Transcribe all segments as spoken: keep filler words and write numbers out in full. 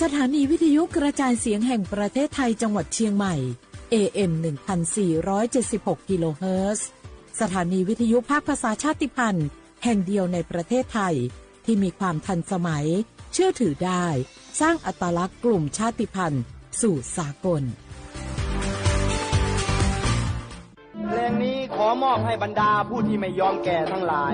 สถานีวิทยุกระจายเสียงแห่งประเทศไทยจังหวัดเชียงใหม่ เอเอ็ม หนึ่งพันสี่ร้อยเจ็ดสิบหก กิโลเฮิรตซ์ สถานีวิทยุภาคภาษาชาติพันธุ์แห่งเดียวในประเทศไทย ที่มีความทันสมัย เชื่อถือได้ สร้างอัตลักษณ์กลุ่มชาติพันธุ์สู่สากล เพลงนี้ขอมอบให้บรรดาผู้ที่ไม่ยอมแก่ทั้งหลาย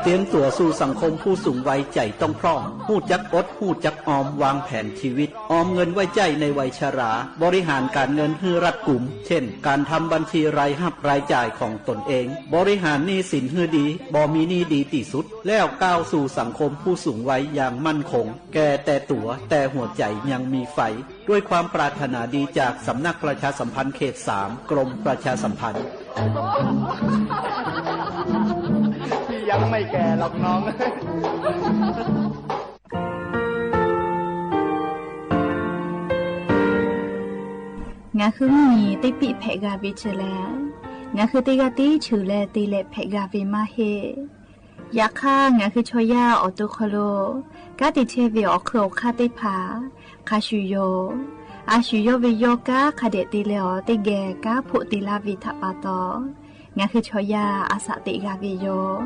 เตรียมตั๋วสู่สังคมผู้สูงวัยใจ๋ต้องพร่อง ฮู้จักอด ฮู้จักออม วางแผนชีวิต ออมเงินไว้ใจ๊ในวัยชรา บริหารก๋านเงินหื้อรัดกุม เช่น ก๋านทำบัญชีรายฮับรายจ่ายของตนเอง บริหารหนี้สินหื้อดี บ่มีหนี้ดีตี้สุด แล้วก้าวสู่สังคมผู้สูงวัยอย่างมั่นคง แก่แต่ตั๋ว แต่หัวใจ๋ยังมีไฟ ด้วยความปรารถนาดีจากสำนักประชาสัมพันธ์เขตสาม กรมประชาสัมพันธ์ พี่ยังไม่แก่หรอกน้อง ငါဃုမုၢ်နံၤ တ့ပံၣ်ဖဲးဂၤဝ့ၤဆၢလဲၣ်, ငါဃုတ့ဂၤတ့ဆၢလဲၣ် တ့လဲၣ်ဖဲးဂၤဝ့ၤမးဟ့ၣ် ယခါ ငါဃုဆီယၢ်အီၣ်တိခီလိာ် ကါတံာ်ဆဲဝ့ၤအီၣ်ခုၣ်အီၣ်ခါသ့ၣ်တဖၣ် ခါဆူၣ်ယိာ် အါဆူၣ်ယိာ်ဝ့ၤယီၢ်ကါ ခါဒဲးတ့လဲၣ်အီၤ တ့ဂဲၤကါဖိးတ့လါဝ့ၤထးပာ်တီၤ ငါဃုဆီယၢ်အစးသ့ၣ်ဂၤဝ့ၤယိာ်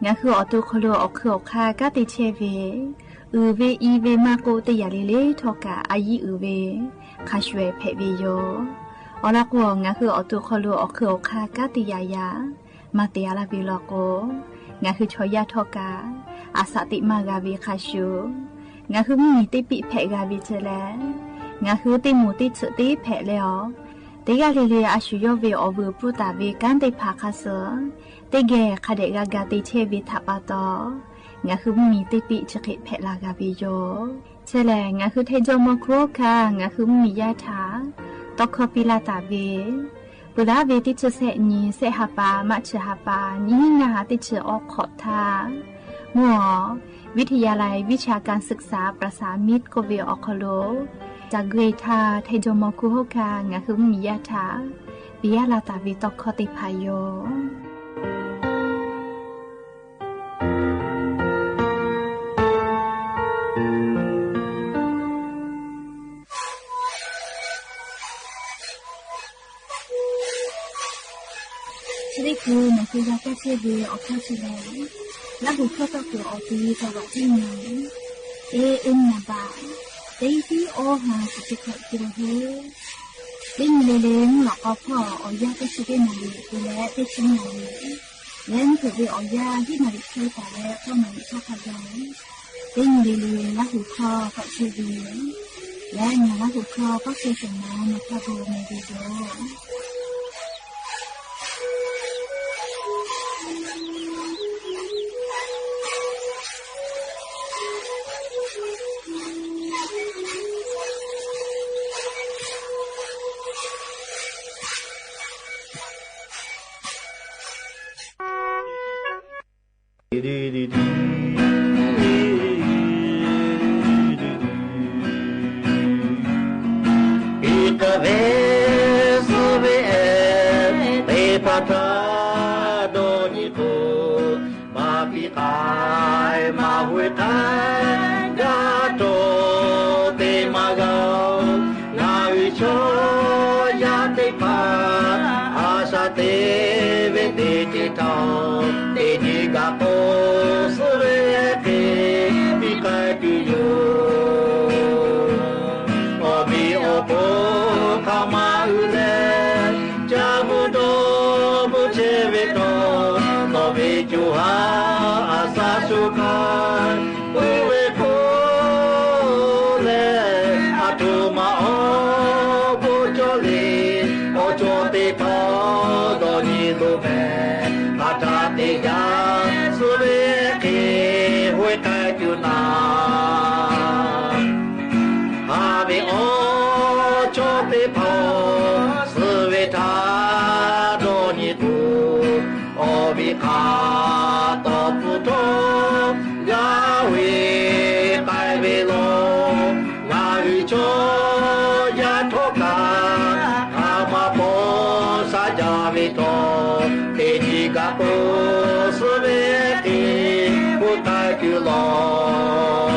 ငါဃုအီၣ်တိခီလိာ်အီၣ်ခုၣ်အီၣ်ခါ ကါတံာ်ဆဲဝ့ၤ အုၣ်ဝ့ၤအံၤဝ့ၤမၤကိးတ့ၢ်ယၤလံလံထီၣ်ကး အယံၤအုၣ်ဝ့ၤ ခါဆူၣ်ဖဲးဝ့ၤယိာ် အီၤလီၤကွီၢ် ငါဃုအီၣ်တိခီလိာ်အီၣ်ခုၣ်အီၣ်ခါ ကါတံာ်ယၤယၤ မၤတ့ၢ်အါလၢ်ဝ့ၤလီၤကိး ငါဃုဆီယၢ်ထီၣ်ကး အစးသ့ၣ်မၤဂၤဝ့ၤခါဆူၣ် ငါဃုမုၢ်နံၤတ့ပံၣ်ဖဲးဂၤဝ့ၤဆၢလဲၣ်, ငါဃုတ့မူးတ့ဆၢးတ့ဖဲးလဲၣ်အီၤ, တ့ဂၤလၢလၢအါဆူၣ်ယိာ်ဝ့ၤအီၣ်ဝုၢ်ပူၤတၢ်ဝ့ၤကါသ့ၣ်တဖၣ်ခါဆၢ, တ့ဂဲၤခါဒဲးဂၤဂၤတ့ဆဲဝ့ၤထးပာ်တီၤ, ငါဃုမုၢ်နံၤတ့ပံၣ်ဆၢဃ့ဖဲးလၢ်ဂၤဝ့ၤယိာ် ဆၢလဲၣ် ငါဃုထဲဒိၣ်မီၤခူခါ ငါဃုမုၢ်မံၤယၢ်ထၢ် တီခီပံလၢ်တၢ်ဝ့ၤ, ပှၤလၢအဝ့ၤတ့ဆၢဆဲးနံၤ ဆဲးဟးပၢ် မးဆၢဟးပၢ် နံၤနၤဟးတ့ဆၢအီခီၣ်ထါ, မုၢ်အီၤ วิทยาลัยวิชาการศึกษาประสานมิตร ကိးဝ့ၤအီၣ်ခီလိာ်, တၢ်ဂ့ၤထါ ထဲဒိၣ်မီၤခူဟီၣ်ခါ ငါဃုမုၢ်မံၤယၢ်ထၢ် ပံယၢ်လၢ်တၢ်ဝ့ၤတီခီသ့ၣ်တဖၣ်ယိာ် ဆၢဒ့ၣ်ကိ နဃုယၤကဲဆ့ဝ့ၤအီၣ်ခီဆူၣ်လဲၣ်, လၢဟူၣ်ခီၣ်သီၣ်ကိာ်အီၤ ပံတဝးကံၣ်နၤ, အ့ အ့ နဘၣ်, တ့သံအီဟး တဆံခီၣ်ကံၣ်ဟိ, တ့နုၤလ့လ့ မုၢ်လီၤကီဖီၣ် အီၣ်ယၢ်တဆံတ့နၤလံ ပူၤလဲၣ် တဆံနၤလံ လဲၤမုၢ်ခိၣ်ဝ့ၤအီၣ်ယၢ် ဟံးနၤလံခဲတၢ်လၢ သီနၤလံထီၣ်ခါယၤ, တ့နုၤလ့လ့ လၢဟူၣ်ခီၣ်ကီၣ်ဆၢဝ့ၤ, လဲၤနၤလၢဟူၣ်ခီၣ်ကီၣ်ဆၢသနာ် နခီၣ်ဘိမ့ၢ်ဝ့ၤဒိၣ် ပကဝဲစဝဲအဲ သ့ပထါ ဒီနံၤကိ မၤပံၤဃာ် မၤဟူးဃာ် ဂၤတိၤ သ့မၤဂၤ နၢ်အုၣ်ဆီယၢ်သ့ၣ်တဖၣ် အစးသ့ဝဲသ့ၣ်တထီၣ် သ့ၣ်ဒံးဂၤကိး စဝဲက့ၤ ပံၤဃာ်တုၤယိာ် အီၣ်ဘံၣ်အီၣ်ဘိ ခီမၤအုးလဲၢ် ကၢ်မုၢ်ဒီမုၢ်ဆဲးဝဲတီၤ သီၣ်ဘ့ၣ်ကၠိဟါ အစးဆိကါ ပုၢ်ဝဲၢ်ကိးလဲၣ် အထိၣ်မၤအီၣ်ဘိကၠီလ့ၤ အီၣ်ကၠီသ့ၣ်ထီၣ် ဒီနံၤလိၤမဲာ် ဘၣ်တၢ်သ့ၣ်ညါ စဝဲက့ၤ ဟူးဃာ်တုၤနၤ ဟးဝ့ၤအီၣ်ကၠီသ့ၣ်ထီၣ် စဝဲထါ ဒီနံၤကိ အီၣ်ဘံၣ်ဃာ် တီၢ်ပူၤထီၣ် ဂၤဝ့ၤ ဃာ်ဝ့ၤလီၤ နၢ်အုၣ်ဆီယၢ်ထီၣ်ကး ဟးမၤပိာ်စၢ်ယၢ်ဝ့ၤထီၣ် သ့ၣ်ဒံးဂၤကိး စဝဲက့ၤ ဟူးဃာ်တုၤလီၤ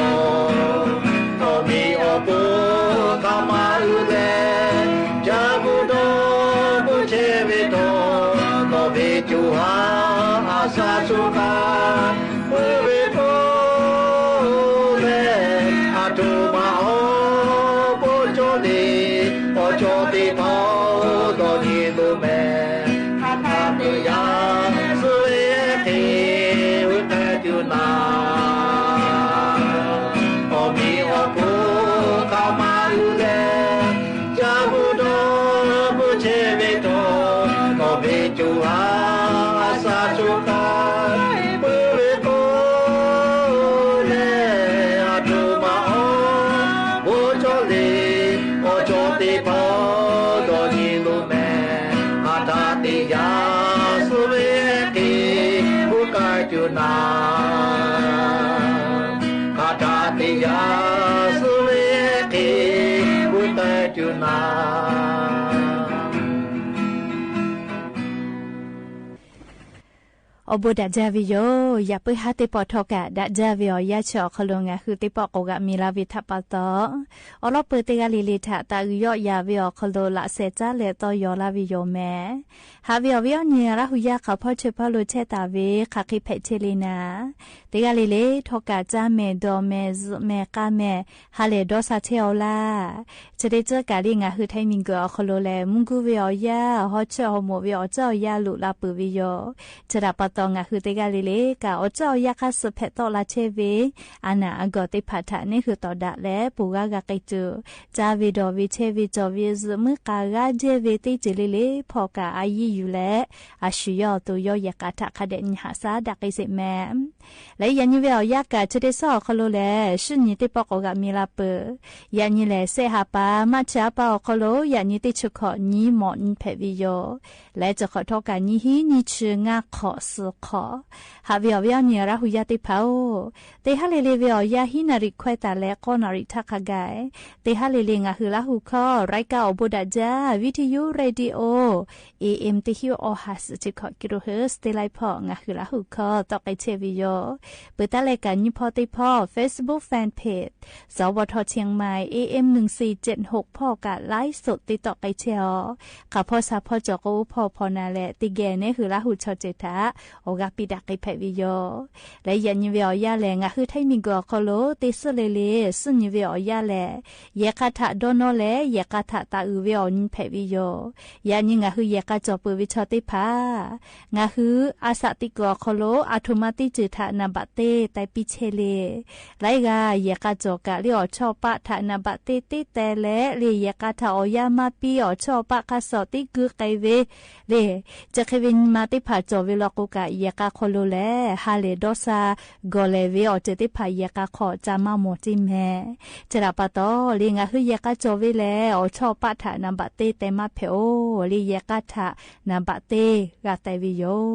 နာ် အိၣ်မံၤအိၣ်ဖှိၣ်ခီမးလူၤလဲၣ် ကၠၢ်ပူၤဒီးပူၤဆဲးဝဲတီၢ် ကီၢ်ဘ့ၣ်ကၠိၤဟၣ်အစၢ်ဆိခါ ပဝဲၢ်ကိးဂၤဒဲး အဒိၣ်မးအီၤ ဘိးကၠီလ့ၣ် အီၣ်ကၠီသ့ၣ်ဖီ ဒီးနံၤလိၤမဲာ် ဟးထီၣ်တ့ၢ်ယၤ စူဝဲက့ၤ ဘူကၢ်ကၠိၤနာ် ဟးထီၣ်တ့ၢ်ယၤ စူဝဲက့ၤ ဘူကၢ်ကၠိၤနာ် အိၣ်ဘူးဒၣ်ဒၢဝဲယိာ် ယၢ်ပၢၢ်ဟါသ့ၣ်ပီၣ်ထီၣ်ကၢ် ဒၣ်ဒၢဝဲအီၤ ယၢ်ဆၢအီၤခီလိာ် ငါဟုသ့ၣ်ပီၣ်ကိးဂၤမံၤလၢ်ဝဲထးပာ်တီၢ် အီလီၤပၢၢ်သ့ၣ်ဂၤလံၤလံၤထး သးအုးယီၣ်ယၤဝဲအီၤခီလိာ် လၢစဲးတၢ်လဲၤတီယီၤလၢ်ဝဲယိာ်မဲာ် ဟးဝဲအီၤဝဲအီၤန့ၣ် ရၣ်ဟူယၢ်ခီဖီဆၢဖီလိာ်ထဲတၢ်ဝဲ ခးဃ့ဖဲးထဲလံနၤ သ့ၣ်ဂၤလံၤလံၤ ထီၣ်ကၢ်ကၠၢ်မဲာ် ဒီးမဲာ် စူးမဲာ် ကါမဲာ် ဟးလဲၤဒီးစးထဲအီၤလၢ် ဆၢဒ့ၣ်စၢကၢ်လံ ငါဟုထံမံၤကၢၤအီၤခီလိာ်လဲၣ် မူကူဝဲအီၤယၢ် ဟီဆၢဟီမိၣ်ဝဲအီၤ ကၠၢ်အီၤယၢ်လိာ်လၢ်ပၢၢ်ဝဲယိာ် ဆၢဒၣ်ပာ်တီၢ် ငါဟုသ့ၣ်ဂၤလံၤလံၤ ကၢ်အီၤကၠၢ်အီၤယၢ်ခါဆူးဖဲးသီၣ်လၢ်ထဲဝဲ အနၢ်အဂီၢ်သ့ၣ်တဖၣ်ထး န့ၣ်ဟုးသီၣ်ဒၣ်လဲာ် ပူၤဂၤဂၤက့ၤတုၤ ကၠၢ်ဝဲဒီးဝဲထဲဝဲ ကၠီဝဲ စူးမုၢ်ဃၢ်ဂၤဒဲးဝဲ သ့ၣ်စ့လံလံၤ ဖီၣ်ကၢ်အယံာ်ယူၢ်လဲၣ် အဆူၣ်ယီၣ်အသိး ယီၣ်ယဲၢ်ကးထး ခါဒဲးနံၤဟးဆၢဒၣ်က့ၤစ့ၢ်မဲာ် လၢယၤနံၤဝဲအီၤယၢ်ကၢ် ဆၢဒ့ၣ်စၢအီၤခီလိာ်လဲၣ် ဆူညံၤသ့ၣ်ပီၣ်ကိးဂၤမံၤလၢ်ပၢၢ် ယၤနံၤလဲၣ် စဲးဟးပၢ် မးဆၢအပၢ်အီၤခီလိာ် ယၤနံၤသ့ၣ်ဆၢခီၣ် နံၤမီၣ်နံၤဖဲးဝဲယိာ် လၢကၠီၣ်ခီၣ်ထီၣ်ကၢ် နံၤဟံး နံၤဆူ ငါးခီၣ် သီခီၣ် ဟးဝဲအီၤဝဲအီၤန့ၣ် ရၣ်ဟူယၢ်သ့ၣ်တဖၣ်ဧိၤ သ့ၣ်ဟးလ့ၤလ့ၤဝဲအီၤယၢ် ဟံးနၣ်ရံၣ်ခွဲးတၢ်လၢ ဃိးနၣ်ရံၣ်ထးခါဂၤ သ့ၣ်ဟးလ့ၤလ့ၤ ငါဟုလၢ်ဟူခီ ရၢၢ်ကၢ်အိၣ်ဘူးဒၣ်ဒၢ ဝံထယု ရေၣ်ဒံအိ A M တဟံး အီၣ်ဟးစူး ထံခီၣ်ကံရိဟၢၣ် သ့ၣ်လၢဖီၣ် ငါဟုလၢ်ဟူခီ သီၣ်က့ၤထဲဝဲယိာ် ပၢၢ်တၢ်လဲၤကၢ်နံၤဖီသ့ၣ်ဖီၣ် Facebook Fan Page စဝထ เชียงใหม่ A M หนึ่งสี่เจ็ดหก ဖီၣ်ကၢ် ไลฟ์สด သ့ၣ်သီၣ်က့ၤထဲအီၤ ခီဖီဆၣ်ဖီကၠီၣ်ကအိဖီၣ်ဖီၣ်နၤလဲၣ် သ့ၣ်ဂ့ၤန့ၣ်ဟုလၢ်ဟူဆီၣ်စဲးထး အီၣ်ဂၤပံးဒၣ်က့ၤဖဲးဝဲယိာ် လၢယၤနံၤဝဲအီၤယၢ်လဲၣ် ငါဟုထံမံၤကၢၤအီၤခီလိာ် သ့ၣ်စ့လ့ၤလ့ၤ ဆူညံၤဝဲအီၤယၢ်လဲၣ် ယဲၢ်ကးထးဒီနီၢ်လဲၣ် ယဲၢ်ကးထးသးအုးဝဲအီၤနံၤဖဲးဝဲယိာ် ယၤနံၤငါဟုယဲၢ်ကးကၠီၣ်ပၢၢ်ဝဲဆီသ့ၣ်တဖၣ် ငါဟုအစးသံကၢၤအီၤခီလိာ် အထိၣ်မါသံကၢၤထး နံပါတ်သ့ၣ် တဲပံးဆဲးလ့ၤ လၢအဂၤ ယဲၢ်ကးကၠီၣ်ကၢ်လံ အီၣ်ဆီအီၣ်ပာ်ထး နံပါတ်သ့ၣ် သ့ၣ်တဲလဲၣ် လံ ယဲၢ်ကးထးအီၣ်ယၢ်မါပံ အီၣ်ဆီအီၣ်ပာ်ခါစီၣ်သံကုက့ၤဝဲ လံ ကၠီၣ်ဃ့ဝဲနံၤမါသ့ၣ်တဖၣ် ကၠီၣ်ဝဲလီၤကိးကၢ် ယဲၢ်ကးခီလိာ်လဲၣ် ဟးလဲၤဒီးစး ဂီၤလဲၤဝဲအီၤတ့ၢ်သ့ၣ်တဖၣ် ယဲၢ်ကးခီၣ် ကၠၢ်မါမိၢ်တ့ၢ်မဲာ် ဆၢဒၣ်ပာ်တီၢ် လံ ငါဟုယဲၢ်ကးကၠီၣ်ဝဲလဲၣ် အီၣ်ဆီအီၣ်ပာ်ထး နံပါတ်သ့ၣ် တဲမါဖဲးအိၣ် လံ ယဲၢ်ကးထး နံပါတ်သ့ၣ် ဂၤတဲဝဲယိာ်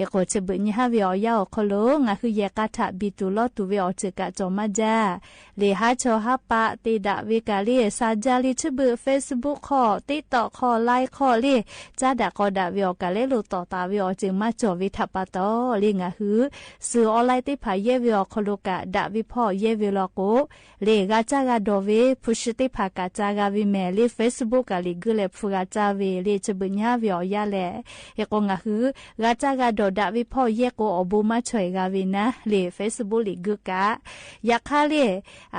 အဃိ ဆၢဘုၣ်ညါဟါဝဲအီၤယၢ်အီၤခီလိာ် ငါဟုယဲၢ်ကးထး ဘံၣ်တူၢ်လီၤတူၢ်ဝဲအီၤ စၢၢ်ကးကၠီၣ်မါဒၢ် လံ ဟါဆီဟါပာ် သ့ၣ်ဒၣ်ဝဲကၢ်လံ စးဒၢ်လံ ဆၢဘုၣ် Facebook ခီ TikTok ခီ Line ခီ လံ ကၠၢ်ဒၣ်ကီဒၣ်ဝဲအီၤ ကၢ်လဲလိာ်သီၣ်သးဝဲအီၤ စၢၢ်မါကၠီၣ်ဝဲထးပာ်တီၢ် လံ ငါဟု စူအီလဲသ့ၣ်တဖၣ်ယဲၢ်ဝဲအီၤခီလိာ်ကၢ် ဒၣ်ဝဲဖီၣ်ယဲၢ်ဝဲလီၤကိး လံ ဂၤကၠၢ်ဂၤဒီးဝဲ ဖုးရှုသ့ၣ်တဖၣ်ကၢ်ကၠၢ်ဂၤဝဲမဲာ် လံ Facebook ကၢ်လံ ဂုာ်လဲၤဖုးဂၤကၠၢ်ဝဲ လံ ဆၢဘုၣ်ညါဟါဝဲအီၤယၢ်လဲၣ် အဃိ ငါဟု ဂၤကၠၢ်ဂၤဒီးဒၣ်ဝဲဖီၣ်ယဲၢ်ကိး အီၣ်ဘူးမါဆီၣ်ဂၤဝဲနၤ လံ Facebook လံ ဂုာ်ကၢ် ယခါလံ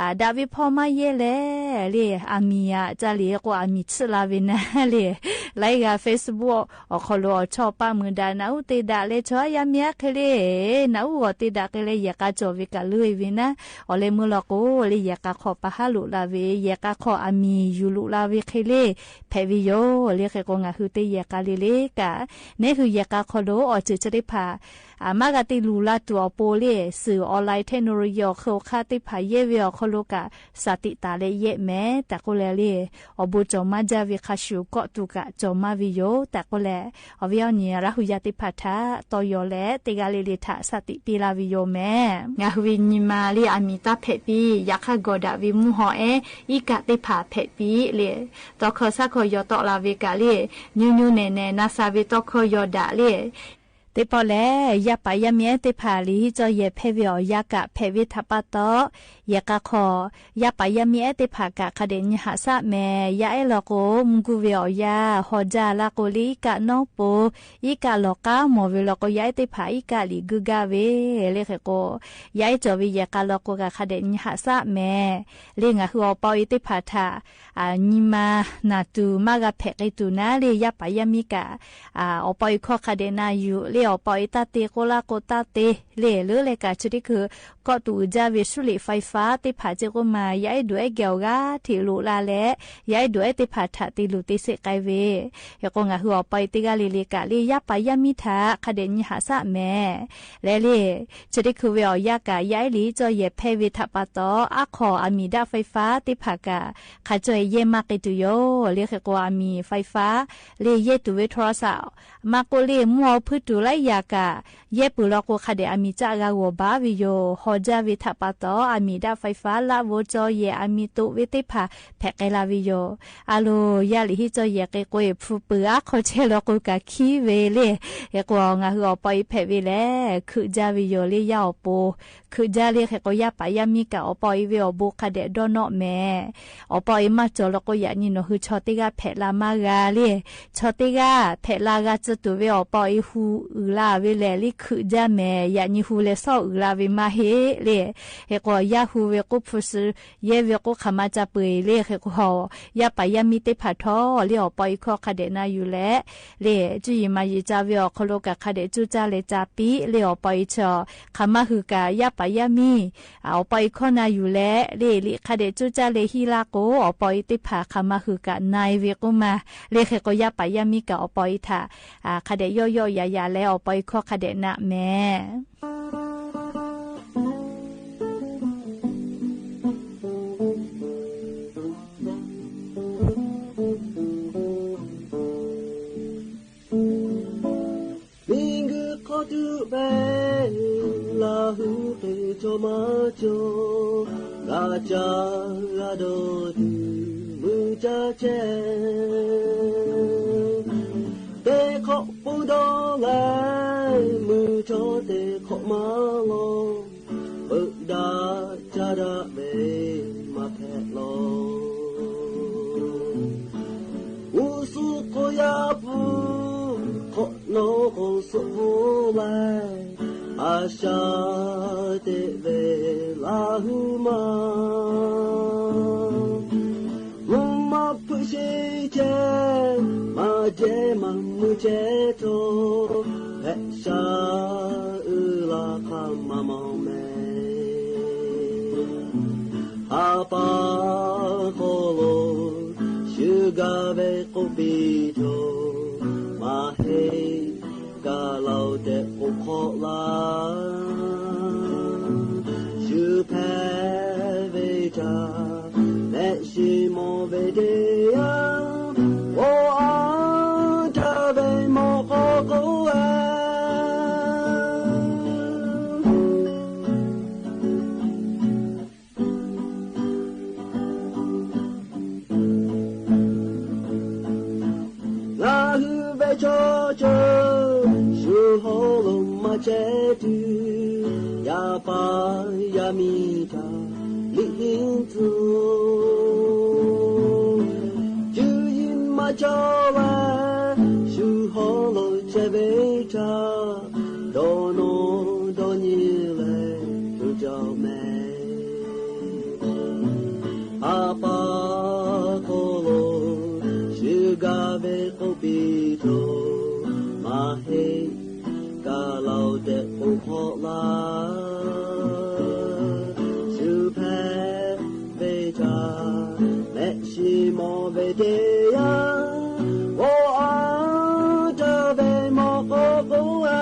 ဒၣ်ဝဲဖီၣ်မါယဲၢ်လဲၣ် လံ အမံၤယၤ ကၠၢ်လံ အဃိ အမံၤဆံးလၢဝဲနၤ လံ လၢအဂၤ Facebook အီၤခီလိာ် အီၣ်ဆီအီၣ်ပာ်မုာ်ဒၣ် နၢ်အူၣ်သ့ဒၣ်လဲၤဆီယါမံၤအါခဲလံ နၢ်အူၣ်ဂီၤသ့ဒၣ်က့လဲၣ် ယဲၢ်ကးကၠီၣ်ဝဲကၢ်လၢဝဲနၤ အီၤလဲၤမုာ်လီၤကိး လံ ယဲၢ်ကးခီၣ်ပာ်ဟးလိာ်လၢဝဲ ယဲၢ်ကးခီၣ်အမံၤယူၢ်လိာ်လၢဝဲခဲလံ ဖဲးဝဲယိာ် လံ အဃိ ငါဟုသ့ၣ်ယဲၢ်ကးလံလံကၢ် န့ၣ်ဟုယဲၢ်ကးခီလိာ် အီၣ်စၢၢ်ဆၢသ့ၣ်တဖၣ် မၤဂၤသ့လူၤလၢတူၢ်အီၤပိာ်လံ စူအီလဲ technology အီၤခၢၣ်ခါသ့ၣ်တဖၣ်ယဲၢ်ဝဲအီၤခီလိာ်ကၢ် စးသံးသးလၢယဲၢ်မဲာ် တၢ်ကိးလဲၣ်လံ အီၣ်ဘူးကၠီၣ်မါဒၢ်ဝဲခါဆူၣ်ကိးတူၢ်ကၢ် ကၠီၣ်မါဝဲယိာ် တၢ်ကိးလဲၣ် အီၤဝဲအီၤန့ၣ် ရၣ်ဟူယၢ်သ့ၣ်တဖၣ်ထး တီယီၤလဲၣ် သ့ၣ်ဂၤလံၤလံၤထး စးသံးသ့လၢဝဲယိာ်မဲာ် ငါဟုဝဲနံၤမါလံ အမံၤတၢ်ဖဲးပံ ယခါဂီၤဒၣ်ဝဲမူဟီၣ်အဲ အံကၢ်သ့ၣ်တဖၣ်ဖဲးပံလံ သီခီၣ်ဆၣ်ခီၣ်ယီၤတီၣ်လၢဝဲကၢ်လံ ညိညိနဲၣ်နဲၣ် နၤစၢ်ဝဲသီခီၣ်ယီၤဒၣ်လံ သ့ၣ်ပီၣ်လဲၣ် ယၢ်ပာ်ယၢ်မံအဲၣ်သ့ၣ်တဖၣ်လံ ဟံးကၠီယဲၢ်ဖဲးဝဲအီၤယၢ်ကၢ်ဖဲးဝဲထးပာ်တီၢ် ယဲၢ်ကးခီၣ် ယၢ်ပာ်ယၢ်မံအဲၣ်သ့ၣ်တဖၣ်ကၢ် ခါဒဲးနံၤဟးဆၣ်မဲာ် ယၢ်အဲၣ်လီၤကိး မူကူဝဲအီၤယၢ် ဟီၣ်ဒၢ်လၢကိးလံ အံကၢ်နီၢ်ပိၤ အံကၢ်လီၤကါမီၢ်ဝဲလီၤကိး ယၢ်အဲၣ်သ့ၣ်တဖၣ် အံကၢ်လံၤဂုာ်ကၢ်ဝဲ လံ အဃိ ယၢ်အဲၣ်ကၠီဝဲယဲၢ်ကးလီၤကိးဂၤ ခါဒဲးနံၤဟးဆၣ်မဲာ် လံ ငါဟုအီၤပီအံၤသ့ၣ်တဖၣ်ထး နံၤမါ နၢ်တူၢ် မၤဂၤဖဲးက့ၤတူၢ်နၤလံ ယၢ်ပာ်ယၢ်မံကၢ် အီၤပီအံၤခီ ခါဒဲးနၤယူၢ်လံ အီၤပီၢ်အံၤတၢ်တ့ ကိးလၢကိးတၢ်တ့ လၢ်လၢ်လၢကး ဆၢတီၢ်တခီ ကီၢ်တူၺ်အုးဒၣ်ဝဲ ဆူလ့ၣ်ဖဲဖး သ့ၣ်တဖၣ်စ့ၢ်ကီးမး ယအ့ၣ်ဒိးအဲၣ်က့ၤအီၤဂၤ ထံၣ်လိာ်လၢ်လၢ် ယအ့ၣ်ဒိးအဲၣ်သ့ၣ်တဖၣ်ထးတ့လိာ်တ့စ့ၢ်ကီးဝဲ ဟဲကိး ငါဟုအီၤပီၢ်အံၤတ့ဂၤလံၤလံၤကး လၢ်ယၢ်ပာ်ယၢ်မံထး ခးဒဲးနံၤဟးစၢ်မဲာ် လၢ်လၢ် ဆၢတီၢ်တခီဝဲအီၤ ယၢ်ကး ယအ့ၣ်လံၤကၠီယဲၢ်ဖဲဝဲထးပာ်တီ အါခီၣ်အမံၤဒၣ်ဖဲဖး သ့ၣ်တဖၣ်ကး ခးကၠီယဲၢ်မးက့ၤတုၤယိာ် လၢ်ဟဲကိးအမံၤဖဲဖး လၢ်ယဲၢ်တုၤဝဲထီရစၣ် မၤကိးလၢ် မုၢ်အီဖုတူၤလၢ်ယၤကး ယဲၢ်ပူၤလီၤကိး ခးဒဲးအမံၤစၢ်အဂၤဂီၢ်ဘၣ်ဝဲယိာ် ဟီၣ်ဒၣ်ဝဲထးပာ်တီ အမံၤဒၣ်ဖဲဖး လၢ်ဝဲကၠီယဲၢ်အမံၤတိာ်ဝဲသ့ၣ်တဖၣ် ဖဲးကဲလၢ်ဝဲယိာ် အလိၤ ယၢ်လံၤဟံၣ်ကၠီယဲၢ်က့ၤကိးအံၤ ဖုပၢၤအါခီၣ်ဆဲးလီၤကိးကးခံဝဲလၢ် ဟဲကိး ငါဟုအီၤပီၢ်အံၤဖဲးဝဲလၢ် ခုးဒၣ်ဝဲယိာ်လၢ်ယၢ်အီၤပူၤ ခုးဒၣ်လၢ်ဟဲကိး ယၢ်ပာ်ယၢ်မံကး အီၤပီၢ်အံၤဝဲအီၤဘိ ခးဒဲးဒီနီၣ်မဲာ် အီၤပီၢ်အံၤမၤစၢၤလီၤကိးယၤနံၤနီၤ ဟုဆီတ့ဂၤဖဲးလၢ်မးဂၤလၢ် ဆီတ့ဂၤ ဖဲးလၢ်ဂၤ စၢၤတုၤဝဲအီၤပီၢ်အံၤ ဟူးအုးလၢ်ဝဲလၢ် လၢ်ခုးဒၣ်မဲာ် ယၤနံၤဟူးလၢ်ဆီၣ်အုးလၢ်ဝဲမးဟ့လၢ် ဟဲကိး ယၢ်ဟူးဝဲကိးဖုးစု ယဲၢ်ဝဲကိးခးမၤကၢ်ပှ့ၤလၢ် ဟဲကိး ယၢ်ပာ်ယၢ်မံသ့ၣ်တဖၣ်ထီၣ် လၢ်အီၤပီၢ်အံၤခီၣ်ခးဒဲးနၤယူၤလဲၣ် လၢ် ကၠူယံာ်မၤယံာ်ကၢ်ဝဲအီၤ ခီလိာ်ကးခးဒဲးကၠူကၢ်လဲၤကၢ်ပံ လၢ်အီၤပီၢ်အံၤဆီၣ် ခးမၤဟုၣ်ကး ယၢ်ပာ်ယၢ်မံ အီၤပီၢ်အံၤခီၣ်နၤယူၤလဲၣ် လၢ်လံၤခးဒဲးကၠူကၢ်လဲၤဟံးလၢ်ကိး အီၤပီၢ်အံၤသ့ၣ်တဖၣ် ခးမၤဟုၣ်ကးနၤအံၤဝဲကိးမး လၢ်ဟဲကိး ယၢ်ပာ်ယၢ်မံကး အီၤပီၢ်အံၤထး ခးဒဲးယီၣ်ယီၣ်ယၤယၤ လၢ်အီၤပီၢ်အံၤခီၣ်ခးဒဲးနးမဲာ် မံၤဂုၢ်ခီၣ်တုၤဖဲ လၢ်ဟူးဃ့ၢ်ကၠီမၤကၠီ ဂၤကၠီဂၤဒီးတုၤ မုၢ်ကၠီကၠဲ တဲခီၣ်ပူၤဒီးလဲၤ မုၢ်ထီၣ်တဲခီၣ်မၤလီၤ ပဒၣ်ကၠီဒၣ်ဝဲမၤဖဲးလီၤ အိၣ်ဆူၣ်ခိၣ်ယၤပူၤ ခီၣ်နီၣ်ဃီၤစိးဖိလဲၣ် အစၢ်တဲဝဲလၢ်ဟူးမး မုၢ်မၤဖုးဆံဆဲ မၤကဲမၤမုၢ်ကဲထီၣ် ဖဲစၢ်အုလၢ်ခါမၤမီၢ်မဲာ် အပၢ်ခီၣ်လိာ် ဆူဂၤဝဲကိးပံၤထီၣ် မၤဟ့ၣ် ကလီၤတဲာ်အိၣ်ခီၣ်လၢ် ဆူဖဲဝဲတၢ် မဲာ်ဆံမီၢ်ဝဲဒ့ယၤ အိၣ်အါတၢ်ဝဲမီၢ်ကီးကိးဂၤ လၢ်ဟူးဝဲကၠီကၠီ ဆူဟီၣ်လိာ်မၤကဲတုၤ ယပၢ်ယမံၤတၢ် လံၣ်လံၣ်သိ ကၠူယံာ်မၤကၠီဝဲ ဆူဟီၣ်လိာ်ကဲဝဲတၢ် ဒီးနီၢ်ဒီးနံၤလဲၣ် ကၠီကၠီမဲာ် အပၢ်ခီၣ်လိာ် ဆူဂၤဝဲကိးပံၤထီၣ် မၤဟ့ၣ် ကလီၤတဲာ်အိၣ်ခီၣ်လၢ် ဆူဖဲဝဲတၢ် မဲာ်ဆံမီၢ်ဝဲဒ့ယၤ အိၣ်အါတၢ်ဝဲမီၢ်ကီးကိးဂၤ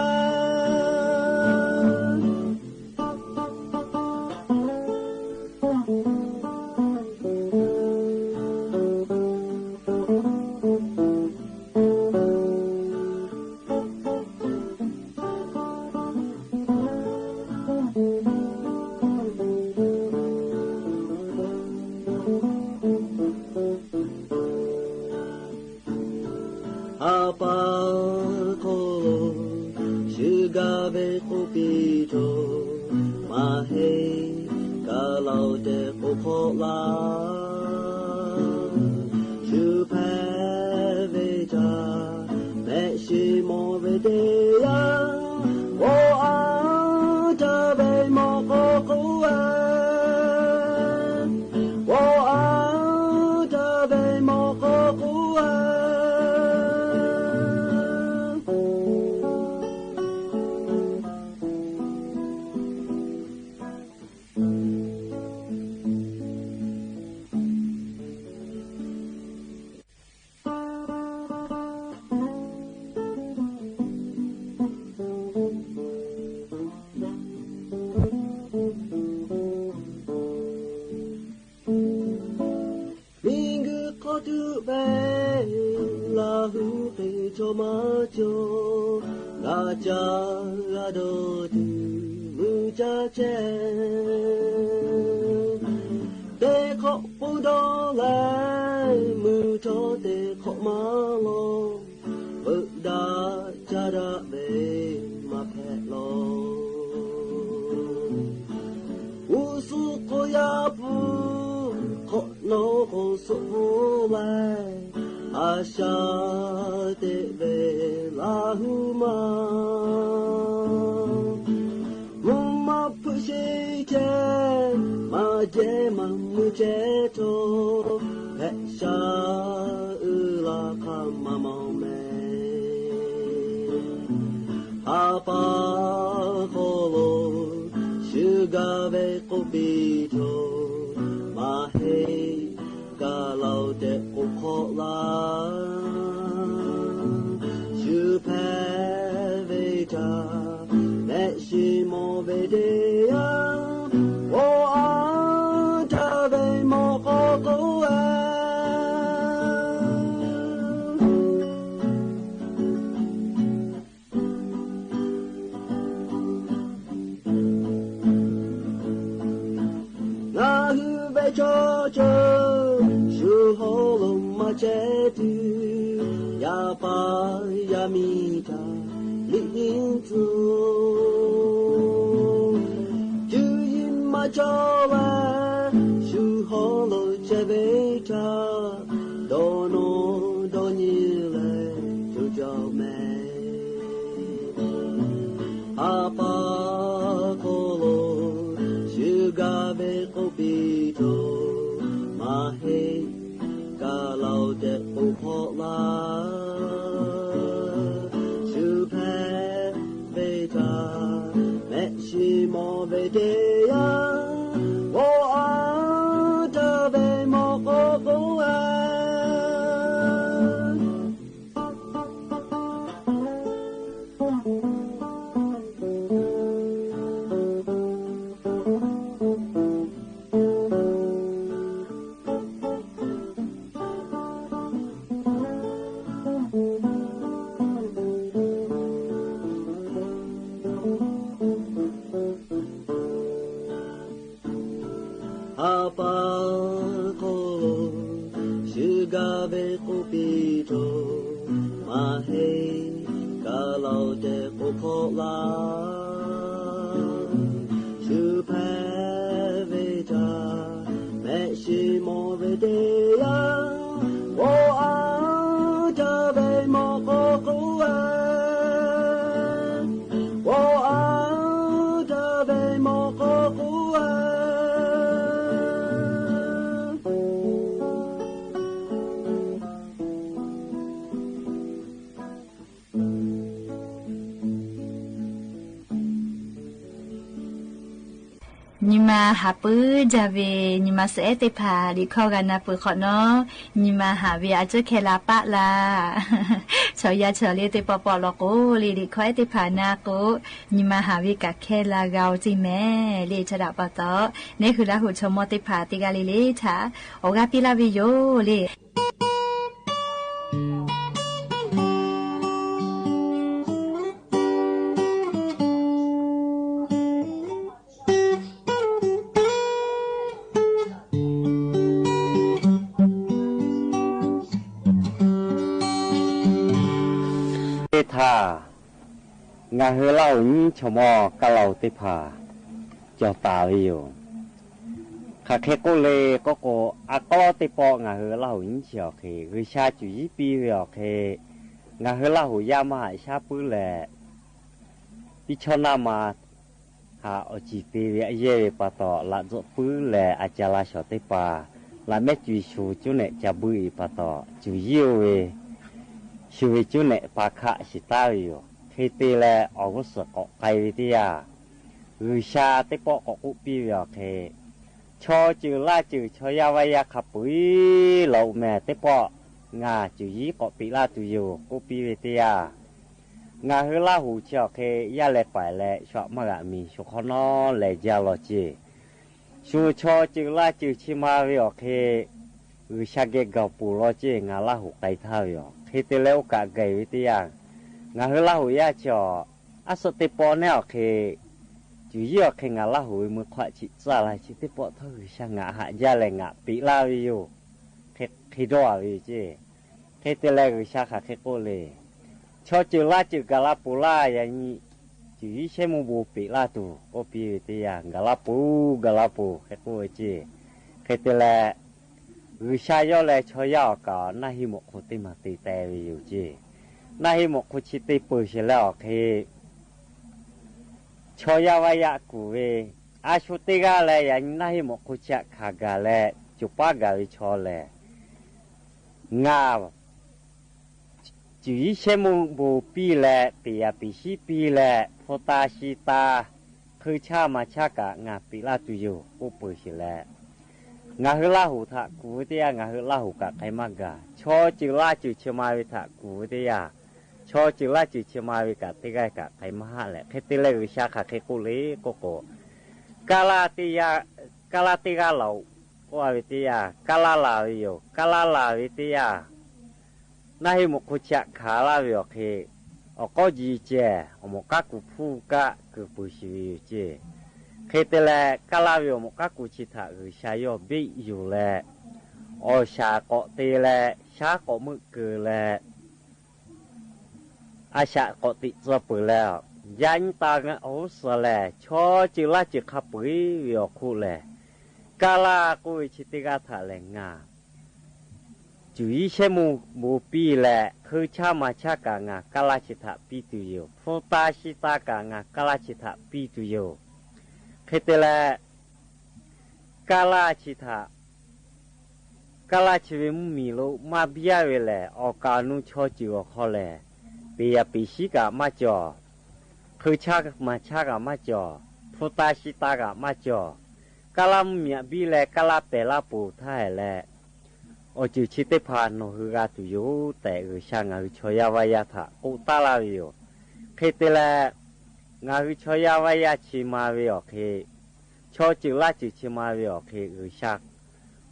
အပၢ်ခီၣ်လိာ် ဆူဂၤဝဲကိးပံၤထီၣ် မၤဟ့ၣ် ကလီၤတဲာ်အိၣ်ခီၣ်လၢ် ဆူဖဲဝဲတၢ် မဲာ်ဆံမီၢ်ဝဲဒ့ယၤ အိၣ်အါတၢ်ဝဲမီၢ်ကီးကိးဂၤ အိၣ်အါတၢ်ဝဲမီၢ်ကီးကိးဂၤ စှၤအဒိုးတုၤ မုၢ်ကၠဲ တဲခိးပူၤဒီးလဲၣ် မုၢ်ထီၣ်တဲခိးမးလီၤ ပဒၣ်ကဒါဘဲမၤဖဲးလီၤ အိၣ်ဆူၣ်ကိးယၤပူၤ ခိးနီၢ်ခိးဆိးပူၤလဲၣ် အစှၤတဲဘဲလၢ်ဟူမး မုၢ်မၤဖုးဆံးကဲ မၤကဲမၤမုၢ်ကဲထီၣ် ဖဲစှၤအုလၢခါမၤမီၢ်မဲ ဟးပာ်ခီလိာ် ဆူဂၤဘဲကိးပံၤထီၣ် မၤဟ့ၣ်ကလီၤတဲာ်ကိးခီလၢ် ဆူဖဲဝ့ၢ်ထၢ မဲာ်ဆံမီၣ်ဝဲတယၢ ဝီၤအါတၢ်ဘဲမီၣ်ကိးကိးဝဲ နၢ်ဟူဝဲကၠီကၠီ ဆူဟီၣ်လိာ်မၤကဲတုၤ ယပၢ်ယမံၤတၢ် လံၣ်လံၣ်သိ တုၤယံၤမၤကၠီဝဲ ဆူဟီၣ်လိာ်ကၠဲဝ့ၢ်ထၢ ဒီးနီၢ်ဒီးနံၤလဲၣ် ကၠီကၠီမဲ ဟးပာ်ခီလိာ် ဆူဂၤဘဲကိးပံၤထီၣ် မၤဟ့ၣ်ကလီၤတဲာ်ကိးခီလၢ် ဆူဖဲဝ့ၢ်ထၢ မဲာ်ဆံမီၣ်ဝဲတယၢ ဝီၤအါတၢ်ဘဲမီၣ်ကိးကိးဝဲ ဟးပာ်ခီလိာ် ဆူဂၤဘဲကိးပံၤထီၣ် မၤဟ့ၣ်ကလီၤတဲာ်ကိးခီလၢ် ဆူဖဲဝ့ၢ်ထၢ မဲာ်ဆံမီၣ်ဝဲတယၢ ဝီၤအါတၢ်ဘဲမီၣ်ကိးကိးဝဲ ဝီၤအါတၢ်ဘဲမီၣ်ကိးကိးဝဲ နံၤမၤဟးပၢၢ်ဒၣ်ဝဲ နံၤမၤစၢၤအဲၣ်သ့ၣ်တဖၣ် လံာ်ခီဂၤနၢ်ပၢၢ်ဃီနီၤ နံၤမၤဟးဝဲအစၢၢ်ခဲလၢာ်ပၢ်လၢ် ဆီယါဆီလ့သ့ၣ်ပီၣ်ပီၣ်လီၤကိးလံ လံာ်ခီအဲၣ်သ့ၣ်တဖၣ်နၢ်ကိး နံၤမၤဟးဝဲကခဲလၢာ်ဂၤအိၣ်တ့ၢ်မဲာ်လံ ထီဒါပၢ်သီ နဲဃုာ်လၢဟူးဆိကမိၣ်သ့ၣ်တဖၣ်တဂၤလံလံထၣ် အိၣ်ဂၤပံလၢ်ဝံယိာ်လံ သ့ၣ်ထၣ် ငါဟၢလၢ်ဟူးညံၣ်ဆီမီၢ်ကလီသ့ၣ်တဖၣ် ကၠီၤတၢ်ဝဲယိာ် ခးခဲကိးလ့ကိးကိး အကီၢ်သ့ၣ်ပီၣ် ငါဟၢလၢ်ဟူးညံၣ်ဆံးအီၤခဲ ဂုၢ်ဆၢစူၤယံပံဝဲအီၤခဲ ငါဟၢလၢ်ဟူးယၢ်မၤဟးဆါပုၢ်လဲၣ် ပံဆၢနၢ်မၤ ဟးအီၣ်စံးသ့ဝဲအယဲၢ်ဝဲပၢ်သီ လၢဒိၣ်ပုၢ်လဲၣ် အကလၤဆီၣ်သ့ၣ်ပၢ် လၢမဲာ်ကွံာ်ဆူကၠိနဲၣ်ကဘုအံၤပၢ်သီ စူၤယံအိၣ်ဝဲ ဆူဝဲကၠိနဲၣ်ပာ်ခးစံးတၢ်ဝဲယိာ် ခဲသ့လၢအီကူးစၢးကိးကဲဝဲတယၢ် ဂုၢ်ဆၢသ့ၣ်ပီၣ်ကိးကူးပံဝဲအီၤခဲ ဆီစူၤလၢ်စူၤ ဆီယၢ်ဝါယၢ်ခါပူၤလီၤ အိၣ်မဲာ်သ့ၣ်ပီၣ် ငါစူၤယံကိးပံလၢ်တူၢ်ယိာ် ကူးပံဝဲတယၢ် ငါဟၢလၢ်ဟူးဆံးအီၤခဲ ယၢ်လဲၤပာ်လဲၤ ဆှးမၤဂၤမံၤ ဆှးခီနီလဲၤယၢ်လီၤစ့ၢ် ဆူဆီစူၤလၢ်စူၤဆ့မၤဝဲအီၤခဲ ဂုၢ်ဆၢကဲၤကီၢ်ပူၤလီၤစ့ၢ် ငါလၢ်ဟူးကဲထါဝဲအီၤ ခဲသ့လၢအိၣ်ကးကဲဝဲတယၢ် ငါဟၢလၢ်ဟူးယၢ်ဆံးအီၤ အါစုတေပော်န့ၣ် အီၤခဲ စုယီအီၤခဲ ငါလၢ်ဟူဝဲ မုၢ်ခွါဆံးစၢ်လၢ် ဆံးတေပော်ထီၣ် ဂုၢ်ဆၢ်ငါဟးယၢ်လဲၣ် ငါပ့းလၢ်ဝဲယိၤ ခဲ ခဲဒီးဝဲယိၤ ကၠ့ၢ်. ခဲတၢၢ်လၢ ဂုၢ်ဆၢ်ဃာ်ခဲကိးလ့ၣ် ဆီစၢၤလၢ်စၢၤ ကၤလၢ်ပူၤလၢ် ယၤနံၤ စုယီဆဲမိၢ်ဘိပ့းလၢ်တူၢ် အိၣ်ပ့ၤဝဲတယၢ် ကၤလၢ်ပူၤ ကၤလၢ်ပူၤ ခဲကိးဝဲကၠ့ၢ်. ခဲတၢၢ်လၢ ဂုၢ်ဆၢ်ယီၢ်လၢ ဆီယီၢ်အီၤကး နၢ်ဟ့ၣ်မူခိၣ်တ့ၢ်မၤတ့ၢ်တဲဝဲယိၤကၠ့ၢ်. နၢ်ဟ့ၣ်မူခိၣ်ဆံးတ့ၢ်ပၢၢ်ဆံးလၢ အီၤခဲ ဆီယၢ်ဝါယၢ်ကူၣ်ဝဲ အါဆိတ့ၢ်ဂၤလၢ ယၤနံၤ နၢ်ဟ့ၣ်မူခိၣ်ဆံးခးဂၤလၢ စီၤပၤဂၤဝဲဆီလဲၣ် ငါ စုယီဆဲမိၢ်ဘိပံလဲၣ် ပ့းယၤပ့းဆံပံလဲၣ် ဖိတၢ်ဆံးတၢ် ခုဆၢ်မၤဆၢ်ကး ငါပ့းလၢ်တူၢ်ယိၤ အိၣ်ပၢၤဆံးလဲၣ်. ငါဟ့ၣ်လၢ်ဟူထးကူၣ်ဝဲတယၢ် ငါဟ့ၣ်လၢ်ဟူကး ကဲမးဂၤ ဆီစၢၤလၢ်စၢၤဆံးမၤဝဲထးကူၣ်ဝဲတယၢ် ဆီစၢၤလၢ်စၢၤဆံးမၤဝဲကး တ့ၢ်ဂၤကး ကဲမးဟးလဲၣ်. ခဲတၢၢ်လၢ ဂုၢ်ဆၢ်ဃာ်ခဲကိးလ့ၣ် ကိးကိး ကၤလၢ်တ့ၢ်ဂၤ ကၤလၢ်တ့ၢ်ဂၤလီၤ အိၣ်ဝဲတယၢ် ကၤလၢ်လၢ်ဝဲယိၤ ကၤလၢ်လၢ်ဝဲတယၢ် နၢ်ဟ့ၣ်မူခိၣ်ဆံးခးလၢ်ဝဲအီၤခဲ အီၤကီၢ်ယံၤကဲ အမိၢ်ကၢ်ကူၣ်ဖူကၢ် ကုၢ်ပူၤဆံးဝဲယိၤကၠ့ၢ်. ခဲတၢၢ်လၢ ကၤလၢ်ဝဲ အမိၢ်ကၢ်ကူၣ်ဆံးထး ဂုၢ်ဆၢ်ယီၢ်ဘ့ၣ်ယိၤလဲၣ် အီၣ်ဆးကိးတ့ၢ်လဲၣ် ဆါကိးမုၢ်ကၢၤလဲၣ် အဆးကိးတ့ၢ်စၢၤပၢၢ်လဲၣ် ယၤနံၤတၢ်အိၣ်စၢၤလဲၣ် ဆီစၢၤလၢ်စၢၤခါပှ့ၤဝဲအီၤခိၣ်လဲၣ်. ကၤလၢ်ကိးဝဲဆံးတ့ၢ်ဂၤထးလဲၣ် ငါ စုယီဆဲမိၢ်ဘိပံလဲၣ် ခုဆၢ်မၤဆၢ်ကး ငါကၤလၢ်ဆံးထးပံတူၢ်ယိၤ ဖိတၢ်ဆံးတၢ်ကး ငါကၤလၢ်ဆံးထးပံတူၢ်ယိၤ. ခဲတၢၢ်လၢ ကၤလၢ်ဆံးထး ကၤလၢ်ဆံးဝဲမုၢ်မံၤလီၤ မၤဘံယၢ်ဝဲလဲၣ် အီၣ်ကးနူဆီစၢၤအီၤခီလဲၣ် ပ့းယၤပ့းဆံကးမၤစၢၤ ခုဆၢ်မၤဆၢ်ကးမၤစၢၤ ဖိတၢ်ဆံးတၢ်ကးမၤစၢၤ ကၤလၢ်မုၢ်မံၤအဘံလဲၣ် ကၤလၢ်ပဲာ်လၢ်ပူၤထါဟဲလဲၣ် အီၣ်စၢၤဆံးတ့ၢ်ဖးနီၣ်ဟုဂၤတူၢ်ယိၤ တဲဂုၢ်ဆၢ် ငါဟ့ၣ်ဆီယၢ်ဝါယၢ်ထး ကိးတၢ်လၢ်ဝဲယိၤ. ခဲတၢၢ်လၢ ငါဟ့ၣ်ဆီယၢ်ဝါယၢ်ဆံးမၤဝဲအီၤခဲ ဆီစၢၤလၢ်စၢၤဆံးမၤဝဲအီၤခဲ ဂုၢ်ဆၢ်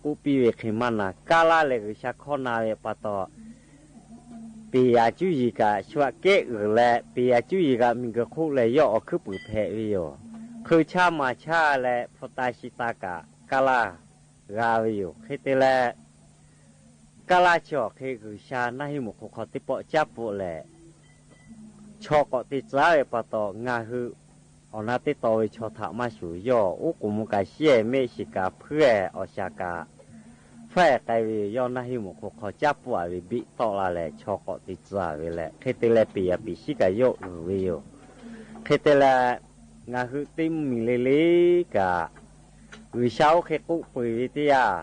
ကူၣ်ပံဝဲခဲမးနၤ ကၤလၢ်လဲၣ် ဂုၢ်ဆၢ်ခီနၤဝဲပၢ်တီ ပ့းယၤကူၣ်ယံၤကး ဆှးကဲအုးလဲၣ် ပ့းယၤကူၣ်ယံၤကး မံၤကၢၤခိၣ်လဲၣ် ယီၢ်အီၤခုၣ်ပူၤဖဲးဝဲယိၤ ခုဆၢ်မၤဆၢ်လဲၣ် ဖိတၢ်ဆံးတၢ်ကး ကၤလၢ်ဂၤဝဲယိၤ. ခဲတၢၢ်လၢ ကၤလၢ်ဆံးအီၤခဲ ဂုၢ်ဆၢ်နၢ်ဟ့ၣ်မူခိၣ်ခီတ့ၢ်ပိာ်ကၠၢ်ပိာ်လဲၣ် ဆီကိးတ့ၢ်စၢၤဝဲပၢ်တီ ငါဟ့ၣ်အီၤနါတ့တီဝဲဆီထးမၤစၢၤ ယီၢ်အိၣ်ကိးမူကးဆံၣ်မဲာ်ဆံးကး ဖုအဲၣ်အီၣ်စၢၤကး ဖဲအဲၣ်ကဲဝဲယိၤ ယီၢ်နၢ်ဟ့ၣ်မူခိၣ်ခီကၠၢ်ပိာ်ဝဲဘ့ၣ်တီလၢ်လဲၣ် ဆီကိးတ့ၢ်စၢၤဝဲလဲၣ် ခဲတၢၢ်လၢ ပ့းယၤပ့းဆံကးယီၢ်အုးဝဲယိၤ. ခဲတၢၢ်လၢ ငါဟ့ၣ်တ့ၢ်မုၢ်မံၤလ့လ့ကး ဂုၢ်ဆၢ်အိၣ်ဃ့ၢ်ကူၣ်ပှ့ၤဝဲတယၢ်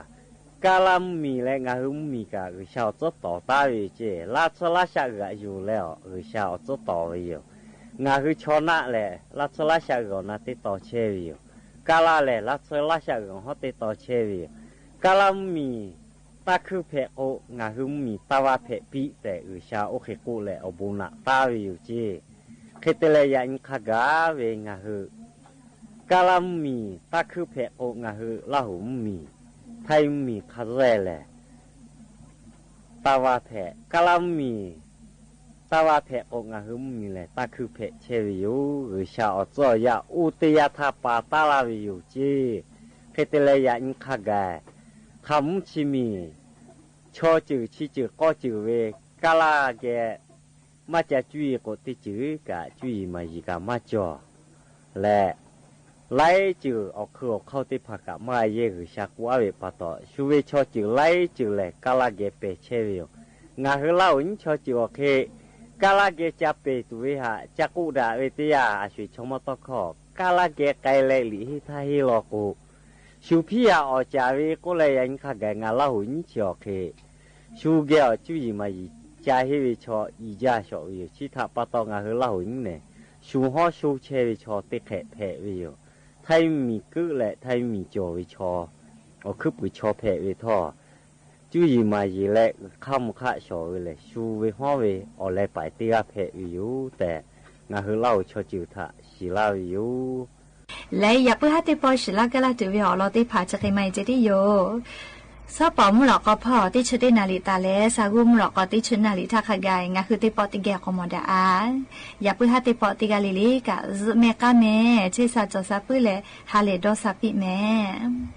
ကၤလၢ်မုၢ်မံၤလၢ ငါဟ့ၣ်မုၢ်မံၤကး ဂုၢ်ဆၢ်အီၤစ့ၢ်တီၤတၢ်ဝဲယိၤကၠ့ လၢဆၢလၢ်ဆၢအုးအယိၤလဲၣ်အီၤ ဂုၢ်ဆၢ်အီၤစ့ၢ်တီၤဝဲယိၤ. ငါဟ့ၣ်ဆီနၢ်လဲၣ် လၢဆၢလၢ်ဆၢအုးအီၤနါတ့တီဆဲဝဲယိၤ. ကၤလၢ်လဲၣ် လၢဆၢလၢ်ဆၢအုးအီၤဟီၣ်တ့တီဆဲဝဲယိၤ. ကၤလၢ်မုၢ်မံၤ တၢ်ခုၣ်ဖဲးကိး ငါဟ့ၣ်မုၢ်မံၤတၢ်ဝၢ်ဖဲးပံ တဲဂုၢ်ဆၢ်အိၣ်ဃ့ၢ်ကူၣ်လဲၣ် အဘူးနးတၢ်ဝဲယိၤကၠ့ ခဲတၢၢ်လၢ ယၤနံၤခါဂၤဝဲ ငါဟ့ၣ် ကၤလၢ်မုၢ်မံၤ တၢ်ခုၣ်ဖဲးကိး ငါဟ့ၣ်လၢ်ဟူမုၢ်မံၤ ထၢၣ်မုၢ်မံၤခါရဲၣ်လဲၣ် တၢ်ဝၢ်ဖဲး ကၤလၢ်မုၢ်မံၤ တၢ်ဝၢ်ဖဲးကိး ငါဟ့ၣ်မုၢ်မံၤလဲၣ် တၢ်ခုၣ်ဖဲးဆဲဝဲယိၤ. ဂုၢ်ဆၢ်အီၤစ့ၢ်အီၤယၤ အိၣ်တ့ၢ်ယၤထးပာ်တၢ်လၢ်ဝဲယိၤကၠ့ ခဲတၢၢ်လၢ ယၤနံၤခါဂၤ ခါမူၣ်ဆံမံၤ ဆီစၢၤဆံစၢၤကီၢ်စၢၤဝဲ ကၤလၢ်ကဲ မၤစၢၤကူၣ်ယံၤကိးတ့ၢ်စၢၤကး ကူၣ်ယံၤမၤယံၤကးမၤစၢၤ လဲၣ် လၢစၢၤအီၤခုၣ်အီၤခီၣ်တ့ၢ်ဖးကး မၤယဲၢ်ဂုၢ်ဆၢ်ကူၣ်အါဝဲပၢ်တီ ဆူဝဲဆီစၢၤလၢစၢၤလဲၣ် ကၤလၢ်ကဲပဲာ်ဆဲဝဲယိၤ. ငါဟ့ၣ်လၢ်ဟူနံၤဆီစၢၤအီၤခဲ ကၤလၢ်ကဲကၢ်ပဲာ်တူၢ်ဝဲဟး ကၢ်ကူၣ်ဒၣ်ဝဲတယၢ် အဆွ့ၤဆီမီၢ်တီၢ်ခီၣ် ကၤလၢ်ကဲကဲလဲၣ် လံာ်ဟ့ၣ်ထၢၣ်ဟ့ၣ်လီၤကိး ဆူဖံးယၤအီၣ်စၢၤဝဲကိးလၢ ယၤနံၤခါဂၤ ငါလၢ်ဟူနံၤဆီအီၤခဲ ဆူကဲအီၤကူၣ်ယံၤမၤယံၤ ကၢ်ဟ့ၣ်ဝဲဆီ အံၤယၢ်ဆီဝဲယိၤ ဆံးထးပၢ်တီ ငါဟ့ၣ်လၢ်ဟူနံၤန့ၣ် ဆူဟီၣ်ဆူဆဲဝဲဆီ တ့ၢ်ခဲးဖဲးဝဲယိၤ ထၢၣ်မုၢ်မံၤကုၣ်လဲၣ် ထၢၣ်မုၢ်မံၤကၠီၤဝဲဆီ အီၤခုၣ်ပူၤဆီဖဲးဝဲထီၣ် ကူၣ်ယံၤမၤယံၤလဲၣ် ခါမူၣ်ခါဆီဝဲလဲၣ် ဆူဝဲဟီၣ်ဝဲ အီၤလဲၤပာ်တ့ၢ်ဂၤဖဲးဝဲယိၤ တဲ ငါဟ့ၣ်လၢ်ဟူဆီစၢၤထး စံးလၢ်ဝဲယိၤ လၢယၤပၢၢ်ဟးတ့ၢ်ပီၢ် စံးလၢ်ကဲလၢ်တုၤဝဲအီၤလီၤတ့ၢ်ဖး ကၠီၣ်ဃ့မၤအံၤကၠ့တံၢ်ယိၤ ซ้อป๋อ မုၢ်လီၤကီၢ်ဖီၣ် တီႈဆၢၣ်တ့ၢ်နၢ်လံၣ်တၢ်လဲၣ် စၢ်ဂူၢ် မုၢ်လီၤကီၢ်တီၢ်ဆၢၣ်နၢ်လံၣ်ထၣ်ခါကဲ ငါဃုသ့ၣ်ပီၣ်တံၢ်ကဲကီမီၤဒၣ်အါ, ယၤပုၢ်ဟၣ်သ့ၣ်ပီၣ်တံၢ်ကဲလံလံကး ယမ့ၢ်ကါမ့ၢ် ဆ့စၢ်စီၤစၢ်ပုၢ်လဲၣ် ဟးလဲၤဒီးစၢ်ပံၣ်မဲာ်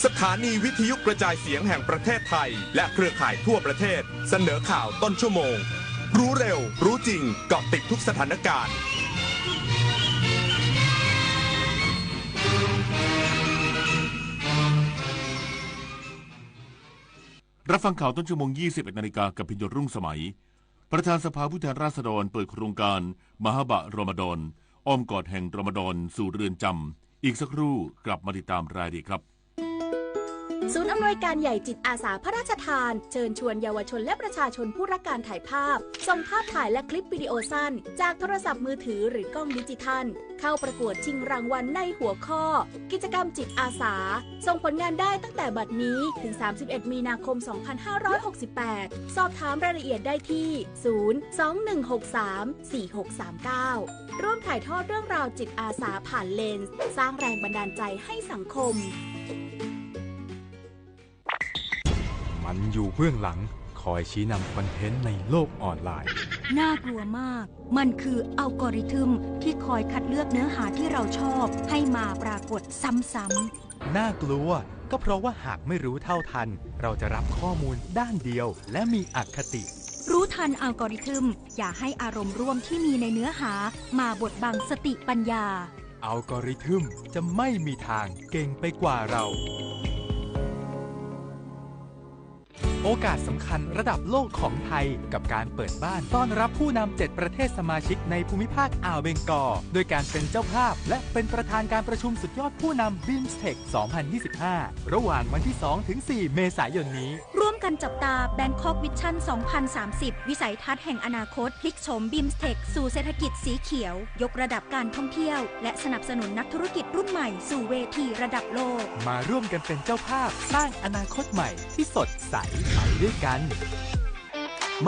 สถานีวิทยุกระจายเสียงแห่งประเทศไทย และเครือข่ายทั่วประเทศ เสนอข่าวต้นชั่วโมง รู้เร็ว รู้จริง เกาะติดทุกสถานการณ์ รับฟังข่าวต้นชั่วโมง ยี่สิบเอ็ดนาฬิกา กับพิญโยรุ่งสมัย ประธานสภาผู้แทนราษฎรเปิดโครงการมะฮะบะรอมฎอน อ้อมกอดแห่งรอมฎอนสู่เรือนจำ อีกสักครู่กลับมาติดตามรายละเอียดครับ ศูนย์อำนวยการใหญ่จิตอาสาพระราชทาน เชิญชวนเยาวชนและประชาชนผู้รักการถ่ายภาพ ส่งภาพถ่ายและคลิปวิดีโอสั้น จากโทรศัพท์มือถือหรือกล้องดิจิทัล เข้าประกวดชิงรางวัลในหัวข้อ กิจกรรมจิตอาสา ส่งผลงานได้ตั้งแต่บัดนี้ถึง สามสิบเอ็ด มีนาคม สองพันห้าร้อยหกสิบแปด สอบถามรายละเอียดได้ที่ ศูนย์ สอง หนึ่ง หก สาม สี่ หก สาม เก้า ร่วมถ่ายทอดเรื่องราวจิตอาสาผ่านเลนส์ สร้างแรงบันดาลใจให้สังคม มันอยู่เบื้องหลัง คอยชี้นำคอนเทนต์ในโลกออนไลน์ น่ากลัวมาก มันคืออัลกอริทึมที่คอยคัดเลือกเนื้อหาที่เราชอบให้มาปรากฏซ้ำๆ น่ากลัว ก็เพราะว่าหากไม่รู้เท่าทัน เราจะรับข้อมูลด้านเดียว และมีอคติ รู้ทันอัลกอริทึม อย่าให้อารมณ์ร่วมที่มีในเนื้อหามาบดบังสติปัญญา อัลกอริทึมจะไม่มีทางเก่งไปกว่าเรา โอกาสสำคัญระดับโลกของไทยกับการเปิดบ้านต้อนรับผู้นำเจ็ดประเทศสมาชิกในภูมิภาคอ่าวเบงกอล โดยการเป็นเจ้าภาพและเป็นประธานการประชุมสุดยอดผู้นำ BIMSTEC สองพันยี่สิบห้า ระหว่างวันที่สองถึงสี่เมษายนนี้ ร่วมกันจับตา Bangkok Vision สองพันสามสิบ วิสัยทัศน์แห่งอนาคต พลิกโฉม BIMSTEC สู่เศรษฐกิจสีเขียว ยกระดับการท่องเที่ยว และสนับสนุนนักธุรกิจรุ่นใหม่สู่เวทีระดับโลก มาร่วมกันเป็นเจ้าภาพสร้างอนาคตใหม่ที่สดใสไปด้วยกัน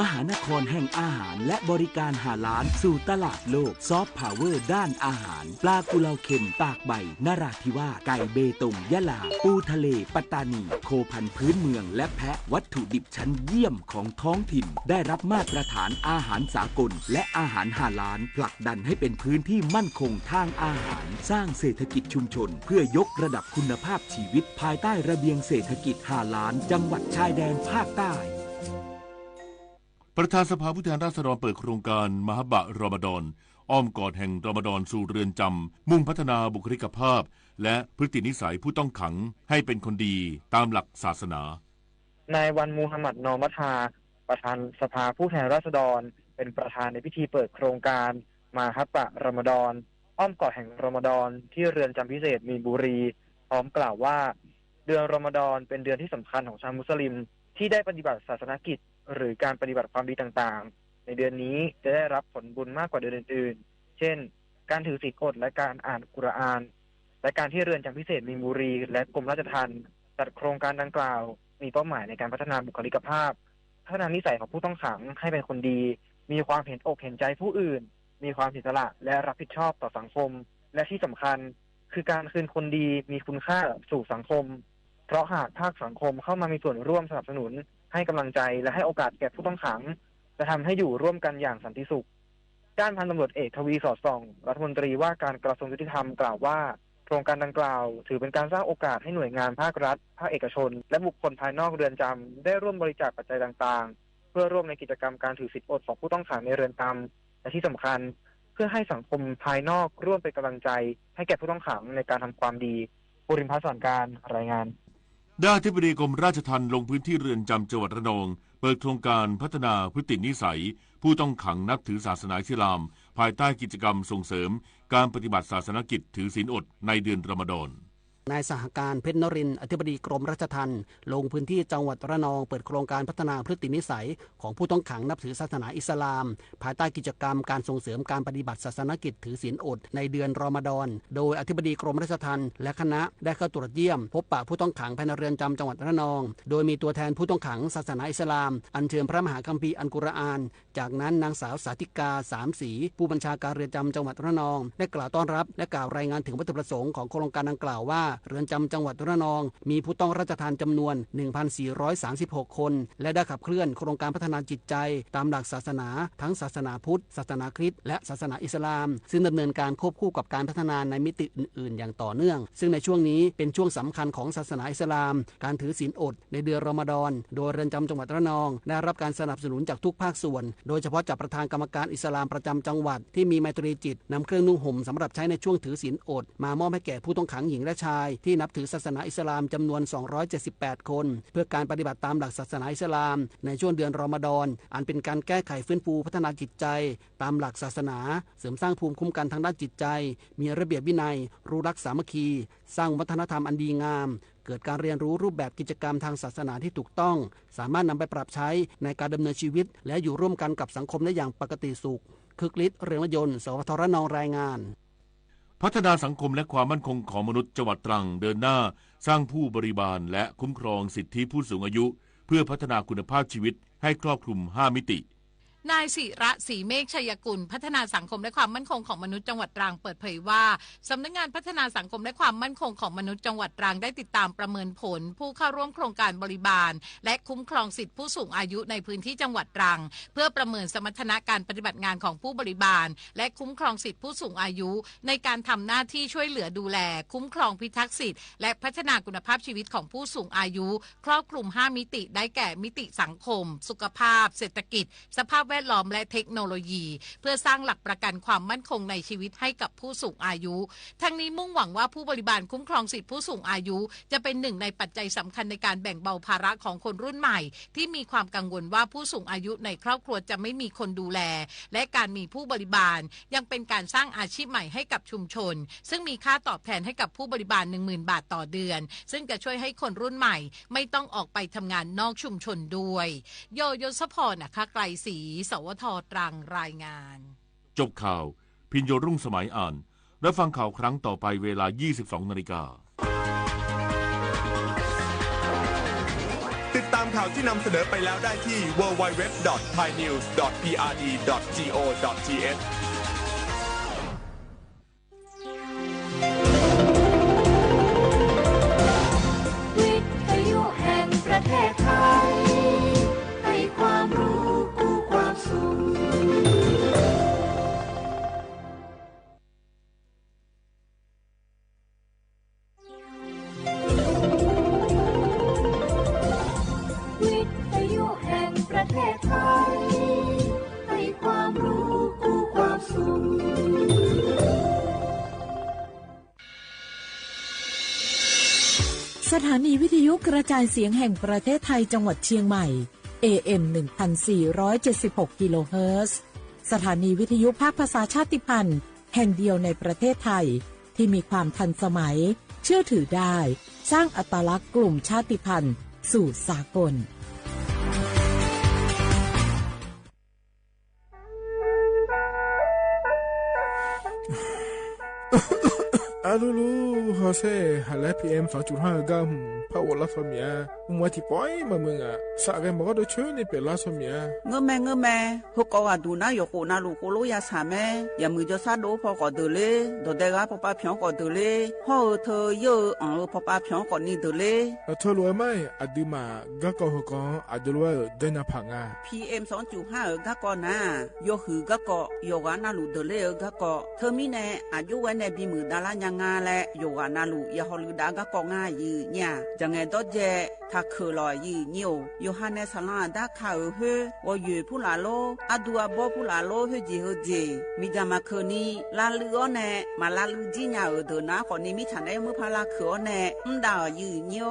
มหานครแห่งอาหารและบริการฮาลาลสู่ตลาดโลก ซอฟต์พาวเวอร์ด้านอาหาร ปลากุเลาเค็มตากใบนราธิวาส ไก่เบตงยะลา ปูทะเลปัตตานี โคพันธุ์พื้นเมือง และแพะ วัตถุดิบชั้นเยี่ยมของท้องถิ่น ได้รับมาตรฐานอาหารสากล และอาหารฮาลาล ผลักดันให้เป็นพื้นที่มั่นคงทางอาหาร สร้างเศรษฐกิจชุมชน เพื่อยกระดับคุณภาพชีวิต ภายใต้ระเบียงเศรษฐกิจฮาลาล จังหวัดชายแดนภาคใต้ ประธานสภาผู้แทนราษฎรเปิดโครงการมะฮับบะรอมฎอน อ้อมกอดแห่งรอมฎอนสู่เรือนจำ มุ่งพัฒนาบุคลิกภาพ และพฤตินิสัยผู้ต้องขังให้เป็นคนดีตามหลักศาสนา นายวันมูฮัมหมัด นอมัทา ประธานสภาผู้แทนราษฎร เป็นประธานในพิธีเปิดโครงการมะฮับบะรอมฎอน อ้อมกอดแห่งรอมฎอน ที่เรือนจำพิเศษมีนบุรี พร้อมกล่าวว่า เดือนรอมฎอนเป็นเดือนที่สำคัญของชาวมุสลิม ที่ได้ปฏิบัติศาสนกิจ หรือการปฏิบัติความดีต่างๆ ในเดือนนี้จะได้รับผลบุญมากกว่าเดือนอื่นๆ เช่น การถือศีลอดและการอ่านกุรอาน และการที่เรือนจำพิเศษมีนบุรี และกรมราชทัณฑ์ จัดโครงการดังกล่าว มีเป้าหมายในการพัฒนาบุคลิกภาพ พัฒนานิสัยของผู้ต้องขังให้เป็นคนดี มีความเห็นอกเห็นใจผู้อื่น มีความเสียสละและรับผิดชอบต่อสังคม และที่สำคัญ คือการคืนคนดีมีคุณค่าสู่สังคม เพราะหากภาคสังคมเข้ามามีส่วนร่วมสนับสนุน ให้กำลังใจและให้โอกาสแก่ผู้ต้องขัง จะทำให้อยู่ร่วมกันอย่างสันติสุข ด้านพันตำรวจเอกทวี สอดส่อง รัฐมนตรีว่าการกระทรวงยุติธรรมกล่าวว่า โครงการดังกล่าวถือเป็นการสร้างโอกาสให้หน่วยงานภาครัฐ ภาคเอกชน และบุคคลภายนอกเรือนจำได้ร่วมบริจาคปัจจัยต่างๆ เพื่อร่วมในกิจกรรมการถือศีลอดของผู้ต้องขังในเรือนจำ และที่สำคัญ เพื่อให้สังคมภายนอกร่วมเป็นกำลังใจให้แก่ผู้ต้องขังในการทำความดี ภูรินทร์ พัฒน์สอนกลาง รายงาน ด้านอธิบดีกรมราชทัณฑ์ลงพื้นที่เรือนจำจังหวัดระนอง เปิดโครงการพัฒนาพฤตินิสัยผู้ต้องขังนับถือศาสนาอิสลาม ภายใต้กิจกรรมส่งเสริมการปฏิบัติศาสนกิจถือศีลอดในเดือนรอมฎอน นายสหการ เพชรนรินทร์ อธิบดีกรมราชทัณฑ์ ลงพื้นที่จังหวัดระนอง เปิดโครงการพัฒนาพฤตินิสัยของผู้ต้องขังนับถือศาสนาอิสลาม ภายใต้กิจกรรมการส่งเสริมการปฏิบัติศาสนกิจถือศีลอดในเดือนรอมฎอน โดยอธิบดีกรมราชทัณฑ์และคณะได้เข้าตรวจเยี่ยมพบปะผู้ต้องขังภายในเรือนจำจังหวัดระนอง โดยมีตัวแทนผู้ต้องขังศาสนาอิสลาม อัญเชิญพระมหาคัมภีร์อัลกุรอาน จากนั้นนางสาวสาธิกา สามศรี ผู้บัญชาการเรือนจำจังหวัดระนอง ได้กล่าวต้อนรับและกล่าวรายงานถึงวัตถุประสงค์ของโครงการดังกล่าวว่า เรือนจำจังหวัดระนอง มีผู้ต้องราชทัณฑ์จำนวน หนึ่งพันสี่ร้อยสามสิบหก คน และได้ขับเคลื่อนโครงการพัฒนาจิตใจตามหลักศาสนา ทั้งศาสนาพุทธ ศาสนาคริสต์ และศาสนาอิสลาม ซึ่งดำเนินการควบคู่กับการพัฒนาในมิติอื่นๆ อย่างต่อเนื่อง ซึ่งในช่วงนี้เป็นช่วงสำคัญของศาสนาอิสลาม การถือศีลอดในเดือนรอมฎอน โดยเรือนจำจังหวัดระนอง ได้รับการสนับสนุนจากทุกภาคส่วน โดยเฉพาะจากประธานกรรมการอิสลามประจำจังหวัด ที่มีไมตรีจิตนำเครื่องนุ่งห่มสำหรับใช้ในช่วงถือศีลอด มามอบให้แก่ผู้ต้องขังหญิงและชาย ที่นับถือศาสนาอิสลามจำนวน สองร้อยเจ็ดสิบแปด คน เพื่อการปฏิบัติตามหลักศาสนาอิสลาม ในช่วงเดือนรอมฎอน อันเป็นการแก้ไขฟื้นฟูพัฒนาจิตใจ ตามหลักศาสนา เสริมสร้างภูมิคุ้มกันทางด้านจิตใจ มีระเบียบวินัย รู้รักสามัคคี สร้างวัฒนธรรมอันดีงาม เกิดการเรียนรู้รูปแบบกิจกรรมทางศาสนาที่ถูกต้อง สามารถนำไปปรับใช้ในการดำเนินชีวิต และอยู่ร่วมกันกับสังคมได้อย่างปกติสุข คึกฤทธิ์ เรืองนยนต์ สวท ระนอง รายงาน พัฒนาสังคมและความมั่นคงของมนุษย์จังหวัดตรังเดินหน้าสร้างผู้บริบาลและคุ้มครองสิทธิผู้สูงอายุ เพื่อพัฒนาคุณภาพชีวิตให้ครอบคลุมห้ามิติ นายศิระ ศรีเมฆชัยกุล พัฒนาสังคมและความมั่นคงของมนุษย์จังหวัดตรังเปิดเผยว่า สำนักงานพัฒนาสังคมและความมั่นคงของมนุษย์จังหวัดตรังได้ติดตามประเมินผลผู้เข้าร่วมโครงการบริบาล และคุ้มครองสิทธิผู้สูงอายุในพื้นที่จังหวัดตรัง เพื่อประเมินสมรรถนะการปฏิบัติงานของผู้บริบาล และคุ้มครองสิทธิผู้สูงอายุ ในการทำหน้าที่ช่วยเหลือดูแล คุ้มครองพิทักษ์สิทธิ และพัฒนาคุณภาพชีวิตของผู้สูงอายุ ครอบคลุมห้ามิติ ได้แก่มิติสังคม สุขภาพ เศรษฐกิจ สภาพ วดล้อมและเทคโนโลยี เพื่อสร้างหลักประกันความมั่นคงในชีวิตให้กับผู้สูงอายุ ทั้งนี้มุ่งหวังว่าผู้บริบาลคุ้มครองสิทธิผู้สูงอายุ จะเป็นหนึ่งในปัจจัยสำคัญในการแบ่งเบาภาระของคนรุ่นใหม่ ที่มีความกังวลว่าผู้สูงอายุในครอบครัวจะไม่มีคนดูแล และการมีผู้บริบาลยังเป็นการสร้างอาชีพใหม่ให้กับชุมชน ซึ่งมีค่าตอบแทนให้กับผู้บริบาล หนึ่งหมื่น บาทต่อเดือน ซึ่งจะช่วยให้คนรุ่นใหม่ไม่ต้องออกไปทำงานนอกชุมชนด้วย โย ยศพร อัครไกรศรี สวท ตรัง รายงาน จบข่าว พิญโยรุ่งสมัยอ่าน รับฟังข่าวครั้งต่อไปเวลา ยี่สิบสองนาฬิกา ติดตามข่าวที่นำเสนอไปแล้วได้ที่ ดับเบิลยู ดับเบิลยู ดับเบิลยู ดอท ไทยนิวส์ ดอท พีอาร์ดี ดอท จี โอ ดอท ที เอช วิทยุแห่งประเทศไทย ให้ความรู้กู้ความสุข วิทยุแห่งประเทศไทย ให้ความรู้กู้ความสุข สถานีวิทยุกระจายเสียงแห่งประเทศไทยจังหวัดเชียงใหม่ เอ เอ็ม หนึ่งพันสี่ร้อยเจ็ดสิบหก กิโลเฮิรตซ์ สถานีวิทยุภาคภาษาชาติพันธุ์แห่งเดียวในประเทศไทย ที่มีความทันสมัย เชื่อถือได้ สร้างอัตลักษณ์กลุ่มชาติพันธุ์สู่สากล อะลูลู ฮอเซ่ หันแล พีเอ็ม สองจุดห้า เออก้า หืม ผ้าอบรัดซอเมีย มึงว่าตี้ปอยมามึงอะ สะแกมบอกว่าโดยเชิญนี่เป๋นรัดซอเมีย เงอะแม เงอะแม เฮอก็ว่าดูนะ อย่าโขนะลูกโคโลยาสาแม่ อย่ามือจอซาโดพอก็เดินเลย ดอดแดกาพอปาเพียงก็เดินเลย พ่อเออเธอเยอะเอออ่างเออพอปาเพียงก็นี่เดินเลย เออ เธอรู้ไหม อะดื้อมา ก้าก็เฮอก็ อะดื้อรู้ว่าเออ เดินนาผางา พีเอ็ม สองจุดห้า เออ ก้าก็นะ ยอหือก้าก็ ยอหวานาลูกเดินเลยเออ ก้าก็ เธอมีแน่ อะยุไว้แน่ บีมือดาราญางาแล ยอหวานาลูก อย่าฮอลือดาก้าก็งายือเนี่ย จะไงดอเจ ถ้าเขอหล่อยือเนี่ย ยอหาแน่ สาราดาคาเออเฮอ วอเยอผู้หลาโล อะดูอะบอผู้หลาโล เฮอเจเฮอเจ มีจามาเขอนี้ ลาลืออ้อแน่ มาลาลือจี้เนี่ยเออ เดินนาขอนี้ มีฉันได้มือพาลาเขออ้อแน่ อืมดายือเนี่ย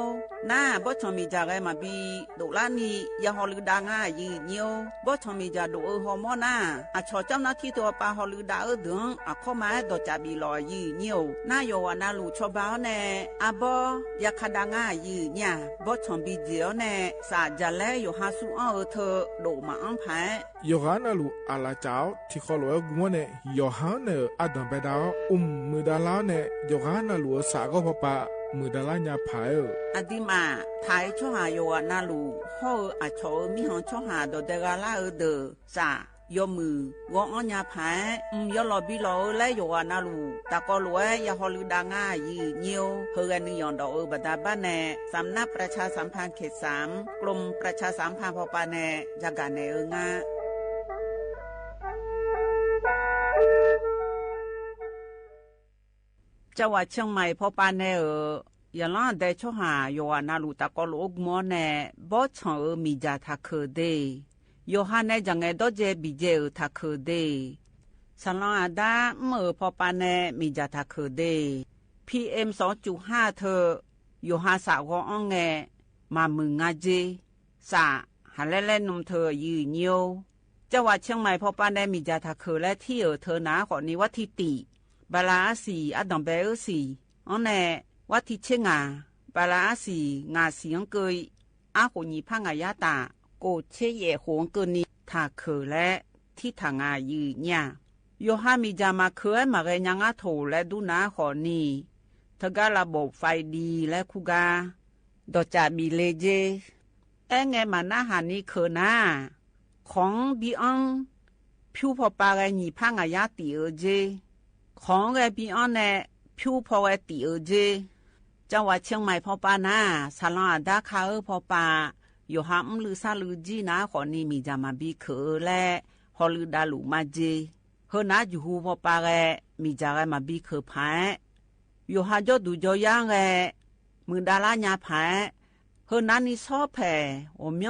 น้า บอสชองมีจ่าแกมาบี โดละนี่ อย่าฮอลือดางายือเยียว บอสชองมีจ่าโดเออฮอมอน้า อะชอเจ้าหน้าตี้ตัวปาฮอลือดาเออเดือง อะเข้ามาให้ดอกจ่าบีหล่อยือเยียว น้า ยอหวานาลูกชอบาอ้อแน่ อะบอ อย่าคาดางายือเนี่ย บอสชองบีเจียวแน่ สาจ่าแล ยอหาสู้อ้อเออเธอ โดมาอ้อผาย ยอหานาลูกอะลาเจ้า ตี้คอหลวงกุมอแน่ ยอหาเน่อ อะดอนแบดา อุ้มมือดาราแน่ ยอหานาลูกสาก็พอปะ มือดาราญาผายเออ อะดีมา ผายช่อหา ยอหานาลูก ฮอเออ อะชอเออ มีหองช่อหา ดอแดกาลาเออเดอ สา ยอมือ วออ้อญาผาย อืม ยอหล่อบีหล่อเออ และยอหานาลูก ตะกอหลวง อย่าฮอลือดางายือเยียว เฮอแกนึ่งหย่อนดอกเออ บาดาบ้านแน่ สำนักประชาสัมพันธ์เขตสาม กรมประชาสัมพันธ์พอปาแน่ จะกาแน่เอองา จังหวัดเชียงใหม่พอปาแน่เออ อย่าล้อแดช่อหา ยอหวานาลูก ตะกอหลวงกุมอแน่ บอสชองเออ มีจ่าถ้าเขอเด ยอหาแน่ จะไงดอเจบีเจเออ ถ้าเขอเด สาลองอะดา อืมเออ พอปาแน่ มีจ่าถ้าเขอเด พีเอ็ม สองจุดห้า เธอ ยอหาสาก็อ้อแง มามืองาเจ สา หาแลแลนมเธอยือเยียว จังหวัดเชียงใหม่พอปาแน่ มีจ่าถ้าเขอและตี้เออเธอนาขอนี้ วัดตี้ติ บาลาอาสี่ อะดองแบเออสี่ อ้อแน่ วัดตี้เชงา บาลาอาสี่ งาสี่อังเกย อาโขหนีผ้างายาตา โกเชแย่โขอังเกยนี้ ถ้าเขอและตี้ถ้างายือเนี่ย ยอหามีจ่ามาเขอมาแกยังอาโถและดูนาขอนี้ เธอการะบบไฟดีและคู่กา ดอกจ่าบีเลเจ แอ้แงมานาหานี้เขอนา ของบีอัง ผิวพอปาแกหนีผ้างายาติเออเจ ของแกบีอังแน่ ผิวพอแกติเออเจ จังหวัดเชียงใหม่พอปานา สาลองอะดาคาเออพอปา ยอหาอืมลือซาลือจี้นาขอนี้ มีจ่ามาบีเขอและ ฮอลือดาลูกมาเจ เฮอนาอยู่ฮูพอปาแก มีจ่าแกมาบีเขอผาย ยอหาจ้อดูจ้อย่างแก มือดาราญาผาย ႁႂ်ၼၢ်းနီႈဆီဖဲ ဢေႃႈ မျၢင်ႇၵိူဝ်ၼီႈ ပီႈမိုဝ်ႇတြႃးၺႃးၽၢႆ ႁေႃႈလိူဝ်တႃလူႇမႃးၸေး ယိုဝ်းၺႃး မီးၸႃႉၶိူဝ်း ဢိူဝ်ႈ ၸေႃႉႁႃႁေႃႈမေႃးၼႃႇ တေႃႇၸႃႉပီႈလႄႈၺႃးမႄးၸေး ယိုဝ်းၺိဝ်း ၼႃႇၵႃႈ ဢိူဝ်ႈ သင်ပေႃးၼႃႇ ၶေႃႈၼီႈ ၸမ်ႉယွင်ႇ ငႃႇသုမ်း တီႇတီႇ ၺီႇယႄႇ ၸမ်ႉယွင်ႇယႄႇ လႄႈ ထိူဝ်ၵႃႈ ငႄႈလႄႈၺႃးမႄးၸေး ႁေႃႈ ဢိူဝ်ႈ တီႇဝိူဝ်ႇတီႇ ထိူဝ်ၵႃႈ ငႄႈလႄႈၺႃးမႄးၸေး ဢုၸိၼႃႇ ငေႃးမႃးဢၼ်ၼီႈ ဢႃႇယိုဝ်းၺိဝ်း ၶႃႈ ၸေႃႉ ၸေႃႉ ၸေႃႉ မႄႈၼူ မႄႈၼူ မႄႈၼူ ၸၢၼ်းယီႈ ၸေႃႉၽူႈလဵင်ႉ ဢႃႈ တေႃႇဝိူဝ်ႇထုၺ်ႇ ဢႃႈ ၶႃႈပႄႉ ၸၢၼ်းယီႈ ၸေႃႉမေႃလဵင်ႉ ဢႃႈ တေႃႇငႄႈ ၸေႃႉယီႈ ဢႃႈ ၶႃႈပႄႉ ၸေႃႉၽႃႉမႃးသီႇ ၸေႃႉ ၸႃႇလူဝ်း ဢိူဝ်ႈ ၼႃႇယီႇပိူဝ်ႇ သမ်ႇမႃႇငိူဝ်ႈၼႃႈ မႃးသီႇၶူဝ်လႄႈ ပျႃႇယီႇပိူဝ်ႇ ပိူဝ်ႇၼူႇမႃးသီႇလႃႇ ဢိူဝ်ႈ ၸေႃႉလႄႈ မႃးၸေႃႉလႄႈ ငႃးၸေႇ မႃးသီႇလႃႇ ဢိူဝ်ႈ ပေႃးၸႃႉသႃႇလႃႇ မႃးၸူဝ်ႈငႃးၸေႇ ပိူဝ်ႇၼူႇမႃးသီႇပိူဝ်ႇ မီးသုတ်းသေႃး ၸၢင်ႈဢၵျေး မႃးသီႇလႃႇၼႃႇ ပိူဝ်ႇမီးဢၵျေး ၸၢင်ႈဢၵျေး ပိူဝ်ႇသီႇလႃႇ ယွၼ်းႁႃၸေႃႉမႃး သီႇလႃႇငႃးၼႃႇ ယွၼ်းႁႃၸေႃႉႁႃၼႃႇ ၵႃႈဢိူဝ်ႈ ယိုၼ်းယိုၼ်းယႂ်ႇ ဢူၺ်းဢိူဝ်ႈ ၸေႃႉၸေႃႉမႃး ၽူႈလႄႈယိုၼ်းယိုၼ်း တူႇမႃး မေႃလႄႈ ၸေႃႉၸေႃႉလူၺ်ႈ ဢႃႇတိၸႃႇဢၼီႇ ၽိတ်းၽူႈမႃးၸၢင်ႈလႄႈ ၸေႃႉမႃးယိုၼ်းယၢဝ်း ဝႆႉတီႈတုမ်ႉမႃးတႃႇ ၸၢင်ႈယိုၼ်းၸေႃႉၸေႃႉလႄႈ ဢႃႇတိၵိူဝ်ႇလင်ႁိုဝ်မီး ဢိၼ်ႇၼႃႇယႃႇမေႃၸေႃႉၼႄ တေႃႇငႄႈၸေႃႉတႃႇမႃး ႁေး ဢုတ်ႉတုထမ်ႇမ ယိုၼ်ႇယိုၼ်း ယိုၼ်းၸိုၼ်ႈလႄႈ ယိုၼ်ႇယိုၼ်းၼႆ ၽယႃးထူၼ်ႇၸိူဝ်းလႃႈမႄႈ ယိုၼ်ႇယိုၼ်း ယွမ်းမီးၼႃႈလူႇထူၼ်ႇၸိူဝ်းလႃႈလူးဢေႃႈ ဢႃႇယမ်ႇ ၼႃႇလီႇထီႇလႃႇၵႃႇတူႇ ၼႃႇလီႇဝေႇလႃႇၼႆႉ ၶျေႇလၢင်ႇၵိူဝ်ႇၼီႈ ဢိူဝ်ႈ ထူၼ်ႇၸိူဝ်းလႃႈၼႆႉ ၵေႃႈ ၵေႃႈတီႈၸေႇၸိုဝ်ႈၸိုဝ်ႈ ၽယႃးၸႃႇၵႃႇၼႆလႃႈမႄႈ ယိုၼ်ႇယိုၼ်း ယိုၼ်းၸိုၼ်ႈ ယိုၼ်ႇယိုၼ်းၼႆ ထူၼ်ႇၸိူဝ်းလႃႈဢေႃႈ ဢၼ်တေၶႂ်ႈ ဢၼ်ၼင်ႇၼႃႇ မဵဝ်းထီႇၼင်ႇၵေႃႈလႃႈ ငႃႇဢီႇၼႃႇ ပႃႇလႃႇဢႃႇသီႇၼႃႇ ၶေႃႈၼႆႉ ၶုမ်ႇသိူဝ်ႇလႄႈ ၶူးဢိူဝ်ႈသီႇ ဢႃႇၶူဝ်ႇၼႃႇ ၶေႃႈၼႆႉ သႄႇထီႇၶူဝ်ႇ မီးၸုမ်းဢၼ်ၼင်ႇၼႃႇ ၶေႃႈၼႆႉ ၸွမ်းၼင်ႇငႃႇၼင်ႇၵေႃႈလႃႈ ငႃႇဢီႇၼႃႇ ဝႃႈဢႃႇထီႇငႃႇၼင်ႇ ဝႃႈထီႇၶျေႇၵူဝ်ႇငႃႇၼင်ႇ ပႃႇလႃႇဢႃႇသီႇ သုမ်းသဵင်ႈ သီႇလေႇၵႃႇ ၶူဝ်ႇၼီႇၽႃႉငႃႇယႃႇတႃႇ ၵူဝ်ႇၶျေႇ ယႄႇၶူဝ်ႇ ဢႃႇယမ်ႇ ထီႇၼႃႇသႃႇ ထီႇၼႃႇ ပႃႇလႃႇၸီႇ ဢီႇၵႃႇ ဝိတုမႃႇ ၶႂႃႇယိုၼ်ႇယိုၼ်း ၸွမ်းၼင်ႇၵေႃႈလႃႈဢေႃႈ လူဝ်ႇဝႃႈယိုၼ်ႇယိုၼ်း ဢႃႇတိူဝ်ႇၶႃႈယႃႇတိူဝ်ႇဝႃႈ လႃႈၶျေႇၶျေႇဢေႃႈ ယႃႇၸေႃႉၸီႇလႄႈဢေႃႈ တူၺ်းဝႃႈလူး ယိုၼ်ႇၸီႇဢေႃႈ တူၺ်းဝႃႈ တီႈၸေႇၸိုဝ်ႈ ဢႃႇတိူဝ်ႇ မီးၼႃႈ မီးၼႃႈႁႃႉ တႃႇမႃးယိုၼ်ႇယိုၼ်း ဢိၼ်ႇၺူဝ်ႇမႃႉ တၢင်းပႅင်ႇငႄႈ ဢဝ်ဝူၺ်ႇလီႁၢႆႉ ၼႄၸႃႉဢေႃႈ လူဝ်ႇဝႃႈယိုၼ်ႇယိုၼ်း ယူႇႁႃႉ မီးယႃႈမႃးပွင်ႇငႄႈ ၼွၼ်းၼႄၸိုင် မႃးယႃႈထၢင်ႇၸိူဝ်းလႄႈလႄႈ ၸႃႉႁိူဝ်ႈတီႈ တႃႇၵေႃႈလူဝ်ႇၼႃႈႁႃႉ ပျေႃႇတႃႇမႃးယိုၼ်ႇယိုၼ်း မီးလႃႈမႃးၸွင်ႇငႄႈ ၼေႃႈငႄႈ ၼေႃႈပူႇလႄႈငႃး ၵိုင်ႇၼိူဝ်သႃႇလႃႇၺႃး ဢူဝ်းဢေး ငႃးႁႃႉ မိူဝ်ႈဢူဝ်း ၼေႃႈလူဝ်း မိူဝ်ႈဢူဝ်း ၸူဝ်ႈလႄႈသီႇၺႃး လေႃႈၼႃႇ ဢိုမ်း ပႃႈၼႆႉ ဢႃႇယႃႇမႃးၽႃႇ သႄႈၸွင်ႇ မီးလႃႈမႃးၸွင်ႇငႄႈ ၶိုၼ်းငႄႈ ၵူႈလႄႈလေႃႈၼေႃႈ ဢႃႇတိူဝ်ႉၺႃႇတီႈၵုင်ႇ လႄႈ ဢိူဝ်ႈ ၸေႃႇမႆႈသၢင်ႇဢႃႈ ဢီႈၼွင်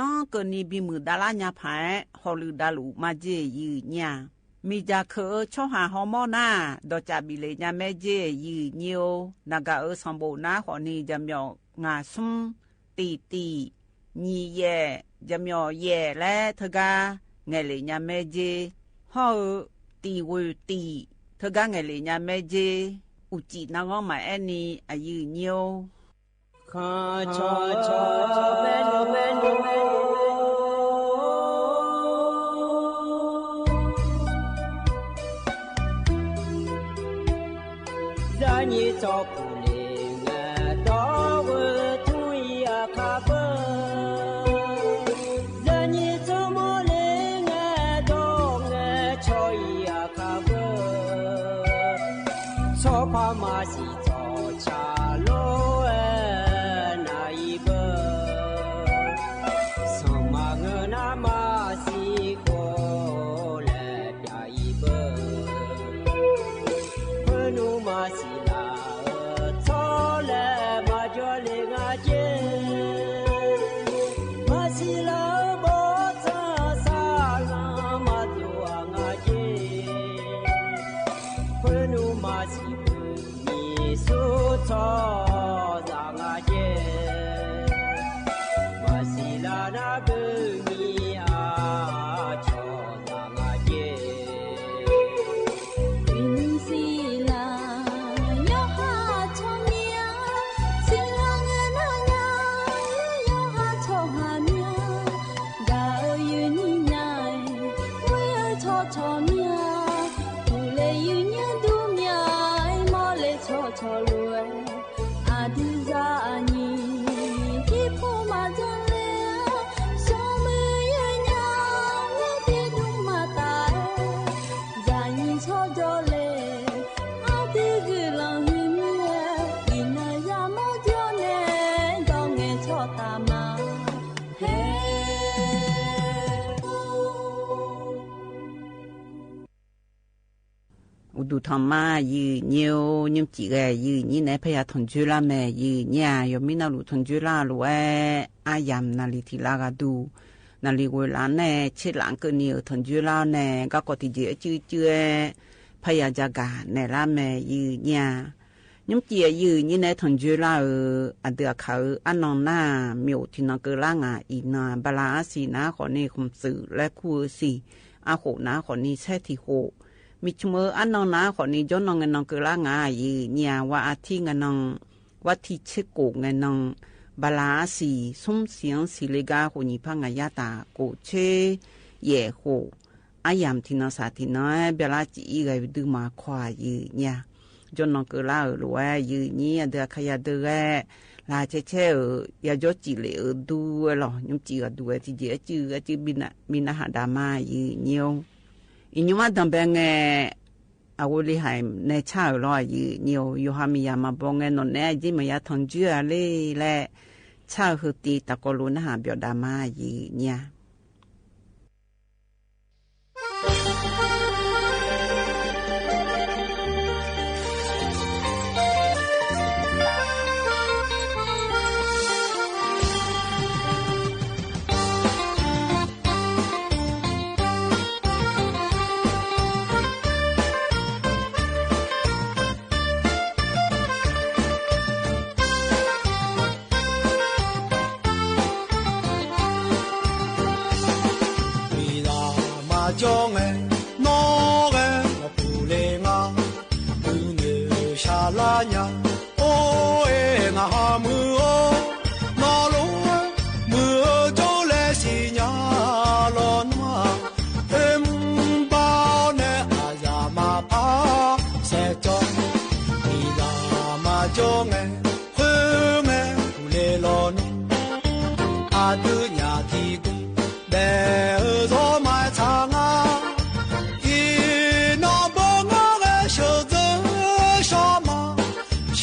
ႉပေႃႈငေႃးလႄႈ သိူဝ်ၸိူဝ်းသေႃးမႃး သ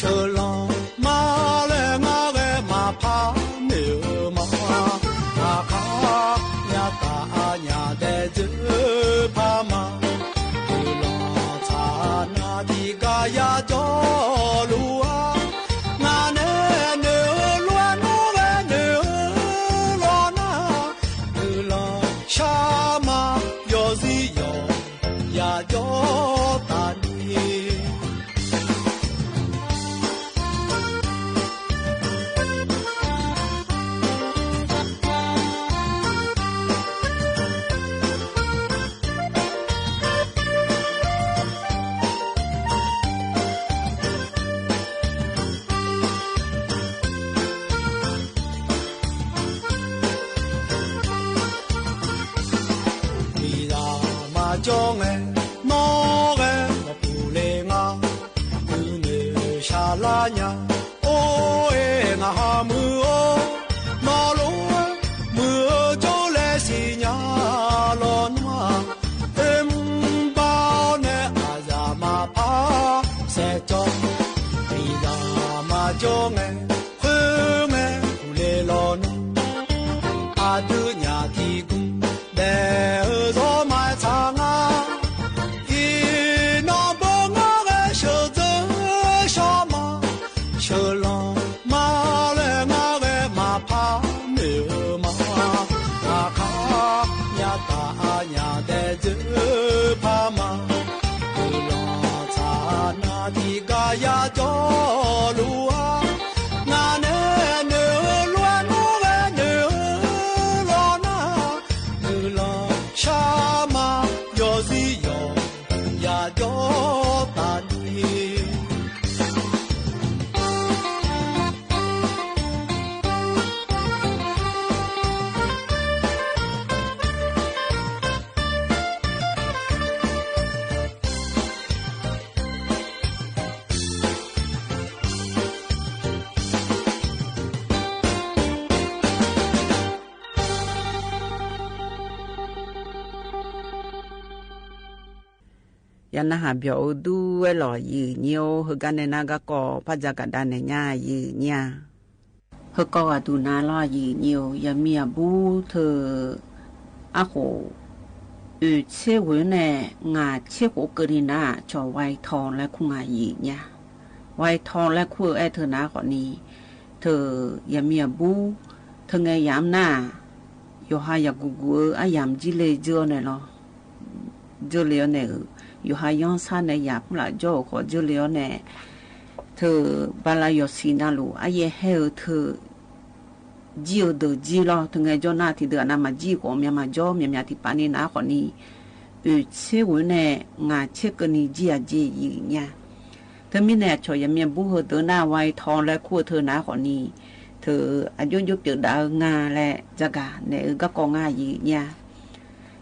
ညါ အိၣ်ဧၢ နဟးမုၢ်အိၣ် နီၢ်လိၤဧၢ မုၢ်အိၣ်ကၠိလဲၤဆံညါလီၤနွါ အ့ၣ် ဘၣ်န့ၣ် အယၤမၤဖး စဲးကၠီ မံၤယၤမၤကၠိငဲ ဃုမ့ၢ် ကူၣ်လ့ၤလီၤနွါ အဒုးညါထံကူ ဒဲးဧၢ စီၤမၤဆါငါ အံၤ နီၢ်ဘိငါရဲ ဆၢၣ်စၢၣ် ဆှီမၤ ဆၢၣ်လီၤမၤလဲၣ် ငါရဲ မၤဖးမ့ၢ်ဧၢမး အခါညါတၢ်အါညါ ဒဲးစၢၢ်ဖးမၤ အုၣ်လီၤဆါနၤ ထံကယၤကၠီလူၤဧါ နၤနဲ နုၢ်လွဲနုၢ်ရဲ နုၢ်လီၤနၤ နုၢ်လီၤဆါမၤ ယီၤစံယီၤ ယၤကၠီတၢ်န့ၣ် ယနၢ်ဟးပျီၣ်အုဒူဝဲလီၤ ယုၢ်ညိ ဟ့ၣ်ဂံၢ်န့ၢ်နၤ ဂၤကီၢ်ဖးယၢကဒါန့ၣ်ညါ ယုၢ်ညိ ဟ့ၣ်ကီးဂၤဒုးနၤလီၤ ယုၢ်ညိ ယမံၤအဘူးထၢၣ် အဃိ အိၣ်ဆ့ဝဲန့ၣ် ငါးဆံဃိးကၢၢ်နံၣ်နၤ ဆီၣ်ဝဲထီၣ်လဲၤခူၣ် ယုၢ်ညိ ဝဲထီၣ်လဲၤခူၣ် အဲၣ်ထၢၣ်နၤဃီန့ၣ် ထၢၣ် ယမံၤအဘူး ထၢၣ်ငဲၤယၤမနုၤ ယိၤဟၣ်ယၤကူကူဧၢ အယၤမ့ၢ်ကၠံလ့ၤကၠိန့ၣ်လီၤ ကၠံလ့ၤအီၤန့ၣ်ဧၢ ယိၤဟၣ်ယီၣ်ဆၣ်န့ၣ် ယၤဖုလၢ်ကၠီအိၣ်ဃီ ကၠံလ့ၤအီၤန့ၣ် ထၢၣ်ဘၣ်လၢယီၤဆံးနၤလူၤ အယဲၢ်ဟဲဧၢ ထၢၣ် ကၠံဧၢ ဒုးကၠံလီၤ ထၢၣ်ငဲၤကၠီနၤ ထံၣ်ဒုးအနၤမၤကၠံ ကိးမံၤမၤကၠီ မံၤမံၤထံၣ်ပာ်န့ၢ်နၤဃီန့ၣ် အိၣ်ဆ့ဝဲန့ၣ် ငါးဆံကၢၢ်နံၣ်ကၠံအကၠံ ယုၢ်ညိ ထၢၣ်မံၤန့ၣ် အဆီၣ်ယမံၤအဘူးဟ့ၣ်ဒုးနၤ ဝဲထီၣ်လဲၤခူၣ်ထၢၣ်နၤဃီန့ၣ် ထၢၣ် အယိယိပၠိးဒၣ်ဧၢ ငါလဲၤ ကၠီကၤ နဲၣ်ဧၢ ဂၤကီၢ်ငါ ယုၢ်ညိ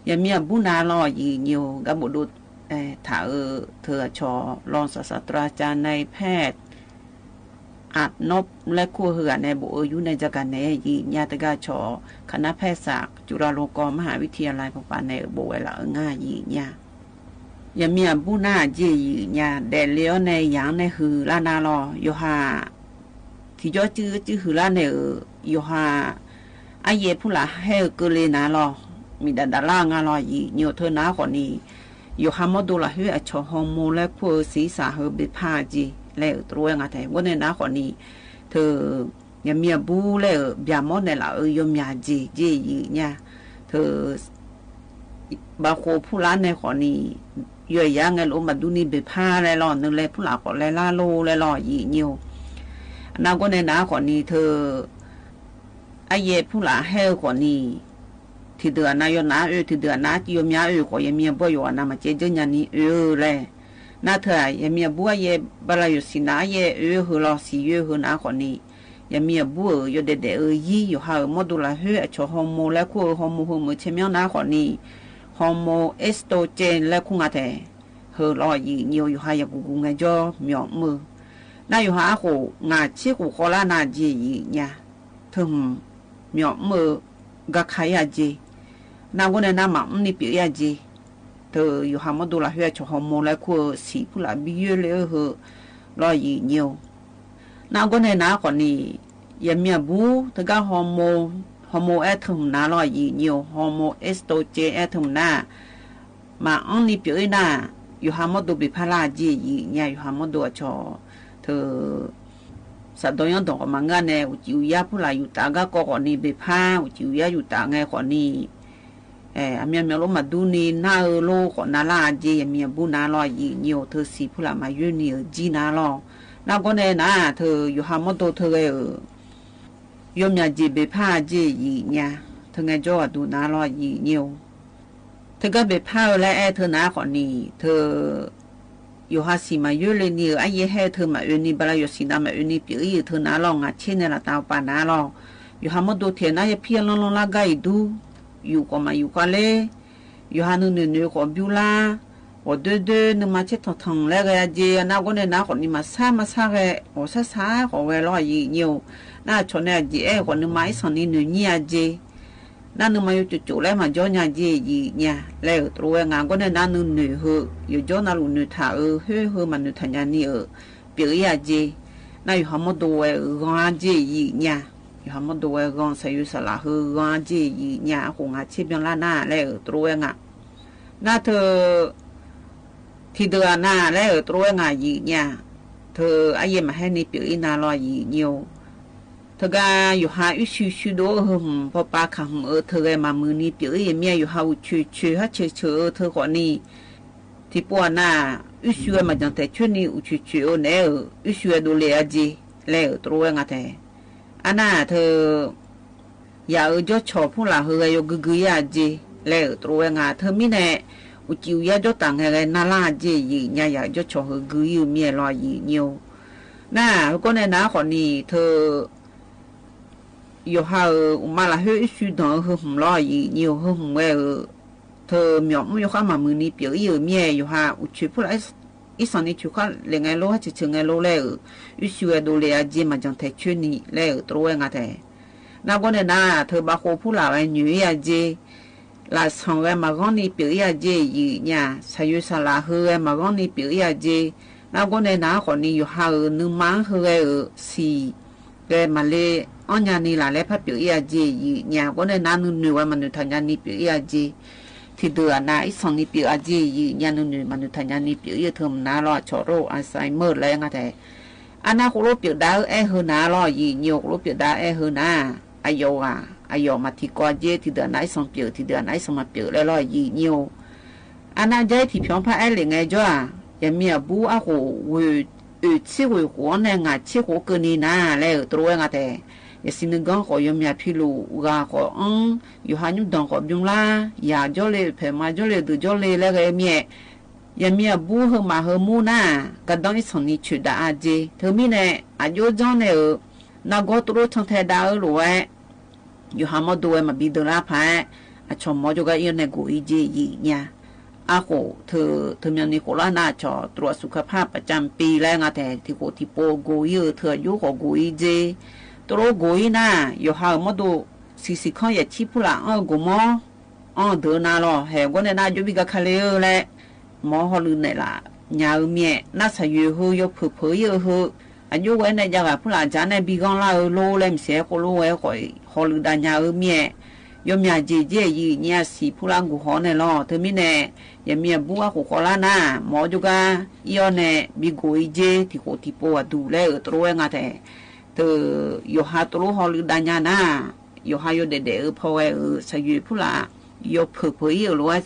ယမံၤအဘူးနၤလီၤ ယုၢ်ညိ ဂၤဘိၣ်ဒိ ထၢၣ်ဧၢ ထၢၣ်အဆီၣ် လီၤစၢ်စၢ်တြၢ်ကၠၢ်နဲၣ်ဖဲ အးနီၢ်လဲၤခူၣ်ဟ့ၣ်ဂၤန့ၣ် ဘိၣ်ဧၢ ယူၢ်နဲၣ် ကၠီကၤ နဲၣ် ယုၢ်ညိ တဂၤဆီၣ် ခနဖဲစး ကၠူရၤလူၤကီၢ် မဟၣ်ဝံထံယၤလဲၣ် ပပာ်နဲၣ်ဧၢ ဘိၣ်ဝဲလၢအၢ ငါ ယုၢ်ညိ ယမံၤအဘူးနၤ အကၠံ ယုၢ်ညိ ဒဲးလၢအီၤန့ၣ် ယၤန့ၣ်ဟုၣ်လၢနၤလီၤ ယိၤဟၣ် ထံကၠီကၠုကၠုဟုၣ်လၢန့ၣ်ဧၢ ယိၤဟၣ် အယဲၢ်ဖုလၢ်ဟဲဧၢ ကၢၢ်လ့နၤလီၤ မ့ၢ်ဒၣ်ဒၣ်လၢအငါလီၤ ယုၢ်ညိ ထၢၣ်နၤဃီန့ၣ် ယိၤဟၣ်မီၣ်ဒိလၢဟ့ၣ်အဆီၣ် ဟီၣ်မူလဲၤခူၣ်ဧၢ စံးစၢ်ဟ့ၣ်ဘ့ၣ်ဖးအကၠံ လဲၤတြီဝဲငါထဲ ဝဲန့ၣ်နၤဃီန့ၣ် ထၢၣ် ယမံၤအဘူးလဲၣ်ဧၢ ဘၣ်မီၣ်နဲၣ်လၢအၢ ယိၤမၠးကၠံ ကၠံ ယုၢ်ညိ ထၢၣ် ဘၣ်ဃိဖုလၢ်နဲၣ်ဃီန့ၣ် ယိၤယၤငဲၤလိာ်မၤဒူနံၤဘ့ၣ်ဖးလဲၣ်လီၤ နုၤလဲၤဖုလၢ်ဃီလဲၤလၢလိၤလဲၣ်လီၤ ယုၢ်ညိ အနၢ်ဂီၢ်န့ၣ်နၤဃီန့ၣ် ထၢၣ် အယဲၢ်ဖုလၢ်ဟဲဧၢဃီန့ၣ် ထံၣ်ဒုးအနၢ်ယိၤနၤအၢ ထံၣ်ဒုးအနၢ်ယိၤမၠးအၢဃီ ယမံၤအဘူးယိၤအနၢ်မၤကဲကၠၢညါနံၤအၢလဲၣ် နၢ်ထၢၣ် ယမံၤအဘူးအယဲၢ် ဘၣ်လၢယိၤစံးနၤ အယဲၢ်အၢဟ့ၣ်လီၤ စံးယၢဟ့ၣ်နၤဃီန့ၣ် ယမံၤအဘူးဧၢ ယိၤဒဲးဒဲးအၢယံၤ ယိၤဟၣ်ဧၢ မီၣ်ဒိလၢဟ့ၣ်အဆီၣ် ဟီၣ်မူလဲၤခူၣ်ဧၢ ဟီၣ်မူဟ့ၣ်မုာ်ဆဲးမၠီနၤဃီန့ၣ် ဟီၣ်မူ estrogen လဲၤခူၣ်ငါထဲ ဟ့ၣ်လီၤ ယုၢ်ညိ ယိၤဟၣ်ယၤကူကူငဲၤကၠီ မၠီမုၢ် နၢ်ယိၤဟၣ်အဃိ ငါဆံဃိးဃီလၢနၤကၠံ ယုၢ်ညိ ထၢၣ် မၠီမုၢ် ဂၤခးယၤကၠံ နၢ်ဂီၢ်န့ၣ်နၤမၤအီၤနံၤပၠးယၤကၠံ ထၢၣ် ယိၤဟၣ်မီၣ်ဒိလၢဟ့ၣ်အဆီၣ် ဟီၣ်မူလဲၤခူၣ်ဧၢ စံးဖုလၢ်ဘံယၢလၢဟ့ၣ်လီၤ ယုၢ်ညိ နၢ်ဂီၢ်န့ၣ်နၤဃီန့ၣ် ယမံၤအဘူး တဂၤ ဟီၣ်မူ ဟီၣ်မူအဲၣ်ထၢၣ်မနၤလီၤ ယုၢ်ညိ ဟီၣ်မူ estrogen အဲၣ်ထၢၣ်မနၤ မၤအီၤနံၤပၠးအံၤနၤ ယိၤဟၣ်မီၣ်ဒိဘ့ၣ်ဖးလၢ်ကၠံ ယုၢ်ညိ ယိၤဟၣ်မီၣ်ဒိအဆီၣ် ထၢၣ် စးဒီယီၣ်ဒီးကမၤငါန့ၣ် အူကၠံအူယါဖုလၢ်ယူၤတၢ်ဂၤကီၢ်ဃီန့ၣ် ဘ့ၣ်ဖး အူကၠံအူယါယူၤတၢ်ဂၤဃီန့ၣ် အမံၤမံၤလိမၤဒူနံၤ နၢ်ဧၢ လိဃီနၤလၢ်ကၠံ ယမံၤအဘူးနၤလီၤ ယုၢ်ညိ ထၢၣ် စံးဖုလၢ်မၤယၢနံၤဧၢ ကၠံနၤလီၤ နၢ်ဂီၢ်န့ၣ်နၤ ထၢၣ် ယိၤဟၣ်မီၣ်ဒိထၢၣ်ဂၤဧၢ ယိၤမၠးကၠံဘ့ၣ်ဖးကၠံ ယုၢ်ညိ ထၢၣ် ငဲၤကၠီအဒုးနၤလီၤ ယုၢ်ညိ ထၢၣ်ဂၤဘ့ၣ်ဖးဧၢလၢအဲၣ်ထၢၣ်နၤဃီန့ၣ် ထၢၣ် ယိၤဟၣ်စံးမၤယၢလၢနံၤဧၢ အယဲၢ်ဟဲထၢၣ်မၤအၢနံၤ ဘၣ်လၢယိၤစံးနၤမၤအၢနံၤပၠးအံၤ ထၢၣ်နၤလီၤ ငါဆ့န့ၣ်လီၤ တၢ်ပာ်နၤလီၤ ယိၤဟၣ်မီၣ်ဒိထဲးနၤ ယဖံအလီၢ်လီၢ်လၢ်ဂၤအံၤဒူ ယူၤဃီမၤယူၤဃီလၢ ယိၤဟၣ်နုာ်နုာ်နုာ်ဃီဘျူလၢ် ဂီၤဒွဲဒွဲ နွံမးဆဲးထီၣ်ထီၣ်လဲၤဂဲၤအကြ့ အနၢ်ကိးနဲၣ်နၤ ဃိးနံၣ်မးဆါမးဆါဂဲၤ ဂီၤဆါဆါ ဃိးဝဲလီၤ ယံာ်ညိၣ် နၢ်ဆီၣ်န့ၣ်အကြ့ အဲ ဃိးနွံမးအ့ၣ်ဆီၣ်နံၤနုၢ်ညံအကြ့ နၢ်နွံမးယိကျိၤကျိၤလၢမၤကၠီညါအကြ့ ယံာ်ညိၣ် လဲၤဧၢ တြီဝဲငါ ကိးနဲၣ်နၤ နုၢ်နုၢ်ဧၢ ယိကျိၤနၤလူၤနုၢ်ထၢၣ်ဧၢ ဟ့ဟ့မၤနုၢ်ထၢၣ်ညါနံၤဧၢ ပၠိၣ်အ့ၣ်အကြ့ နၢ်ယိၤဟၣ်မီၣ်ဒိဝဲဧၢ ဂီၤအကြ့ ယံာ်ညိၣ် ယိၤဟၣ်မီၣ်ဒိဝဲ ဂီၤ ဆၢယိၤဆၢလၢ်ဟ့ ဂီၤအကြ့ ယံာ်ညိၣ် အဃိ ငါဆ့ပၠီလၢနၤ လဲၤဧၢ တြီဝဲငါ နၢ်ထိး ထံၣ်ဒုးအနၤ လဲၤဧၢ တြီဝဲငါ ယံာ်ညိၣ် ထိး အယဲၢ်မၤဟဲနံၤပၠိၣ်အ့ၣ်နၤလီၤ ယံာ်ညိၣ် ထိးကါ ယိၤဟၣ်အုၣ်ဆူၣ်ဆူၣ်ဒိၣ်ဧၢ ဟ့ဟ့ ပီပၤခးဟ့ဧၢ ထိးဂဲၤမၤမုာ်နံၤပၠိၣ်အ့ၣ်မ့ၢ် ယိၤဟၣ်အုၣ်ဆူၣ်ဆူၣ် ဟးဆၢၣ်ဆၢၣ်ဧၢ ထိးဃိးနံၤ ထံၣ်ပိၢ်အနၤ အုၣ်ဆူၣ်ဝဲမၤကၠီၣ်ထဲးဆၢနံၤ အုၣ်ဆူၣ်ဆူၣ်ဧၢ နဲဧၢ အုၣ်ဆူၣ်ဝဲဒိးလဲၤအကြ့ လဲၤဧၢ တြီဝဲငါထဲ အနၢ်ထိး ယၤဧၢ ကၠီဆီၣ်ဖုလၢ်ဟ့ဂဲၤယိၤ ဂုာ်ဂုာ်ယၤအကြ့ လဲၤဧၢ တြီဝဲငါ ထိးမံန့ၣ် အုၣ်ကံၣ်အုၣ်ယါကၠီတၢ် ဟ့ဂဲၤနၤလၢအကြ့ ယံာ်ညိၣ် ယၤဧၢ ကၠီဆီၣ်ဟ့ဂုာ်ယုၢ်မ့ၢ်လီၤ ယံာ်ညိၣ် နၢ် ကိးနဲၣ်နၤ ဃိးနံၤ ထိး ယိၤဟၣ်ဧၢ အုၣ်မၤလၢဟ့အုၣ်ဆူၣ်ဒိၣ်ဧၢ ဟ့ဟ့လီၤ ယံာ်ညိၣ် ဟ့ဟ့ဝဲဧၢ ထိးမၠီၣ်မုၣ်ယိၤဃါမၤမုာ်နံၤပၠိၣ်အ့ၣ်မ့ၢ် ယိၤဟၣ်အုၣ်ဆူၣ်ဖုလၢ် အ့ၣ်ဆီၣ်နံၤဆူၣ်ဃါလဲၤဂဲၤလိ ဟးဆၢၣ်ဆၢၣ်ဂဲၤလိ လဲၤဧၢ အုၣ်ဆူၣ်ဝဲဒိးလဲၤအကြ့ မၤကၠီၣ်ထဲးဆၢနံၤ လဲၤဧၢ တြီဝဲငါထဲ နၢ်ကိးနဲၣ်နၤ ထိးဘၣ်ဃိဖုလၢ်ဝဲညိၣ်အ့ၣ်အကြ့ လၢ်ဆီၣ်ဂဲၤမၤဂီၢ်နံၤပၠိၣ်အ့ၣ်အကြ့ ယံာ်ညိၣ် ဆၢယိၤဆၢလၢ်ဟ့ဂဲၤမၤဂီၢ်နံၤပၠိၣ်အ့ၣ်အကြ့ နၢ်ကိးနဲၣ်နၤ ဃိးနံၤ ယိၤဟၣ်ဧၢ နွံမးဟ့ဂဲၤဧၢ ဆံး ဂဲၤမၤလ့အီၣ်ညါနံၤလၢ်လၢဖးပၠိၣ်အ့ၣ်အကြ့ ယံာ်ညိၣ် ကိးနဲၣ်နၤ နုၢ်နုၢ်ဝဲမၤနုၢ်ထၢၣ်ညါနံၤပၠိၣ်အ့ၣ်အကြ့ ထံၣ်ဒုးအနၤ အ့ၣ်ဆီၣ်နံၤပၠိၣ်အကြ့ ယံာ်ညိၣ် နုၢ်နုၢ်မၤနုၢ်ထၢၣ်ညါနံၤပၠိၣ်အ့ၣ် ထိးမနၤလီၤ ဆီၣ်ရိ Alzheimer လဲၤငါထဲ အနၢ်ဃိရိပၠိၣ်ဒါအဲၣ်ဟ့နၤလီၤ ယံာ်ညိၣ် ဃိရိပၠိၣ်ဒါအဲၣ်ဟ့နၤ အယီၢ်ဂၤ အယီၢ်မၤထံကီၢ်အကြ့ ထံၣ်ဒုးအနၤ အ့ၣ်ဆီၣ်ပၠိၣ် ထံၣ်ဒုးအနၤ အ့ၣ်ဆီၣ်မၤပၠိၣ်လဲၤလီၤ ယံာ်ညိၣ် အနၢ်ကၠဲထံၣ်ဖျိဖးအဲၣ်လံာ်ငဲၤကၠီ ယမ့ၢ်အဘူးအဃိ ဝ့ၢ်အုၣ်ဆံဃုာ်ဃိးန့ၣ် ငါဆံဃိာ်ကၢနံၤနၤ လဲၤဧၢ တြီဝဲငါထဲ ယစံးနုာ်ကီၢ်ဃိး ယမ့ၢ်အဖံလူၤ ဂၤဃိးအီ ယိၤဟၣ်ညူဒိၣ်ဃိးဘျုးလါ ယၤကၠီလ့ ဖဲမၤကၠီလ့ ဒုးကၠီလ့ လဲၤဂဲၤမ့ၢ် ယမ့ၢ်အဘူးဟ့မၤဟ့မူနၤ ကဒီးအ့ၣ်ဆီၣ်နံၤဆၢၣ်ဒါအကြ့ ထိးမံန့ၣ် အယိၣ်ကၠီန့ၣ်ဧၢ နၢ်ဂီၢ်တြီဆီထဲဒါဧၢလိာ်ဝဲ ယိၤဟၣ်မီၣ်ဒိဝဲမၤဘံဒုးလၢဖး အဆီၣ်မီကၠီကါအ့ၣ်အီၤန့ၣ် ကိၢ်အံၤကၠ့ ယံာ်ညိၣ် အဃိ ထိး ထိးမီနံၤဃိးလါနၤ ဆီၣ်တြီအစုခါဖး ပကၠၢ်ပံလဲၤငါထဲ ထံၣ်ဃိးထံၣ်ပိၤကိၢ်အံၤဧၢ ထိးအယိၣ်ဃိးကိၢ်အံၤကၠ့ တြီကိၢ်အံၤနၤ ယိၤဟၣ်မီၣ်ဒိ ဆံးဆံးခီယဲၢ်ဆံဖုလၢ် အီၣ်ကိၢ်မီ အီၣ်ဒုးနၤလီၤ ဟဲကိးနဲၣ်နၤ ယိၣ်ဘံကါခါလ့ဧၢလဲၣ် မ်ဟီၣ်လုၢ်နဲၣ်လၢညါဧၢမ့ၢ် နၢ်ဆၢယိၤဟ့ ယီၤဖုၣ်ဖုၣ်အံၤဧၢဟ့ အယိၣ်ဝဲန့ၣ် ယၤဂၤဖုလၢ်ကၠါန့ၣ် ဘံဂီၢ်လၢ်ဧၢလိၤလဲၣ် မ့ၢ်စဲးဃိလိၤဝဲဃိး ဟီၣ်လုၢ်ဒါညါဧၢမ့ၢ် ယီၤမၠးကၠ့ကၠ့ ယံာ်ညိၣ် ဆံးဖုလၢ်ကိၢ်ဃီန့ၣ်လီၤ ထိးမံန့ၣ် ယမ့ၢ်အဘူးအဃိးဃီလါနၤ မ်ကၠီကါအ့ၣ်အီၤန့ၣ် ဘံကိၢ်အံၤကၠ့ ထံၣ်ဃိးထံၣ်ပိၤအဒုးလဲၤဧၢ တြီဝဲငါထဲ ထိး ယိၤဟၣ်တြီဟီၣ်လုၢ်ဒါညါနၤ ယိၤဟၣ်ယီၤဒဲးဒဲးဧၢဖီဝဲဧၢ ဆၢယိၤဖုလၢ် ယီၤဖုၣ်ဖုၣ်အံၤဧၢလိၤဝဲ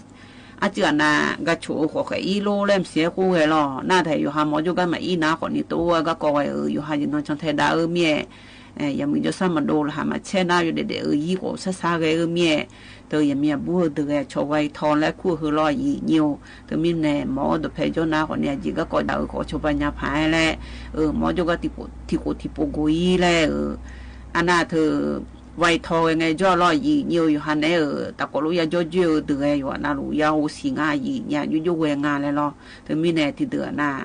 အစၢၤအနၤ ဂၤဆိၣ်အဃိးဃဲးအံၤလိၤလဲၣ် မ့ၢ်စဲးဃိဝဲလီၤ နၢ်ထဲ ယိၤဟၣ်မ်ကၠီကါမၤအံၤနၤ ဃိးနံၤတြီဝဲဂၤကိးဝဲဧၢ ယိၤဟၣ်ယနီၢ်ဆီထဲဒါဧၢမ့ၢ် ယမုၢ်ကၠီဆၣ်မၤဒိလၢဟးမၤဆဲးနၤ ယီၤဒဲးဒဲးဧၢ ယံၤဃိးဆၢဆၢဂဲၤဧၢမ့ၢ် ထိးယမ့ၢ်အဘူးဧၢ ဒုးဂဲၤဆီၣ်ဝဲအံၤထီၣ်လဲၤခူၣ်ဧၢဟ့လီၤ ယံာ်ညိၣ် ထိးမံန့ၣ် မ်အီၤဒိးဖဲးကၠီနၤ ဃိးနံၤအကၠ့ ဂၤကိးဒၣ်ဧၢ ဃိးဆီၣ်ဘၣ်ညါဖးလဲၣ် ဧၢ မ်ကၠီကါ ထံၣ်ဃိးထံၣ်ပိၤကိၢ်အံၤလဲၣ်ဧၢ အနၢ်ထိး ဝဲအံၤထီၣ်ဂဲၤငဲၤကၠီလီၤ ယံာ်ညိၣ် ယိၤဟၣ်န့ၣ်ဧၢ တၢ်ကိးလိယၤကၠီကၠ့ဧၢ ဒုးဂဲၤယိၤနၤလူၤယၤအိၣ်ဆံးငါ ယံာ်ညိၣ် ယိၣ်ယိၣ်ဝဲငါလဲၣ်လီၤ ထိးမံန့ၣ် ထံၣ်ဒုးအနၤ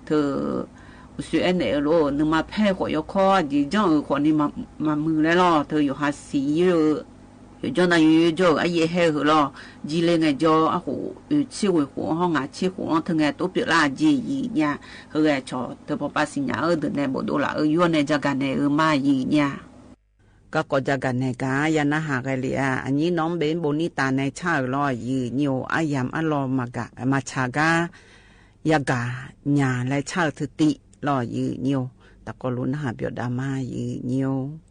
ထိး အိၣ်ဆူၣ်အဲၣ်နဲၣ်ဧၢလိၤ နမၤဖဲးဃိးယီၤခီ ယံာ်ကၠီဧၢ ဃိးနံၤမၤမုာ်လဲၣ်လီၤ ထိးယိၤဟၣ်စံးယိၣ်ဧၢ ယိၤကၠီနၤယိၤကၠီဧၢ အယဲၢ်ဟဲဧၢလီၤ ကၠံလ့ငဲၤကၠီအဃိ အုၣ်ဆံဃုာ်ဃိး ဟီၣ်ငါဆံဃိး ထိးဂဲၤတိပၠိၣ်လၢ်ကၠ့ ယံာ်ညိၣ် ဟ့ဂဲၤဆီၣ် ထိးပီပၤစံၣ်ညါဧၢ ဒုးနဲၣ်ဘိးဒိလၢ်ဧၢ ယိၤန့ၣ် ကၠီကါနဲၣ်ဧၢမး ယံာ်ညိၣ် ကၠီကါ ကၠီကါနဲၣ်ကါ ယၤနၢ်ဟးဂဲၤလံဧါ အညံနီၣ်ဘ့ဘိးနံၣ်တၢ်နဲၣ်ဆၣ်ဧၢလီၤ ယံာ်ညိၣ် အယၤအလီၤမၤဆါကါ ယၤကါ ညါလဲဆၣ်ဧၢ ထုးတံၢ်လီၤ ယံာ်ညိၣ် တၢ်ကိးလိနၢ်ဟးပၠီဒၣ်မး ယံာ်ညိၣ်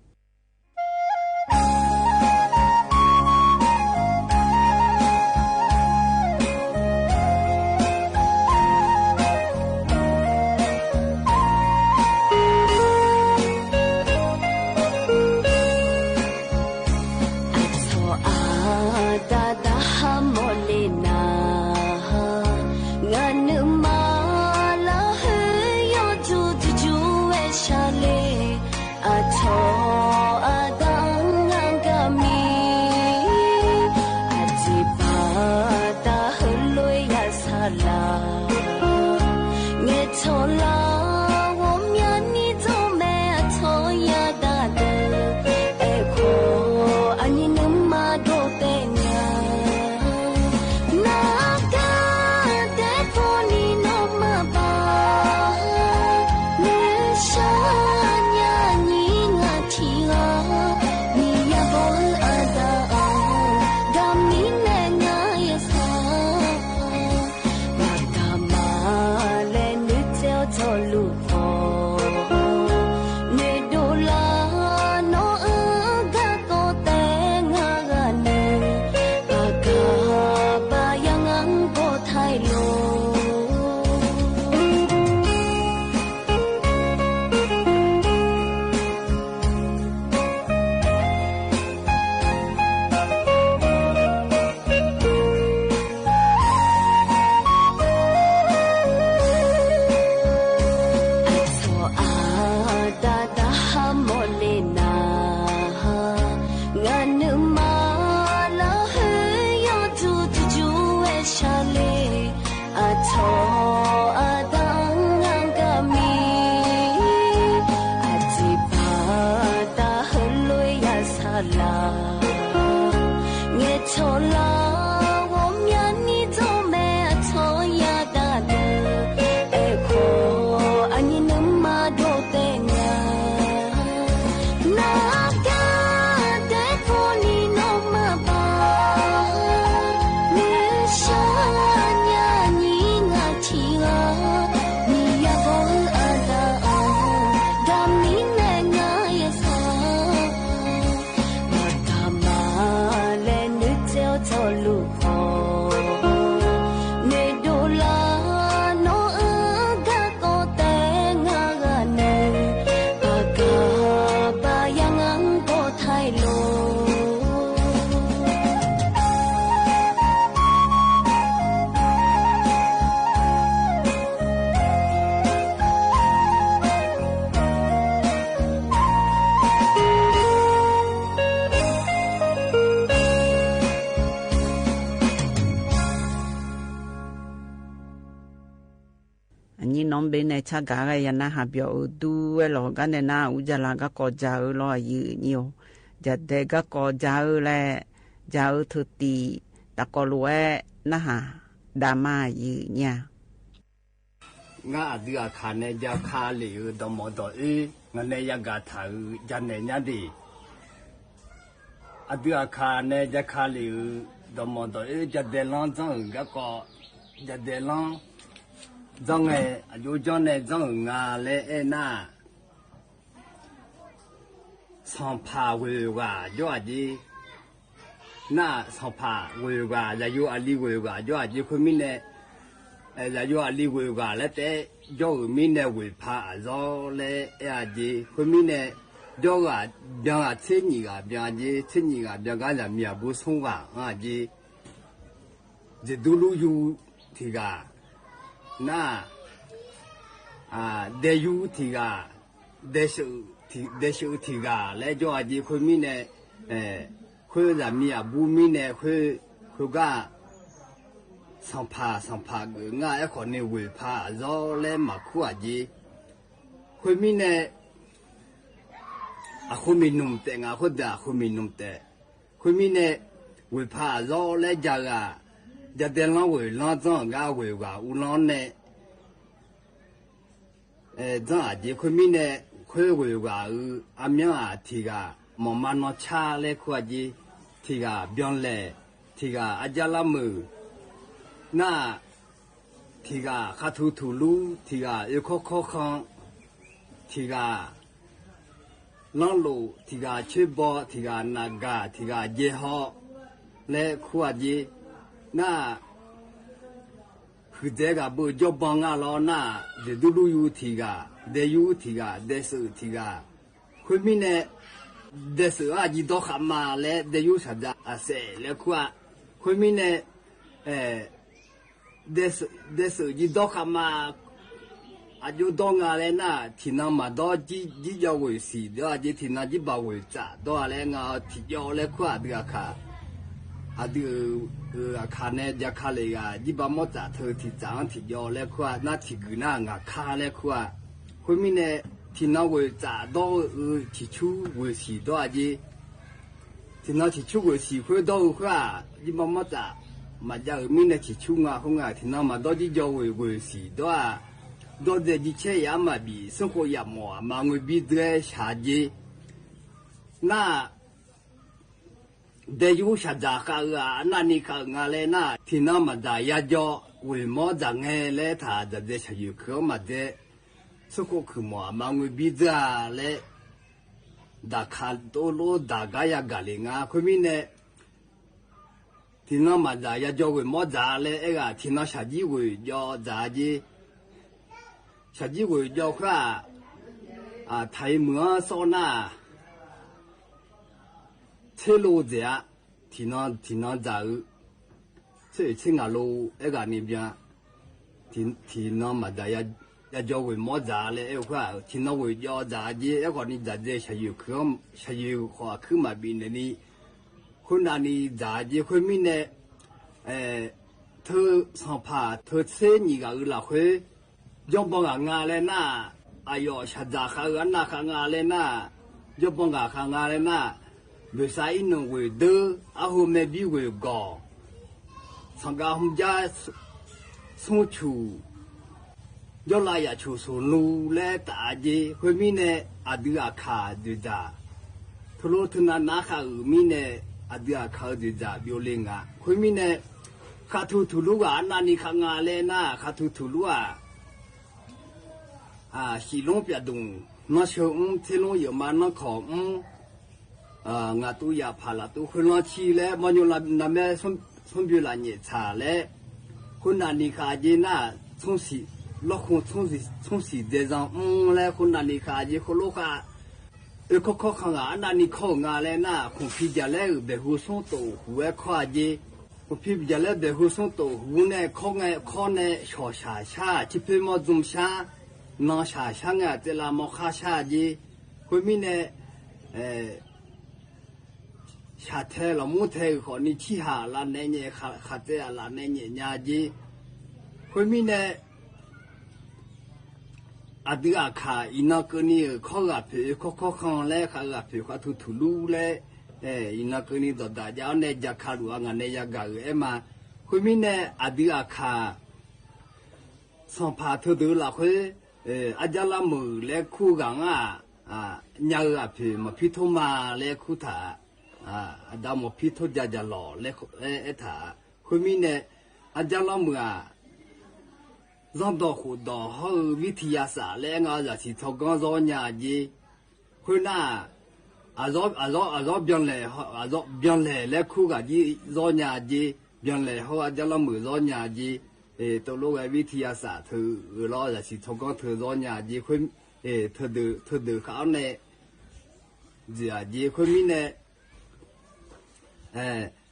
ထော်လႃးဝီမၠၣ်နံၣ် ဒိၣ်မဲအထော်ယၢ်တၢ်ဒိၣ် အဲၣ်ခိၣ်အနံၣ်နုမၤဒိၣ်တဲညါ နကတဲဖိနံၣ်နီၢ်မၤဘၣ် မုၢ်ဆါညါနံၣ် ငါထံၣ်ဂၤ နံၣ်ယၤဘီအတၢ်အီၣ် ဒီးမံနဲၣ်ငါယသး မတၤမၤလဲၣ် နုၢ်တဲအီၤထီၣ်လူၢ်ဃီ နုၢ်ဒိၣ်လၢ်နီၢ်အၢ ကၢ်ကီၢ်တဲငါဂၤန့ၣ် ပကဘၣ်ယါငါဘီထဲလိာ် အထိၣ်အတၢ်တဟးမီၢ်လ့ၣ်နၤ ငါနုၢ်မၤလၢဟဲယီၤထူၣ်တယူၤဝဲဆၣ်လ့ၣ် အထိၣ်အတၢ်ငါကမံၤ အထံၣ်ဘၣ်တၢ်ဟဲလွဲယၤဆၣ်လၢ် ငဲၤထိၣ်လၢ်ဝီမၠၣ်နံၣ် ဒိၣ်မဲအထိၣ်ယၢ်တၢ်ဒိၣ် အဲၣ်ခိၣ်အနံၣ်နုမၤဒိၣ်တဲညါ နကတဲဖိနံၣ်နီၢ်မၤဘၣ် မုၢ်ဆါညါနံၣ် ငါထံၣ်ဂၤ နံၣ်ယၤဘီအတၢ်အီၣ် ဒီးမံနဲၣ်ငါယသး မတၤမၤလဲၣ် နုၢ်တဲအီၤထီၣ်လူၢ်ဃီ နုၢ်ဒိၣ်လၢ်နီၢ်အၢ ကၢ်ကီၢ်တဲငါဂၤန့ၣ် ပကဘၣ်ယါငါဘီထဲလိာ် အနံၣ်နီၢ်ဘ့န့ၣ် ဆၣ်ဂၤဂ့ၤ ယနၢ်ဟးပျီၣ်အုးဒူဝဲလီၤ ကါန့ၣ်နၢ် အူယၤလၤ ကၢ်ကီၢ်ယၤအုးလီၤ အယုၢ်ညိၣ် ယၤဒဲး ကၢ်ကီၢ်ယၤအုးလၢ ယၤအုးထူၣ်တံၢ် တၢ်ကီၢ်လိာ်ဝဲ နၢ်ဟး ဒၣ်မး ယုၢ်ညိၣ် ငါအဒုးအခါန့ၣ် ယခါလ့ၣ်အုး ဒီးမီၢ်ဒီးအ့ ငါန့ၣ်ယကထၢၣ်အုး ယနဲၣ်ညါဒံး အဒုးအခါန့ၣ် ယခါလ့ၣ်အုး ဒီးမီၢ်ဒီးအ့ ယဒဲးလီၤ ကၠီအုး ကၢ်ကီၢ် ယဒဲးလီၤ ကၠီငဲ အယိၣ်ကၠီန့ၣ် ကၠီအုး ငါလၢအဲၣ်နၢ် စီၤဖးဝ့ၢ်ဂၤ ယိၣ်အက့ နၢ် စီၤဖးဝ့ၢ်ဂၤ ယၤယိၣ်အလံဝ့ၢ်ဂၤ ယိၣ်အက့ ခွ့မံန့ၣ် ယၤယိၣ်အလံဝ့ၢ်ဂၤလၢတဲ ယိၣ်အုးမံန့ၣ် ဝ့ၢ်ဖးအယီၤလၢအဲၣ်အက့ ခွ့မံန့ၣ် ယိၣ်ဂၤ ဘၣ်ဂၤဆံနံၣ်ဂၤ ဘၣ်ဂၤက့ ဆံနံၣ်ဂၤ ဘၣ်ဂၤ ယၤမံၤအဘူးဆူဂၤ အက့ ယဒူလူယူၤထံၣ်ဂၤ နၢ် ဒဲးယူၤထံၣ်ဂၤ ဒဲးစၢးထံၣ်ဂၤ လၢယိၣ်အက့ ခွ့မံန့ၣ် ခွ့ယၤမံၤအဘူးမံန့ၣ် ခွ့ ခွ့ဂၤ စီၤဖး စီၤဖးဂုာ် ငါအဲၣ်ခိၣ်န့ၣ် ဝ့ၢ်ဖးအယီၤလၢမၤခူအက့ ခွ့မံန့ၣ် အဃိမ့ၢ်နုာ်တဲာ် ငါဃိဒီးအဃိမ့ၢ်နုာ်တဲာ် ခွ့မံန့ၣ် ဝ့ၢ်ဖးအယီၤလၢယၤဂၤ ယဒဲးလီၤဝ့ၢ်လီၤ ကၠီဂၤဝ့ၢ်ဂၤအူလီၤန့ၣ် ကၠီအက့ ခွ့မံန့ၣ် ခွ့ဝ့ၢ်ဂၤအုး အမံၤအထံၣ်ဂၤ မီၢ်မၤနီၢ်ဆါလၢခူအက့ ထံၣ်ဂၤ ဘၣ်လဲၣ် ထံၣ်ဂၤ အကၢ်လါမုၢ် နၢ် ထံၣ်ဂၤ ခါထူထူလူ ထံၣ်ဂၤ အ့ၣ်ခီခီခီ ထံၣ်ဂၤ လီလိာ် ထံၣ်ဂၤ ဆ့ဘီ ထံၣ်ဂၤ နးဂၤ ထံၣ်ဂၤ ယဲၢ်ဟီ လၢခူအက့ နၢ် ဃုဒဲးဂၤဘၣ် ကၠီဘီငါလီၤ နၢ် ယဒူလူယူၤထံၣ်ဂၤ ဒဲးယူၤထံၣ်ဂၤ ဒဲးစၢးထံၣ်ဂၤ ခွ့မံန့ၣ် ဒဲးစၢးအက့ ဒီဃးမးလၢ ဒဲးယူၤဆၣ်ဒၣ်အစဲးလၢခူအ ခွ့မံန့ၣ် ဒဲးစၢး ဒဲးစၢးက့ ဒီဃးမး အယိၣ်ဒီငါလၢနၢ် ထံၣ်နၤမၤဒီကံ ကံယီၤဝ့ၢ်စံၣ် ဒီးအက့ ထံၣ်နၤကံဘၣ်ဝ့ၢ်စၣ် ဒီးလၢငါထံၣ်ယီၤလၢခူအဒုးအခါ အဒုး အၢ အခါန့ၣ် ယၤခါလၢဂၤ ယိဘၣ်မီၣ်သး ထၢထံၣ်သးထံၣ်ယီၤလၢခူၣ် နၢ်ထံၣ်ဂုာ်နၢ်ငါခါလၢခူၣ် ဃိမ့ၢ်န့ၣ် ထံၣ်နီၣ်ဝဲသးဒီးအၢ ထံၣ်ဆူဝဲစံၣ်ဒီးအယ့ ထံၣ်နီၣ်ထံၣ်ဆူဝဲစံၣ်ဃိဒီးအၢဃိ ယိဘၣ်မီၣ်သး မၤယါအၢမ့ၢ်န့ၣ် ထံၣ်ဆူငါဃိ ထံၣ်နီၣ်မၤဒီဒ်ယီၤဝဲဝဲစံၣ်ဒီး ဒီးဒဲးယဆဲးယါမၤဘံၣ် ဆိၣ်ဃိယၣ်မီၣ် အမၤငွေဘံၣ်ဒွဲဆၣ်ယ့ နၢ် ဒဲးယူဆၣ်ဒၣ်ဃာ်အၢ အနၢ်နံၤဃာ်အၢငါလၢနၢ် ထံၣ်နီၣ်မၤဒၣ်ယၤယီၤဝဲမီၣ်ဒၣ်ငဲလၢထး ဒ်ဒဲးဆၣ်ယုၢ်ခုၣ်အီၤမၤဒဲး ဆိၣ်ဃိခုၣ်မီၣ် အမၤငွေဘံၣ်ဒွဲလၢ ဒၣ်ခးတအိၣ်လိဒၣ်ဂၤယၤဂၤလၢငါ ဃိမ့ၢ်န့ၣ် ထံၣ်နီၣ်မၤဒၣ်ယၤယီၤဝဲမီၣ်ဒၣ်လၢအဲဂၤ ထံၣ်နီၣ်ဆၣ်ဒံဝဲယီၤဒၣ်ယ့ ဆၣ်ဒံဝဲယီၤဃိ အထံၣ်မုၢ်အီၤစီနၢ် ဆဲးလိာ်ဒဲး ထံၣ်နီၣ် ထံၣ်နီၣ်ဒၣ်အၢ ဆဲးအၢဆဲးငါလိာ် အဲဂၤန့ၣ်ဘၣ် ထံၣ်နီၣ်မၤဒၣ်ယၤယီၤဝဲမီၣ်ဒၣ်လၢအဲဂၤ ထံၣ်နီၣ်ဝဲယီၤဒၣ်ယ့ အဲဂၤန့ၣ် ဒ်ဒဲးဆၣ်ယုၢ်ခုၣ် ဆၣ်ယုၢ်ဃိးခုၣ်မၤဘံၣ်န့ၣ် ဃိနၢ်နံၤဒၣ်ယ့ ဃိမ့ၢ်န့ၣ် ထၢ စီၤဖးထၢဆ့နံၣ်ဂၤအၢလၢဃိ ယီၤဘီဂၤငါလၢနၢ် အယီၤဆၣ်ဒၣ်ဃာ်အၢ အနၢ်ဃာ်ငါလၢနၢ် ယီၤဘီဂၤဃာ်ငါလၢနၢ် ဘၢၣ်စၢ်အံၣ်နုာ်ဝဲဒၢ အဟိမဲဘံဝဲဂီၢ် စီၤကၤဟူးကၠါ ဆိဆူၣ် ယီၤလၢယၤဆိၣ်ဆိၣ်နူလၢတၢ်အယ့ ဃိမ့ၢ်န့ၣ် အဒုးအခၣ်ဒုၣ်ဒၣ် ထူလိထူနၢ်နၢ်ဃာ်အၢမ့ၢ်န့ၣ် အဒုးအခၣ်အၢဒုၣ်ဒၣ်ဘျီလၢငါ ဃိမ့ၢ်န့ၣ် ဃးထူထူလူဂၤ အနၢ်နံၤဃာ်ငါလၢနၢ် ဃးထူထူလူဂၤ ဟံၣ်လူပျၢ်ဒိၣ် နီၢ်ဆၢအူ ဆ့လူယၢၢ်မါနီၢ်ခီၣ်အူ ငါတူၢ်ယၤဖးလၢ်တူၢ်ဃုလီဆံလၢ မီညိလၢနမဲ ဆိဘျုးလၢ်ညဲၣ်ဆၣ်လၢ ဃိနၢ်နံၤဃာ်ယ့နၢ် လီၢ်ခိ ဆိစံၣ်ဒဲးစၢ်အူလၢ ဃိနၢ်နံၤဃာ်ယ့ဃိလိဃာ် အၢခီခီခီဂၤ အနၢ်နံၤခီဂၤလၢနၢ် ခိၣ်ဖံးယၤလၢဘဲၣ်ဟူဆိတိၣ်ဟူဝဲခီယ့ ခိၣ်ဖံးယၤလၢဘဲၣ်ဟူဆိတိၣ်ဟူန့ၣ် ခီန့ၣ် ဆီၣ်ဆၣ်ဆၣ် ဆံဖဲမီၢ်စုံဆၣ် နီၢ်ဆၣ်ဆၣ်ငါ တဲလၢမီၢ်ဃါဆၣ်ယ့ ဃိမ့ၢ်န့ၣ် ဆၣ်ထဲလီၤမူထဲဂုာ်ဃီ နံၣ်ဆံဟးလၢနဲညဲ ဃးတဲအလၢနဲညဲညါယ့ ဃိမ့ၢ်န့ၣ် အဒုးအခၣ် အံၤနီၢ်ကၢနံၤအၢ ခီဂာ်ဖဲး ခီခီခီလၢ ဃာ်ဂာ်ဖဲး ဃးထူထူလူလၢ အံၤနီၢ်ကၢနံၤဒီးဒၣ်ယၤအီၤန့ၣ် ယၤခးလူၤအါဂၤန့ၣ် ယၤဂၤအၢအဲၣ်မး ဃိမ့ၢ်န့ၣ် အဒုးအခၣ် စီၤဖးထၢဒုးလၢဃိ အဒၣ်လၢမုၢ်လၢခူၣ်ဂၤငါ ညါဂၤဖဲး မီၢ်ဖံးထိၣ်မါလၢခူၣ်ထး အဒၣ်မီၢ်ဖံးထိၣ်ယၤယၤလီၤလၢအဲၣ်ထး ဃိမ့ၢ်န့ၣ် အဒၣ်လၢမုၢ်ဧါ စီၤဒီးဃိၣ်ဒီးဟီၣ်အၢ ဝံထံယါစးလၢ အငါအီၤ ယၤစံၣ်ထီၣ်ကီၢ် စီၤညါယ့ ဃိနၢ် အစီၤ အစီၤ အစီၤဘျီလဲၣ် အစီၤဘျီလဲၣ်လၢခူၣ်ဂၤယ့ စီၤညါယ့ ဘျီလဲၣ်ဟီၣ်အဒၣ်လၢမုၢ် စီၤညါယ့ တလိၣ်ဝဲဝံထံယါစး ထၢအၢလီၤ ယၤစံၣ်ထီၣ်ကီၢ် ထၢစီၤညါယ့ ဃိ ထၢဒုး ထၢဒုးဃာ်အီၤန့ၣ် ယၤယ့ ဃိမ့ၢ်န့ၣ်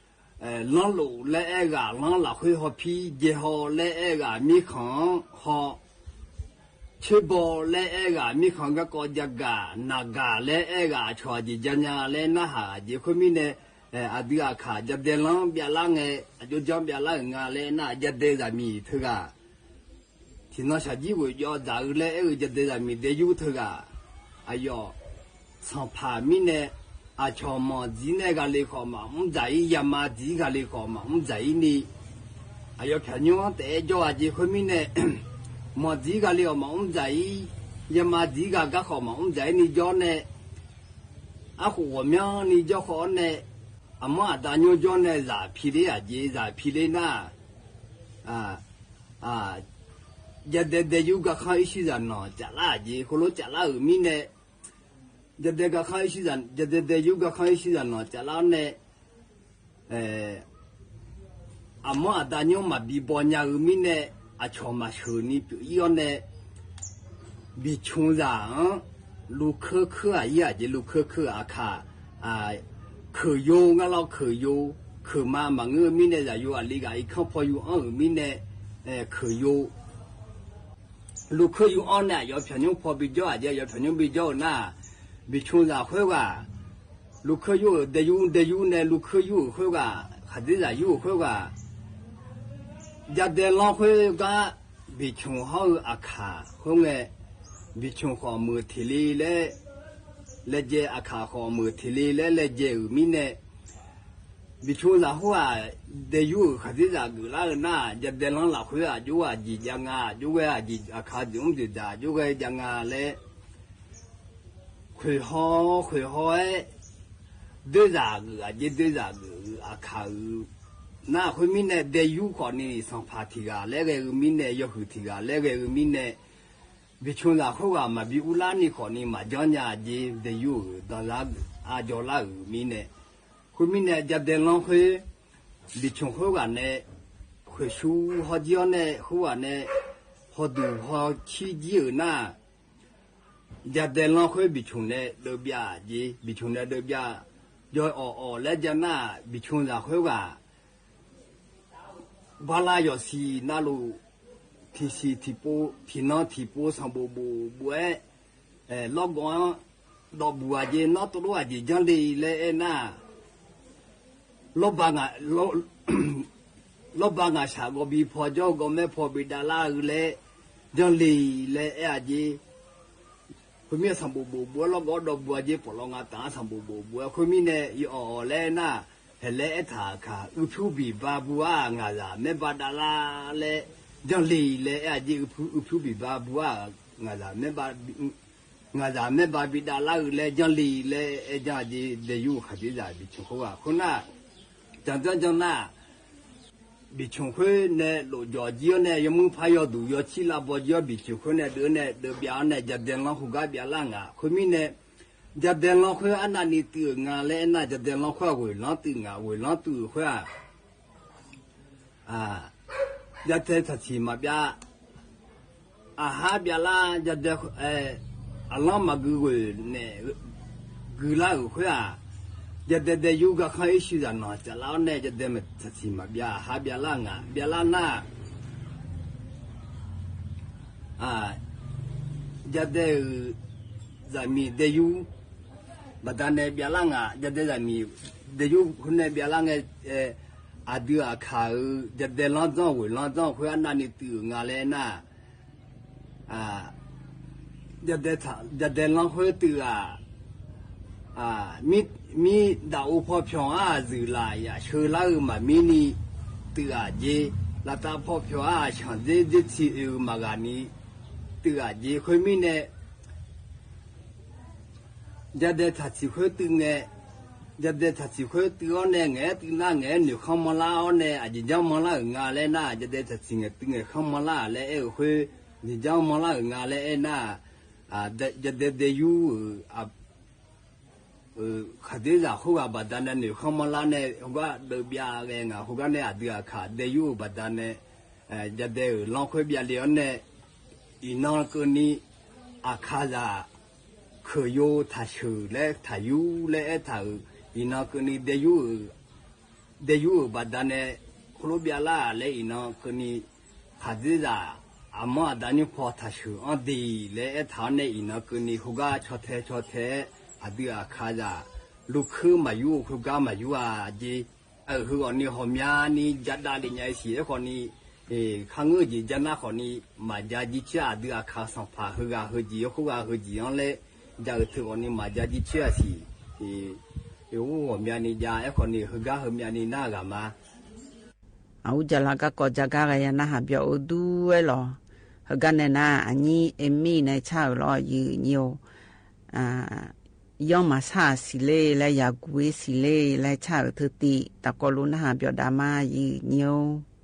လီလိာ်လၢအဲၣ်ဂၤ လီလၢဃိဟီၣ်ဖံး ယဲၢ်ဟီၣ်လၢအဲၣ်ဂၤ မံခီၣ်ဟီၣ် ဆၢဘီလၢအဲၣ်ဂၤ မံခီၣ်ဂၤကီၢ်ယၤဂၤ နၤဂၤလၢအဲၣ်ဂၤ အဆီၣ်အယံာ်ယၤညါလၢနၢ်ဟးယ့ ဃိမ့ၢ်န့ၣ် အဒုးအခၣ် ယၤဒဲးလီၤဘျးလၢငဲ အယိယီဘျးလၢအၢငါလၢနၢ် ယၤဒဲးသးမံၤထၢဂၤ ထံၣ်နီၢ်ဆၣ်ဒံဝဲယီၤဒၣ်အၢလၢအဲၣ်ဂၤ ယၤဒဲးသးမံၤဒဲးယူထၢဂၤ အယီၤ စီၤဖးမံၤန့ၣ် အဆီၣ်မီၢ်ဒ်န့ၣ်ဂၤလၢဃီမး အူဒၣ်အံၤ ယမၤဒ်ဂၤလၢဃီမး အူဒၣ်အံၤန့ၣ် အယီၤဖၠၣ်ညိတအဲၣ်ယီၤအယ့ ဃိမ့ၢ်န့ၣ် မီၢ်ဒ်ဂၤလၢဃီမး အူဒၣ်အံၤ ယမၤဒ်ဂၤဂၤဃီမး အူဒၣ်အံၤန့ၣ် ယီၤန့ၣ် အဃိဂီၢ်မီၤန့ၣ် ယီၤဃီန့ၣ် အမီၢ်အဒါညိယီၤန့ၣ် စၢ်ဖံးလၢအယ့ စၢ်ဖံးလၢနၢ် ယၤဒဲးဒဲးယူဂၤခီအံၤ ဆံးစၢ်နီၢ်ကၠးလၢအယ့ ဃိလိကၠးလၢအမံၤန့ၣ် ယၤဒဲးဂၤခီအံၤ ဆံးစၢ် ယၤဒဲးဒဲးယူဂၤခီအံၤ ဆံးစၢ်နီၢ်ကၠးလၢန့ၣ် အမီၢ်အဒါညိမၤဘံၣ်ဘီညါအမံၤန့ၣ် အဆီၣ်မၤဆၢၣ်န့ၣ် ပအံၤအီၤန့ၣ် ဘံၣ်ဆူၣ်စၢ် လူၤခၢခၢအယ့ လူၤခၢခၢအခါ ခုၣ်ယိၤ ငါလီၤခုၣ်ယိၤ ခုၣ်မၤမၤငုာ်မံၤန့ၣ် ယၤယိၤအလံဂၤ အံၤခီၣ်ဖီယူၤအီၣ်မံၤန့ၣ် ခုၣ်ယိၤ လူၤခၢယူၤအီၣ်န့ၣ် အယီၤဖၠၣ်ညိဖီဘံၣ်ကၠီအယ့ အယီၤဖၠၣ်ညိဘံၣ်ကၠီအနၢ် ဘံၣ်ဆူၣ်စၢ်ဃိဂၤ လူၤခၢယူၤ ဒဲးယူၤ ဒဲးယူၤန့ၣ် လူၤခၢယူၤဃိဂၤ ခးဒ့စးယူၢ်အဃိက ယါဒဲလီခီက ဘီချုံဟီၣ်အကါ ဃိုငဲ ဘီချုံဃိးမုၢ်ထံလံလဲၣ် လဲၤကဲအကါဃိးမုၢ်ထံလံလဲၣ် လဲၤကဲအုးမံန့ၣ် ဘီချုံစးဃိဧါ ဒဲယူၢ်အုး ခးဒ့စးဂုာ်လၢအုးနၢ် ယါဒဲလီလၢဃိအကၠိအကၠံ ယါငါအကၠိဝဲအကၠံ အကၠံအုးမုၢ်ဒုးဒၣ် အကၠိဝဲယါငါလဲၣ် ခွဲးဟီ ခွဲးဟီ ဒဲစးဂုာ်အကၠံ ဒဲစးဂုာ်အုး အကၠံအုး နၢ် ဃိမံန့ၣ် ဒဲယူၢ်ဃိးနံၣ် စီၤဖးထံဂၤ လဲၤဂဲၤအုးမံန့ၣ် ယီၢ်ဃုာ်ထံဂၤ လဲၤဂဲၤအုးမံန့ၣ် ဘီချုံစးဃိဂၤ မၤဘံအူလၢနံၣ်ဃိးနံၣ် မၤကၠီညါအကၠံ ဒဲယူၢ်အုး ဒီးလၢအကၠီလၢအုးမံန့ၣ် ဃိမံန့ၣ် ယါဒဲလီခီ ဘီချုံဃိဂၤန့ၣ် ခွဲးဆူဟီၣ်ကၠံအီၤန့ၣ် ဃိဂၤန့ၣ် ဟီၣ်ဒူၣ်ဟီၣ်ဆံးကၠံအုးနၢ် ယါဒဲလီခီ ဘီချုံန့ၣ်ဒုးဘျးကၠံ ဘီချုံန့ၣ်ဒုးဘျး ယီၢ်အီၣ်အီၣ်လဲၤကၠံနၢ် ဘီချုံစးဃိဂၤ ဘၣ်လၢယီၢ်ဆံးနၢ်လူၤ ထံဆံးထံးပိ ထံနီထံးပိ ဆၣ်ဘိးဘိးဘှဲ လီၢ်ကီ ဒီးဘူးအကၠံ နီတရိအကၠံ ကၠီလံလဲၣ်အဲၣ်နၢ် လီၤဘၣ်ငါ လီၤဘၣ်ငါဆးဂီၤဘံဖီ ကၠီဂီၤမဲဖီဘံဒၣ်လၢအုးလဲၣ် ကၠီလံလဲၣ်အဲၣ်အကၠံ ဃိမံဆၣ်ဘိးဘိးဘှဲ လီၢ်ကီဒီးဘူးအကၠံ ပီၣ်လီၤငါတၢ်ဆၣ်ဘိးဘိးဘှဲ ဃိမံန့ၣ် ယီၢ်အီၣ်အီၣ်လဲၤနၢ် ဟဲလဲၤအဲၣ်ထၣ်အခါ အုးဖၠူဘံၣ်ဘါဘူးဧါ ငါစၢ်မ့ၢ်ဘါဒၣ်လၢလဲၣ် ကၠီလံလဲၣ်အဲၣ်အကၠံ အုးဖၠူ အုးဖၠူဘံၣ်ဘါဘူးဧါ ငါစၢ်မ့ၢ်ဘါ ငါစၢ်မ့ၢ်ဘါဘံဒၣ်လၢအုးလဲၣ် ကၠီလံလဲၣ်အဲၣ်ကၠံအကၠံ ဒဲယူၢ်ခးဒ့စး ဘီချုံဃိဂၤ ဃိနၢ် ကၠီကၠီကၠီနၢ် ဘီချုံဃိန့ၣ် လိာ်ကၠီကၠံအီၤန့ၣ် ယမုၢ်ဖးယီၢ်ဒူၣ် ယီၢ်ဆံးလၢဘီကၠံအီၤ ဘီချုံဃိန့ၣ် ဒုးန့ၣ် ဒုးဘျးအီၤန့ၣ် ယါဒဲလီဃိဂၤဘျးလၢအုး ဃိမံန့ၣ် ယါဒဲလီဃိအနၢ်နံၤတုၤအုးငါလဲၣ်အဲၣ်နၢ် ယါဒဲလီဃိအဝ့ၢ်လီၤတုၤအုးငါ အဝ့ၢ်လီၤတုၤအုးဃိဧါ ယါဒဲထၣ်ဆံးမၤဘျါ အဟါဘျးလၢ ယါဒဲ အလီၤမၢ်ဂုၤဝဲန့ၣ် ဂုၤလၢအုးဃိဧါ ယါဒဲဒဲယူၢ် ကခီအ့ၣ်ဆံးစၢ်နီၤ စၢ်လၢအီၤန့ၣ် ယါဒဲမ့ၢ်ထၣ်ဆံးမၤဘျါ အဟါဘျးလၢအုး ဘျးလၢအုးနၢ် ယါဒဲအုး စၢ်မံၤဒဲယူၢ် ဘၣ်တၢ်န့ၣ်ဘျးလၢအုး ယါဒဲစၢ်မံၤ ဒဲယူၢ်ဃိန့ၣ်ဘျးလၢအုး အဒုးအခါအုး ယါဒဲလီၤကၠီဝ့ၢ်လီၤကၠီဃိအနၢ်နံၤတုၤအုးငါလဲၣ်နၢ် ယါဒဲထၣ် ယါဒဲလီဃိတုၤအုး မ့ၢ် မ့ၢ်ဒၣ်အိၣ်ဖီဖျိအါ အစုလၢ်ယၤဆှၢလၢအုးမၤမံနံၤတုၤအုးကၠံ လၢတၢ်ဖီဖျိအါ ဆၣ်ဒ့ဒ့ထံအုးမၤဂၤနံၤတုၤအုးကၠံ ဃိမံန့ၣ် ယါဒဲထၣ်ဆံးဃိတုၤငဲ ယါဒဲထၣ်ဆံးဃိတုၤအီၤန့ၣ် ငဲၤတုၤနၢ် ငဲၤနုာ်ခီမီလၢအီၤန့ၣ် အယံာ်ကၠီမီလၢအုးငါလဲၣ်နၢ် ယါဒဲထၣ်ဆံးငဲၤတုၤငဲၤခီမီလၢအလဲၣ်အဲၣ်အုးဃိ ယံာ်ကၠီမီလၢအုးငါလဲၣ်အဲၣ်နၢ် ယါဒဲဒဲယူၢ် ခးဒ့စၢ်ဃိဂၤဘၣ်တၢ်န့ၣ် နုာ်ခီမီလၢန့ၣ် ဃိဂၤဒုးဘျးဂဲၤငါ ဃိဂၤန့ၣ် အဒုးအခါ ဒဲယူၢ်ဘၣ်တၢ်န့ၣ် ယါဒဲအုးလီဃိဘျးလံအီၤန့ၣ် အံၤနီၢ်ကနံၤ အခါစၢ် ခုၣ်ယိၤထၣ်ဆၢၣ်လဲၣ်ထၣ်ယူၢ်လဲၣ်အဲၣ်ထၣ်အုး အံၤနီၢ်ကနံၤ ဒဲယူၢ်အုး ဒဲယူၢ်အုးဘၣ်တၢ်န့ၣ် ဃိဘျးလၢအလဲၣ်အံၤနီၢ်ကနံၤ ခးဒ့စၢ် အမီၢ်အဒါနံၣ်ဖီထၣ်ဆၢၣ်အီၤဒ်လဲၣ်အဲၣ်ထၣ်အီၤန့ၣ် အံၤနီၢ်ကနံၤ ဃိဂၤဆီၣ်ထဲဆီၣ်ထဲ အဒုးအခါစၢ် လူၤခုမၤယူၢ် ဃိဂၤမၤယူၢ်အကၠံ အုးဃုာ်အီၤန့ၣ် ဟီၣ်မၠါနံၤ ယါဒၣ်လံညါအံၤဆံး အဲၣ်ဃိန့ၣ် ခါငၢၢ်ကၠံ ယါနၢ်ဃိန့ၣ် မၤယါကၠံဆၢ အဒုးအခါ စီၤဖးဟ့ၣ်ဂၤဟ့ၣ်ကၠံ ဟ့ၣ်ဃိဂၤဟ့ၣ်ကၠံအီၤလဲၣ် ယါအုးထုးအီၤန့ၣ် မၤယါကၠံဆၢအဆံး ဟ့ၣ်ဃိမၠါနံၤယါ အဲၣ်ဃိန့ၣ် ဟ့ၣ်ဂၤဟ့ၣ်မၠါနံၤနၢ်ဂၤမး အူကၠၢ်လၢကၢ်ကီၢ်ကၠၢ်ကၢ်ဂၤယၤ နၢ်ဟးပျီအိၣ်ဒူဝဲလီၤ ဟ့ၣ်ဂၤန့ၣ်နၤ အနံၣ်အမံၤန့ၣ် ဆၣ်အုးလီၤ ယုၢ်ညိၣ် ယီၢ်မၤဆၣ်အဆံးလ့ၣ် လၢယၤကွံဆံးလ့ၣ် လၢဆၣ်အုးထုးတံၢ် တၢ်ကိးလိနၢ်ဟးပျီဒၣ်မး ယုၢ်ညိၣ်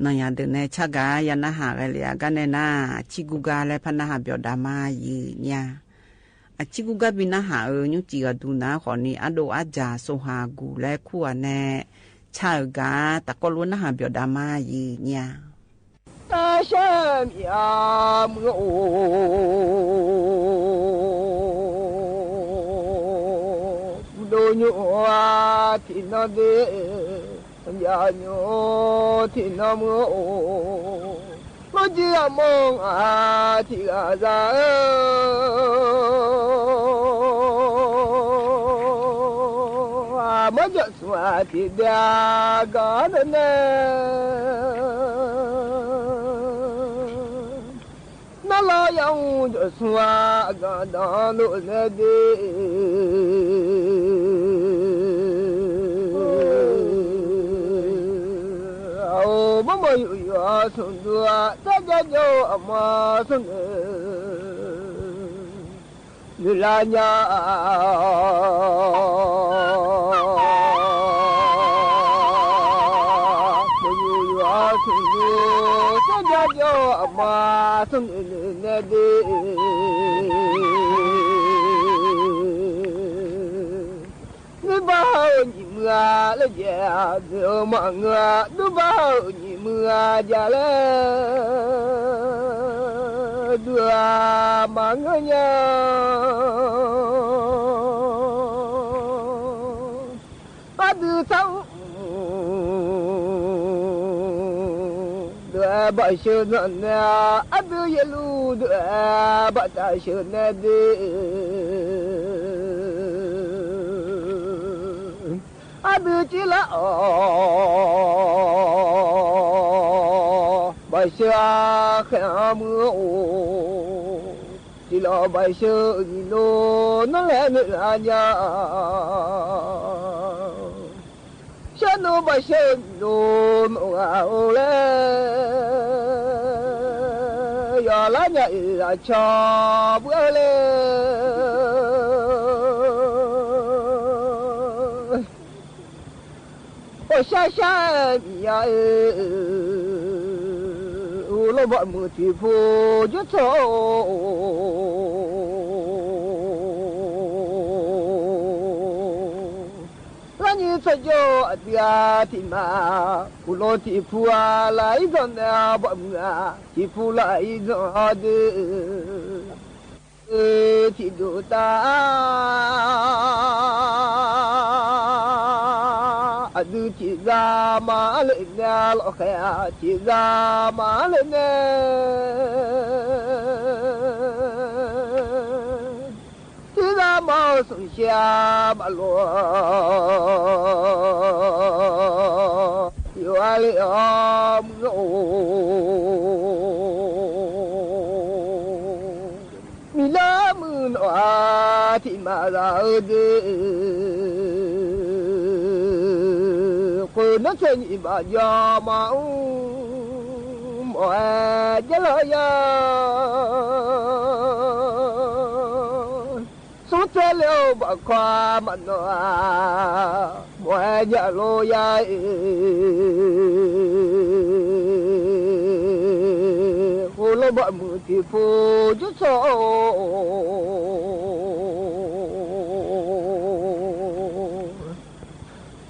နံၣ်ယၤဒုးနဲ ဆါဂၤယၤနၢ်ဟးဂ့ၤလံ အဂၤနဲၣ်နၤ အစံၣ်ကူကါလၢဖးနၢ်ဟးဘျီးဒၣ်မးယံာ်ညါ အစံၣ်ကူကါပံၤနၢ်ဟးအၢ ညူးစံၣ်ဂၤဒူနၤဃီန့ၣ် အဒိၣ်အါစၢ်စိၤဟးဂူာ်လၢခူၣ်အန့ၣ် ဆါအဂၤ တၢ်ကီၢ်လိနၢ်ဟးဘျီးဒၣ်မးယံာ်ညါ နလီယၤအူ တစွါအကဒၣ်ဒိၣ်နဲဒ့ အအိၣ် ဘီမီၢ်ယိယိအစိၤဒု တၢ်ကၠီကၠီအမါစိၤန့ၣ် နုာ်လၢညါ မီၢ်ယိယိအစိၤဒု တၢ်ကၠီကၠီအမါစိၤန့ၣ်နဲဒ့ နဘၣ်ဟးအိၣ်နံၤမုၢ်ဂၤလၢယဲၢ် နမၤငၢၢ် ဒုးဘၣ်ဟးအိၣ်နံၤမုၢ်ဂၤယၤလဲၣ် ဒုးမၤငၢၢ်ညါ အဒုးသး ဒုးဘၣ်ဆှၢနၤနဲ အဒုးယလူ ဒုးဘၣ်တၢ်ဆှၢနဲဒ့ အဒုးစံးလၢအီၤ ဘၣ်ဆှၢဃဲၤအမုၢ်အိၣ် စံးလီၤဘၣ်ဆှၢနံၤလိၤ နလဲၤနုာ်လၢညါ ဆှၢနုာ်ဘၣ်ဆှၢနံၤလိၤ မုၢ်ဂၤအိၣ်လဲၣ် ယွၤလၢညါအံၤအဆီဘှဲလဲၣ် အိၣ်ရှါရှါမံယါဧၢ, အိၣ်လီၤဘၣ်မုာ်ထံဖိကၠိထီၣ် လၢညါစီၤကၠီအဒုးဧါ ထံၣ်မး အိၣ်လီၤထံဖိဧါ လၢအံၤဒီးန့ၣ် ဘၣ်မုာ်ဧါ ထံဖိလၢအံၤဒီးဒုး ထံၣ်ဒိၣ်တၢ် အဒုးထံၣ်ဒၣ်မးလၢန့ၣ် လီၤဃဲၤထံၣ်ဒၣ်မးလၢန့ၣ် ထံၣ်ဒၣ်မးအိၣ်ဆူၣ်ရှဲဘၣ်လီၤ ယိၤအါလၢအီၤမုၢ်အိၣ် မံၤလၢမုၢ်နီၢ်အါ ထံၣ်မးလၢအဒုး ဃုနၢ်ဆဲးနံၣ်ဘၣ်ယီၤမးအူ မီၢ်အဲၣ်ကဲလီၤယၤ သူတဲလၢအိၣ်ဘၣ်ခွါမးနီၢ်ဧါ မီၢ်အဲၣ်ကဲလီၤယၤအံၤ အိၣ်လီၤဘၣ်မုာ်ထံဖိကၠိထီၣ်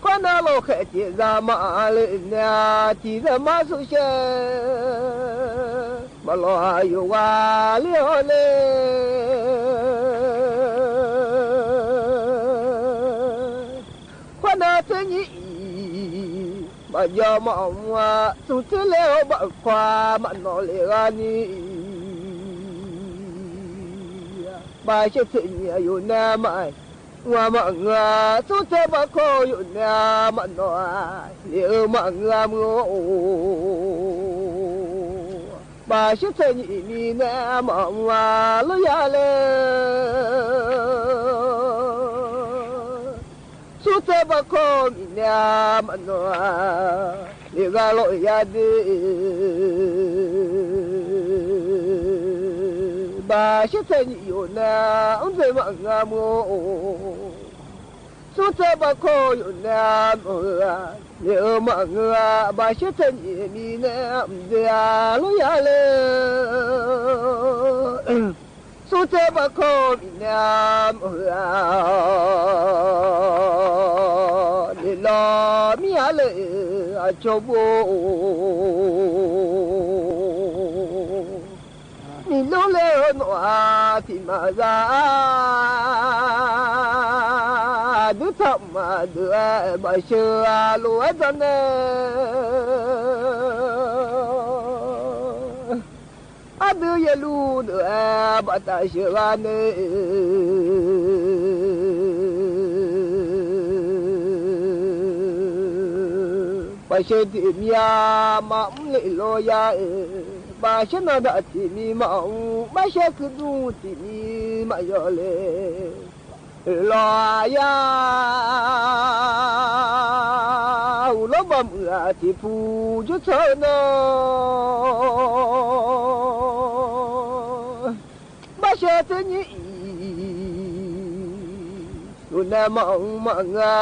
ခွါနၢ်လီၤဃဲၤထံၣ်ဒၣ်မးလၢန့ၣ် ထံၣ်ဒၣ်မးဆူၣ်ရှဲ ဘၣ်လီၤယိၤဝါလၢအီၤန့ၣ် ခွါနၢ်ဆဲးနံၣ်အံၤ ဘၣ်ယီၤမးအူ သူတဲလၢအိၣ်ဘၣ်ခွါမးနီၢ်လၢဂၤန့ၣ် ဘၣ်ရှဲဆဲးနံၣ်အယိာ်န့ၣ်မး ဝၤမးငါ သူတဲဘၣ်ခီယိာ်န့ၣ်မးနီၢ် လၢအၢမးငါမုၢ်အိၣ် ဘၣ်ရှဲဆဲးနံၣ်မံၤန့ၣ်မး ဝၤလီၤယၤလဲၣ် သူတဲဘၣ်ခီမံၤန့ၣ်မးနီၢ် လၢဂၤလီၤယၤဒ့ ဘၣ်ရှဲဆဲးနံၣ်ယိာ်န့ၣ် အုၣ်ဒ့မးငါမုၢ်အိၣ် သူတဲဘၣ်ခီယိာ်န့ၣ်မး လၢအၢမးငါ ဘၣ်ရှဲဆဲးနံၣ်မံၤန့ၣ် အုၣ်ဒ့လီၤယၤလဲၣ် သူတဲဘၣ်ခီမံၤန့ၣ် လၢလီၤမံၤအါလၢအဆိဘိ မံၤလိလၢနီၢ်အါ ထံၣ်မးစၢ် ဒုးထီၣ်မးဒုး ဘၣ်ရှဲလိာ်ဝဲဒၣ်န့ၣ် အဒုးယလူဒုး ဘၣ်တၢ်ရှဲဂၤန့ၣ် ဘၣ်ရှဲတ့ၢ်မံၤအါ မးအူလၢလီၤယၤ ဘၣ်ရှဲနၤဒၣ်တ့ၢ်မံၤမးအူ ဘၣ်ရှဲကုဒူတ့ၢ်မံၤမးယီၤလဲၣ် လီၤယၤ အိၣ်လီၤဘၣ်မုာ်အထံဖိကၠိထီၣ်နီၢ် ဘၣ်ရှဲတ့ၢ်နံၣ်အံၤ ယိာ်န့ၣ်မးအူမးငါ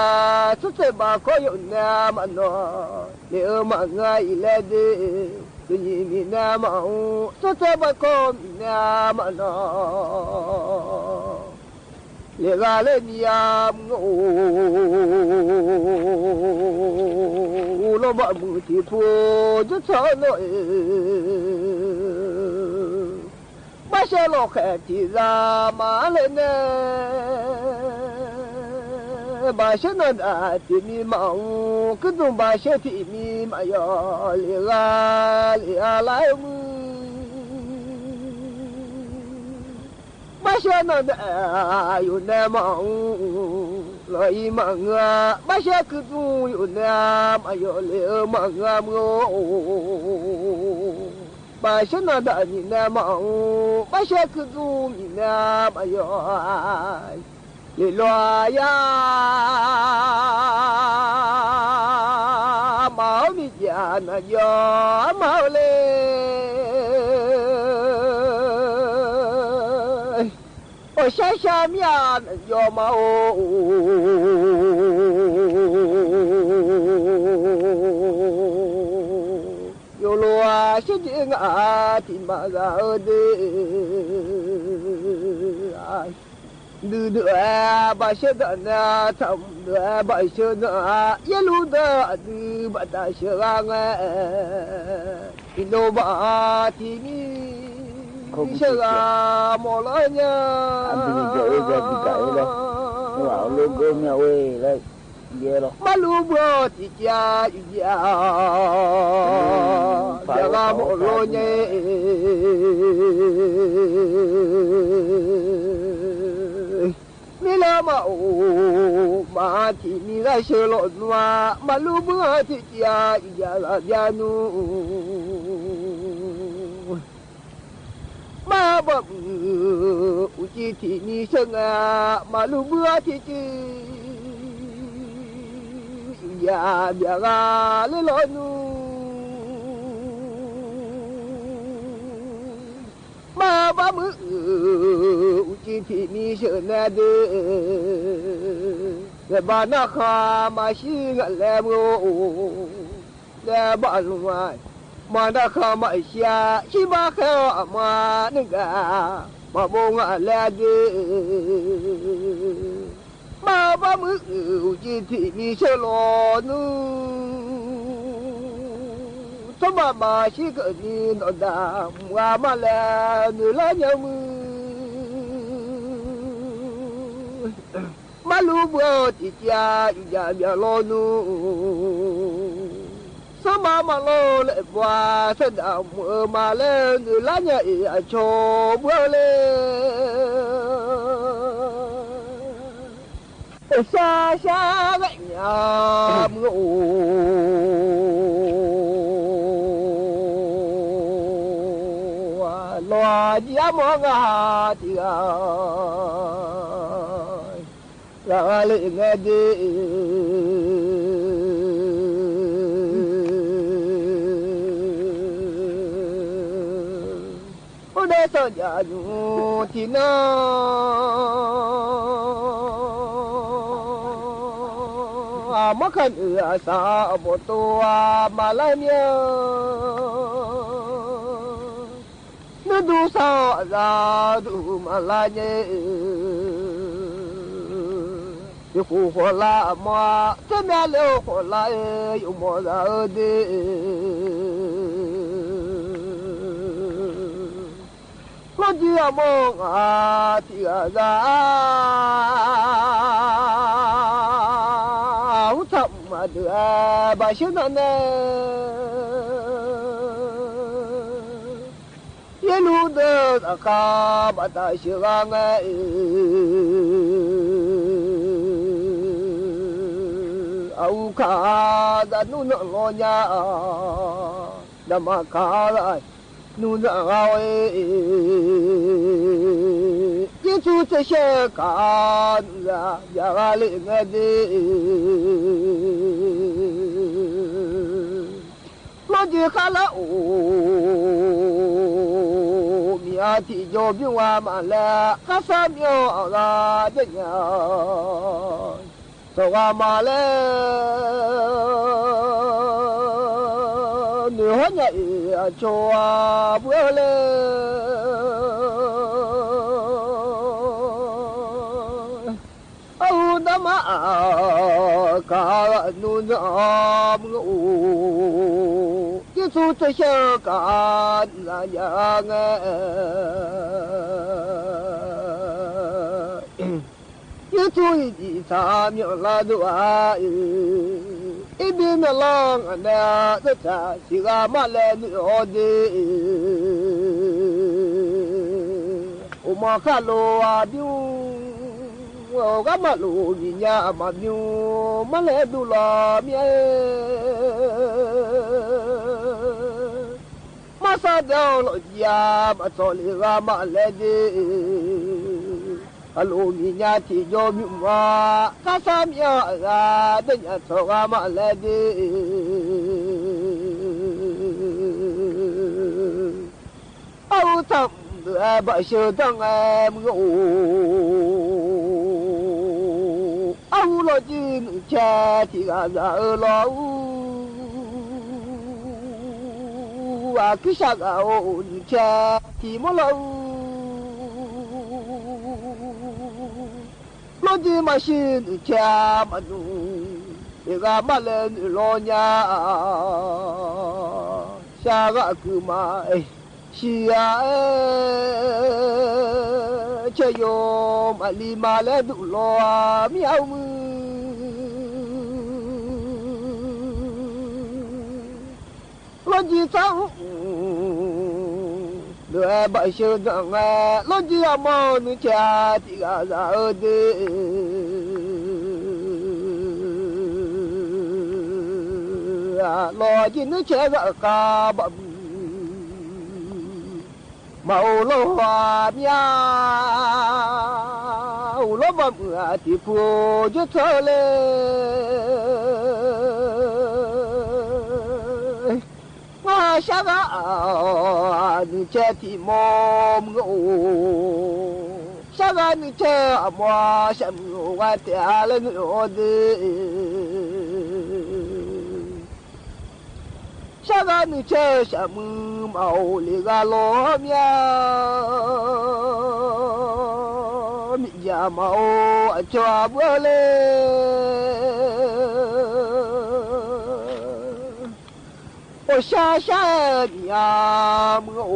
သူတဲဘၣ်ခီယိာ်န့ၣ်မးနီၢ် လၢအၢမးငါအံၤလဲၣ်ဒ့ တ့ၢ်နံၣ်မံၤန့ၣ်မးအူ သူတဲဘၣ်ခီမံၤန့ၣ်မးနီၢ် လၢဂၤလၢနံၤယၤမုၢ်အိၣ် အိၣ်လီၤဘၣ်မုာ်ထံဖိကၠိထီၣ်နီၢ်အံၤ ဘၣ်ရှဲလီၤဃဲၤထံၣ်ဒၣ်မးလၢန့ၣ် ဘၣ်ရှဲနၤဒၣ်တ့ၢ်မံၤမးအူ ကုဒူဘၣ်ရှဲတ့ၢ်မံၤမးယီၤ လၢဂၤလၢအါလၢမုၢ် ဘၣ်ရှဲနၤဒၣ်ယိာ်န့ၣ်မးအူ လီၤအံၤမးငါ ဘၣ်ရှဲကုဒူယိာ်န့ၣ်မးယီၤ လၢအၢမးငါမုၢ်အိၣ် ဘၣ်ရှဲနၤဒၣ်မံၤန့ၣ်မးအူ ဘၣ်ရှဲကုဒူမံၤန့ၣ်မးယီၤ လၢလီၤယၤ မၤအိၣ်မံၤကနၤယီၤ မၤအိၣ်လဲၣ် အိၣ်ရှါရှါမံၤနၤယီၤမၤအိၣ် เชิดเดียงอาทิตย์มาราเออเด้อ ดื้อเด้อบ่าเชิดนะ ทำเด้อบ่าเชิดนะ เยาะลู่เด้อ ดื้อบ่าตาเชิดงา อีโนบ่าที่นี่ เขามี เชิดงาหมอละเนี่ย อันที่นี่จะเออจะติดใจแล้ว ว่าเอาลูกเอิ้นเนี่ยเว้ย แล้ว เดี๋ยวหรอก บ่าลู่เบื่อตี้จะอยู่ยาว อืม เดี๋ยวมาบอกโลเนี่ย มีแล้วมาโอ้ มาที่นี่ได้เชิญหลอนว่า บ่าลู่เบื่อตี้จะอยู่ยาวละยานู มาบ่าเบื่ออุจิที่นี่เชิงอา บ่าลู่เบื่อตี้จะอยู่ยาวเบียร์กาเลยหลอนนู มาบ่าเบื่ออุจิที่นี่เชิงนาเด้อ แต่บ่านาคามาชิงแลเมือโอ แต่บ่าลุงไอ้ มานาคามาเชียร์ ชิบ่าแค่มานึ่งกา มาบงอาแลเด้อ มาบ่าเบื่ออุจิที่นี่เชิงหลอนนู ถ้าบ่ามาชิเกิดนี่นอนดำว่ามาแล้วเหนือละเนี่ยมือ บ่าลู่เบื่อตี้จะอยู่ยาวเบียร์หลอนนู สมามาโลเลยว่าสะดำเออมาแล้วเหนือละเนี่ยเออโชเบื่อเลย เออ ชา ชา เวย ยาม โอ้ ลอ ยาม งา ตี้ ลา เล งา เด โอ้ ได้สัญญาอยู่ตี้นา มาขันเอือสาบ่ตัวมาลายเมีย ฤดูสาลาดูมาลายเย อยู่คู่คนละหม้อ เจ้าแม่เลี้ยวคนละเออ อยู่หม้อละเออเด้อ รถเยียบมองอาที่อาซา อุทำมาเดือบ่าเชิญนั่นเน่ เยาะลู่เด้อตาข้าบ่าตาเชิงเออ เอาข้าดานุนลอยา ดามาข้าละ นุนเอาเอ เยซูจะเชื่อข้านุนละ อย่าละเลงเด รถเยียบข้าละโอ มีอาทิตย์โยมอยู่ว่ามาแล้ว ข้าสามยอดเอาละเดี๋ยวเนี่ย สว่ามาแล้ว เหนือหัวใหญ่ชัวเบื่อเลย เอาดามาข้านุนอมโอ เยซูจะเชื่อข้าละยัง เยซูอีดีสามยอดละดัว อีดีนลองอันเดอ จะสิกามาแลนิโอดี อุมาคาโลอาดิว โอกามาโลวิญญามาดิว มาแลดูลอเมีย มาซาเดาลอยามาซอเลกามาแลเด อะโลมีญาติโยมอยู่ว่า ข้าสามยอดอาเดญาซอกามาแลเด เอาทำเดือบ่าเชิญตังแอมโอ เอาลอยืนแชที่กาซาเออลอ ว่าคือชักเอานึ่งแชที่มอลอ ลอจีมาชื่อนึ่งแชมานู เอกามาเลนึ่งลอญา ชาก็คือมาเอ้ย เชียเอ้ย เชยโยมอลีมาและดุลอเมียวมือ ลอจีเจ้า เดือบ่เชิญจังแล ลอจีอมอนึ่งแชที่กาซาเออเด ลอจีนึ่งแชก็กาบ่ มาโอโลวาเมีย โอโลบ่เมื่อตี้ผู้จะเธอเลย งาชะกานึ่งแชที่มอมโอ ชะกานึ่งแชมอชะมือว่าแต่ละนึ่งโอเด ชะกานึ่งแชชะมือมาโอเลกาลอเมีย มิยามาโออะจอเบอเล โอชาชาเมียมือโอ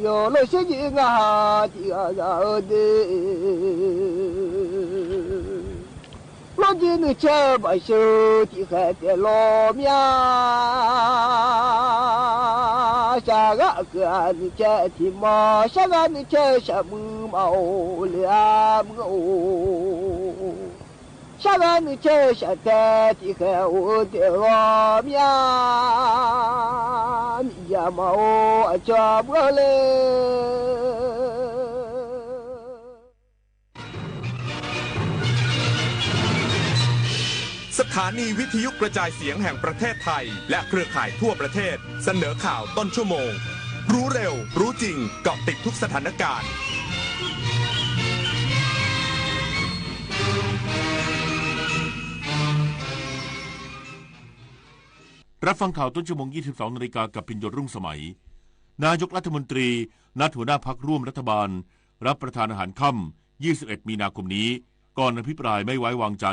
โยโลเชยิงอาที่อาซาเออเด ลอจีนึ่งแชบ่เชิญตี้แค่แต่ลอเมีย ชะกานึ่งแชที่มอ ชะกานึ่งแชชะมือมาโอเลอามือโอ ชะกานึ่งแชชะแต่ตี้แค่โอแต่ลอเมีย มิยามาโออะจอเบอเล สถานีวิทยุกระจายเสียงแห่งประเทศไทย และเครือข่ายทั่วประเทศ เสนอข่าวต้นชั่วโมง รู้เร็ว รู้จริง เกาะติดทุกสถานการณ์ รับฟังข่าวต้นชั่วโมง ยี่สิบสองนาฬิกา กับพิญโยรุ่งสมัย นายกรัฐมนตรีนัดหัวหน้าพรรคร่วมรัฐบาล รับประทานอาหารค่ำ ยี่สิบเอ็ดมีนาคมนี้ ก่อนอภิปรายไม่ไว้วางใจ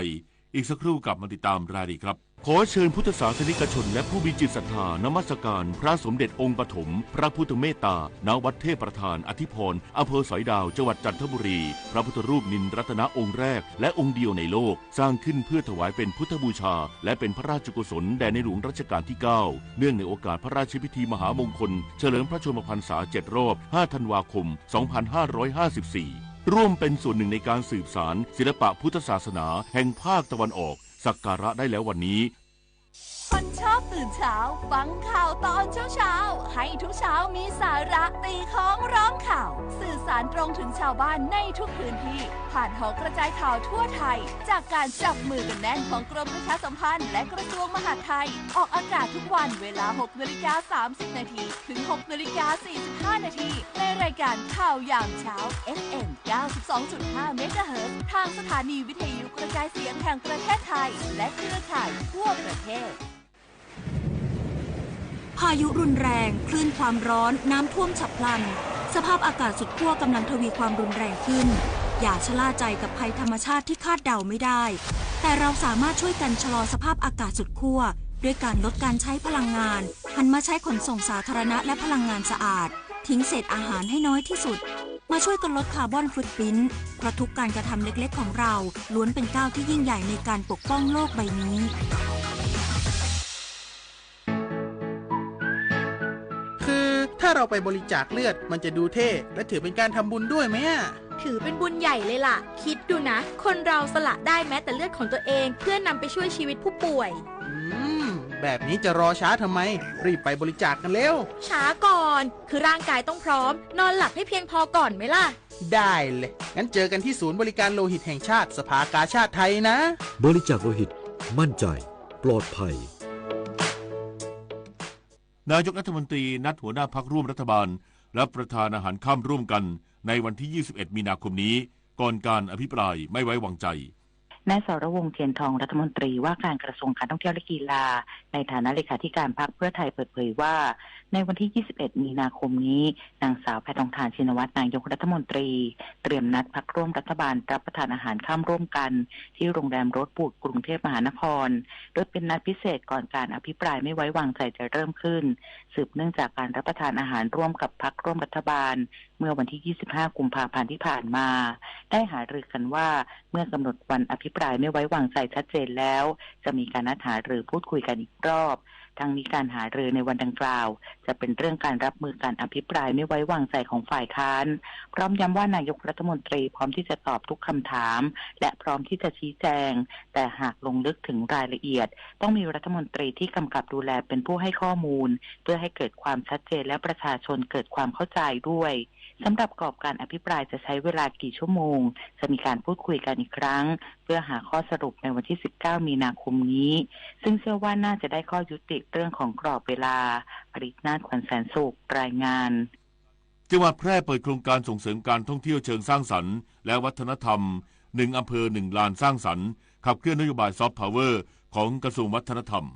อีกสักครู่กลับมาติดตามรายละเอียดครับ ขอเชิญพุทธศาสนิกชนและผู้มีจิตศรัทธานมัสการพระสมเด็จองค์ปฐมพระพุทธเมตตา ณ วัดเทพประธานอธิพร อำเภอสอยดาว จังหวัดจันทบุรี พระพุทธรูปนิลรัตนะองค์แรกและองค์เดียวในโลก สร้างขึ้นเพื่อถวายเป็นพุทธบูชา และเป็นพระราชกุศลแด่ในหลวงรัชกาลที่เก้า เนื่องในโอกาสพระราชพิธีมหามงคล เฉลิมพระชนมพรรษาเจ็ดรอบ ห้าธันวาคม สองพันห้าร้อยห้าสิบสี่ ร่วมเป็นส่วนหนึ่งในการสืบสานศิลปะพุทธศาสนาแห่งภาคตะวันออก สักการะได้แล้ววันนี้ คนชอบตื่นเช้า ฟังข่าวตอนเช้าๆ ให้ทุกเช้ามีสาระ ตีค้องร้องข่าว สื่อสารตรงถึงชาวบ้านในทุกพื้นที่ ผ่านหอกระจายข่าวทั่วไทย จากการจับมือกันแน่นของกรมประชาสัมพันธ์และกระทรวงมหาดไทย ออกอากาศทุกวันเวลา หกนาฬิกาสามสิบนาที ถึง หกนาฬิกาสี่สิบห้านาที ในรายการข่าวยามเช้า เอฟเอ็ม เก้าสิบสองจุดห้าเมกะเฮิรตซ์ ทางสถานีวิทยุกระจายเสียงแห่งประเทศไทย และเครือข่ายทั่วประเทศ พายุรุนแรง คลื่นความร้อน น้ำท่วมฉับพลัน สภาพอากาศสุดขั้วกำลังทวีความรุนแรงขึ้น อย่าชะล่าใจกับภัยธรรมชาติที่คาดเดาไม่ได้ แต่เราสามารถช่วยกันชะลอสภาพอากาศสุดขั้ว ด้วยการลดการใช้พลังงาน หันมาใช้ขนส่งสาธารณะและพลังงานสะอาด ทิ้งเศษอาหารให้น้อยที่สุด มาช่วยกันลดคาร์บอนฟุตพริ้นท์ เพราะทุกการกระทำเล็กๆของเรา ล้วนเป็นก้าวที่ยิ่งใหญ่ในการปกป้องโลกใบนี้ คือถ้าเราไปบริจาคเลือด มันจะดูเท่ และถือเป็นการทำบุญด้วยไหมอะ ถือเป็นบุญใหญ่เลยล่ะ คิดดูนะ คนเราสละได้แม้แต่เลือดของตัวเอง เพื่อนำไปช่วยชีวิตผู้ป่วย อืม แบบนี้จะรอช้าทำไม รีบไปบริจาคกันเร็ว ช้าก่อน คือร่างกายต้องพร้อม นอนหลับให้เพียงพอก่อนไหมล่ะ ได้เลย งั้นเจอกันที่ศูนย์บริการโลหิตแห่งชาติ สภากาชาดไทยนะ บริจาคโลหิต มั่นใจ ปลอดภัย นายกรัฐมนตรีนัดหัวหน้าพรรคร่วมรัฐบาล รับประทานอาหารค่ำร่วมกันในวันที่ ยี่สิบเอ็ดมีนาคมนี้ ก่อนการอภิปรายไม่ไว้วางใจ นายสรวงศ์ เทียนทอง รัฐมนตรีว่าการกระทรวงการท่องเที่ยวและกีฬา ในฐานะเลขาธิการพรรคเพื่อไทยเปิดเผยว่า ในวันที่ ยี่สิบเอ็ด มีนาคมนี้ นางสาวแพทองธาร ชินวัตร นายกรัฐมนตรี เตรียมนัดพรรคร่วมรัฐบาลรับประทานอาหารค่ำร่วมกัน ที่โรงแรมโรสบูด กรุงเทพมหานคร โดยเป็นนัดพิเศษก่อนการอภิปรายไม่ไว้วางใจจะเริ่มขึ้น สืบเนื่องจากการรับประทานอาหารร่วมกับพรรคร่วมรัฐบาล เมื่อวันที่ ยี่สิบห้า กุมภาพันธ์ที่ผ่านมา ได้หารือกันว่า เมื่อกำหนดวันอภิปรายไม่ไว้วางใจชัดเจนแล้ว จะมีการนัดหารือพูดคุยกันอีกรอบ ทั้งนี้การหารือในวันดังกล่าว จะเป็นเรื่องการรับมือการอภิปรายไม่ไว้วางใจของฝ่ายค้าน พร้อมย้ำว่านายกรัฐมนตรีพร้อมที่จะตอบทุกคำถาม และพร้อมที่จะชี้แจง แต่หากลงลึกถึงรายละเอียด ต้องมีรัฐมนตรีที่กำกับดูแลเป็นผู้ให้ข้อมูล เพื่อให้เกิดความชัดเจนและประชาชนเกิดความเข้าใจด้วย สำหรับกรอบการอภิปรายจะใช้เวลากี่ชั่วโมง จะมีการพูดคุยกันอีกครั้ง เพื่อหาข้อสรุปในวันที่ สิบเก้า มีนาคมนี้ ซึ่งเชื่อว่าน่าจะได้ข้อยุติเรื่องของกรอบเวลา อรินาถ ขวัญแสนสุข รายงาน จังหวัดแพร่เปิดโครงการส่งเสริมการท่องเที่ยวเชิงสร้างสรรค์และวัฒนธรรม หนึ่งอำเภอหนึ่งลานสร้างสรรค์ ขับเคลื่อนนโยบายซอฟต์พาวเวอร์ของกระทรวงวัฒนธรรม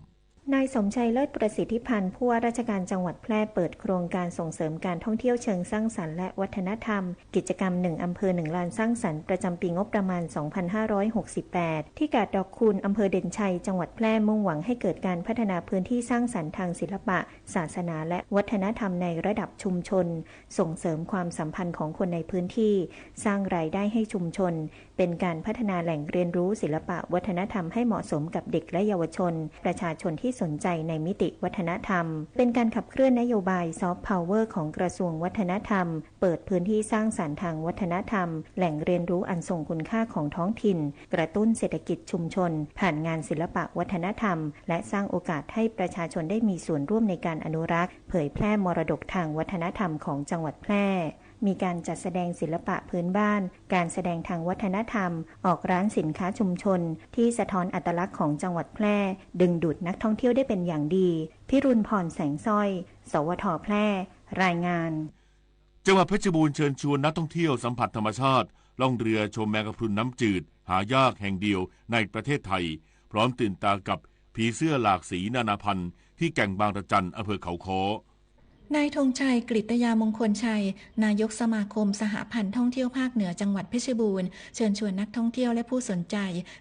นายสมชัย เลิศประสิทธิพันธ์ ผู้ว่าราชการจังหวัดแพร่เปิดโครงการส่งเสริมการท่องเที่ยวเชิงสร้างสรรค์และวัฒนธรรม กิจกรรมหนึ่งอำเภอหนึ่งลานสร้างสรรค์ประจำปีงบประมาณ สองพันห้าร้อยหกสิบแปด ที่กาดดอกคูน อำเภอเด่นชัย จังหวัดแพร่ มุ่งหวังให้เกิดการพัฒนาพื้นที่สร้างสรรค์ทางศิลปะ ศาสนาและวัฒนธรรมในระดับชุมชน ส่งเสริมความสัมพันธ์ของคนในพื้นที่ สร้างรายได้ให้ชุมชน เป็นการพัฒนาแหล่งเรียนรู้ศิลปะวัฒนธรรมให้เหมาะสมกับเด็กและเยาวชน ประชาชนที่สนใจในมิติวัฒนธรรม เป็นการขับเคลื่อนนโยบายซอฟต์พาวเวอร์ของกระทรวงวัฒนธรรม เปิดพื้นที่สร้างสรรค์ทางวัฒนธรรม แหล่งเรียนรู้อันทรงคุณค่าของท้องถิ่น กระตุ้นเศรษฐกิจชุมชน ผ่านงานศิลปะวัฒนธรรม และสร้างโอกาสให้ประชาชนได้มีส่วนร่วมในการอนุรักษ์ เผยแพร่มรดกทางวัฒนธรรมของจังหวัดแพร่ มีการจัดแสดงศิลปะพื้นบ้าน การแสดงทางวัฒนธรรม ออกร้านสินค้าชุมชน ที่สะท้อนอัตลักษณ์ของจังหวัดแพร่ ดึงดูดนักท่องเที่ยวได้เป็นอย่างดี พิรุณพร แสงสร้อย สวท แพร่ รายงาน จังหวัดเพชรบูรณ์เชิญชวนนักท่องเที่ยวสัมผัสธรรมชาติ ล่องเรือชมแมงกะพรุนน้ำจืด หายากแห่งเดียวในประเทศไทย พร้อมตื่นตากับผีเสื้อหลากสีนานาพันธุ์ ที่แก่งบางระจัน อำเภอเขาค้อ นายธงชัย กฤตยามงคลชัย นายกสมาคมสหพันธ์ท่องเที่ยวภาคเหนือจังหวัดเพชรบูรณ์ เชิญชวนนักท่องเที่ยวและผู้สนใจ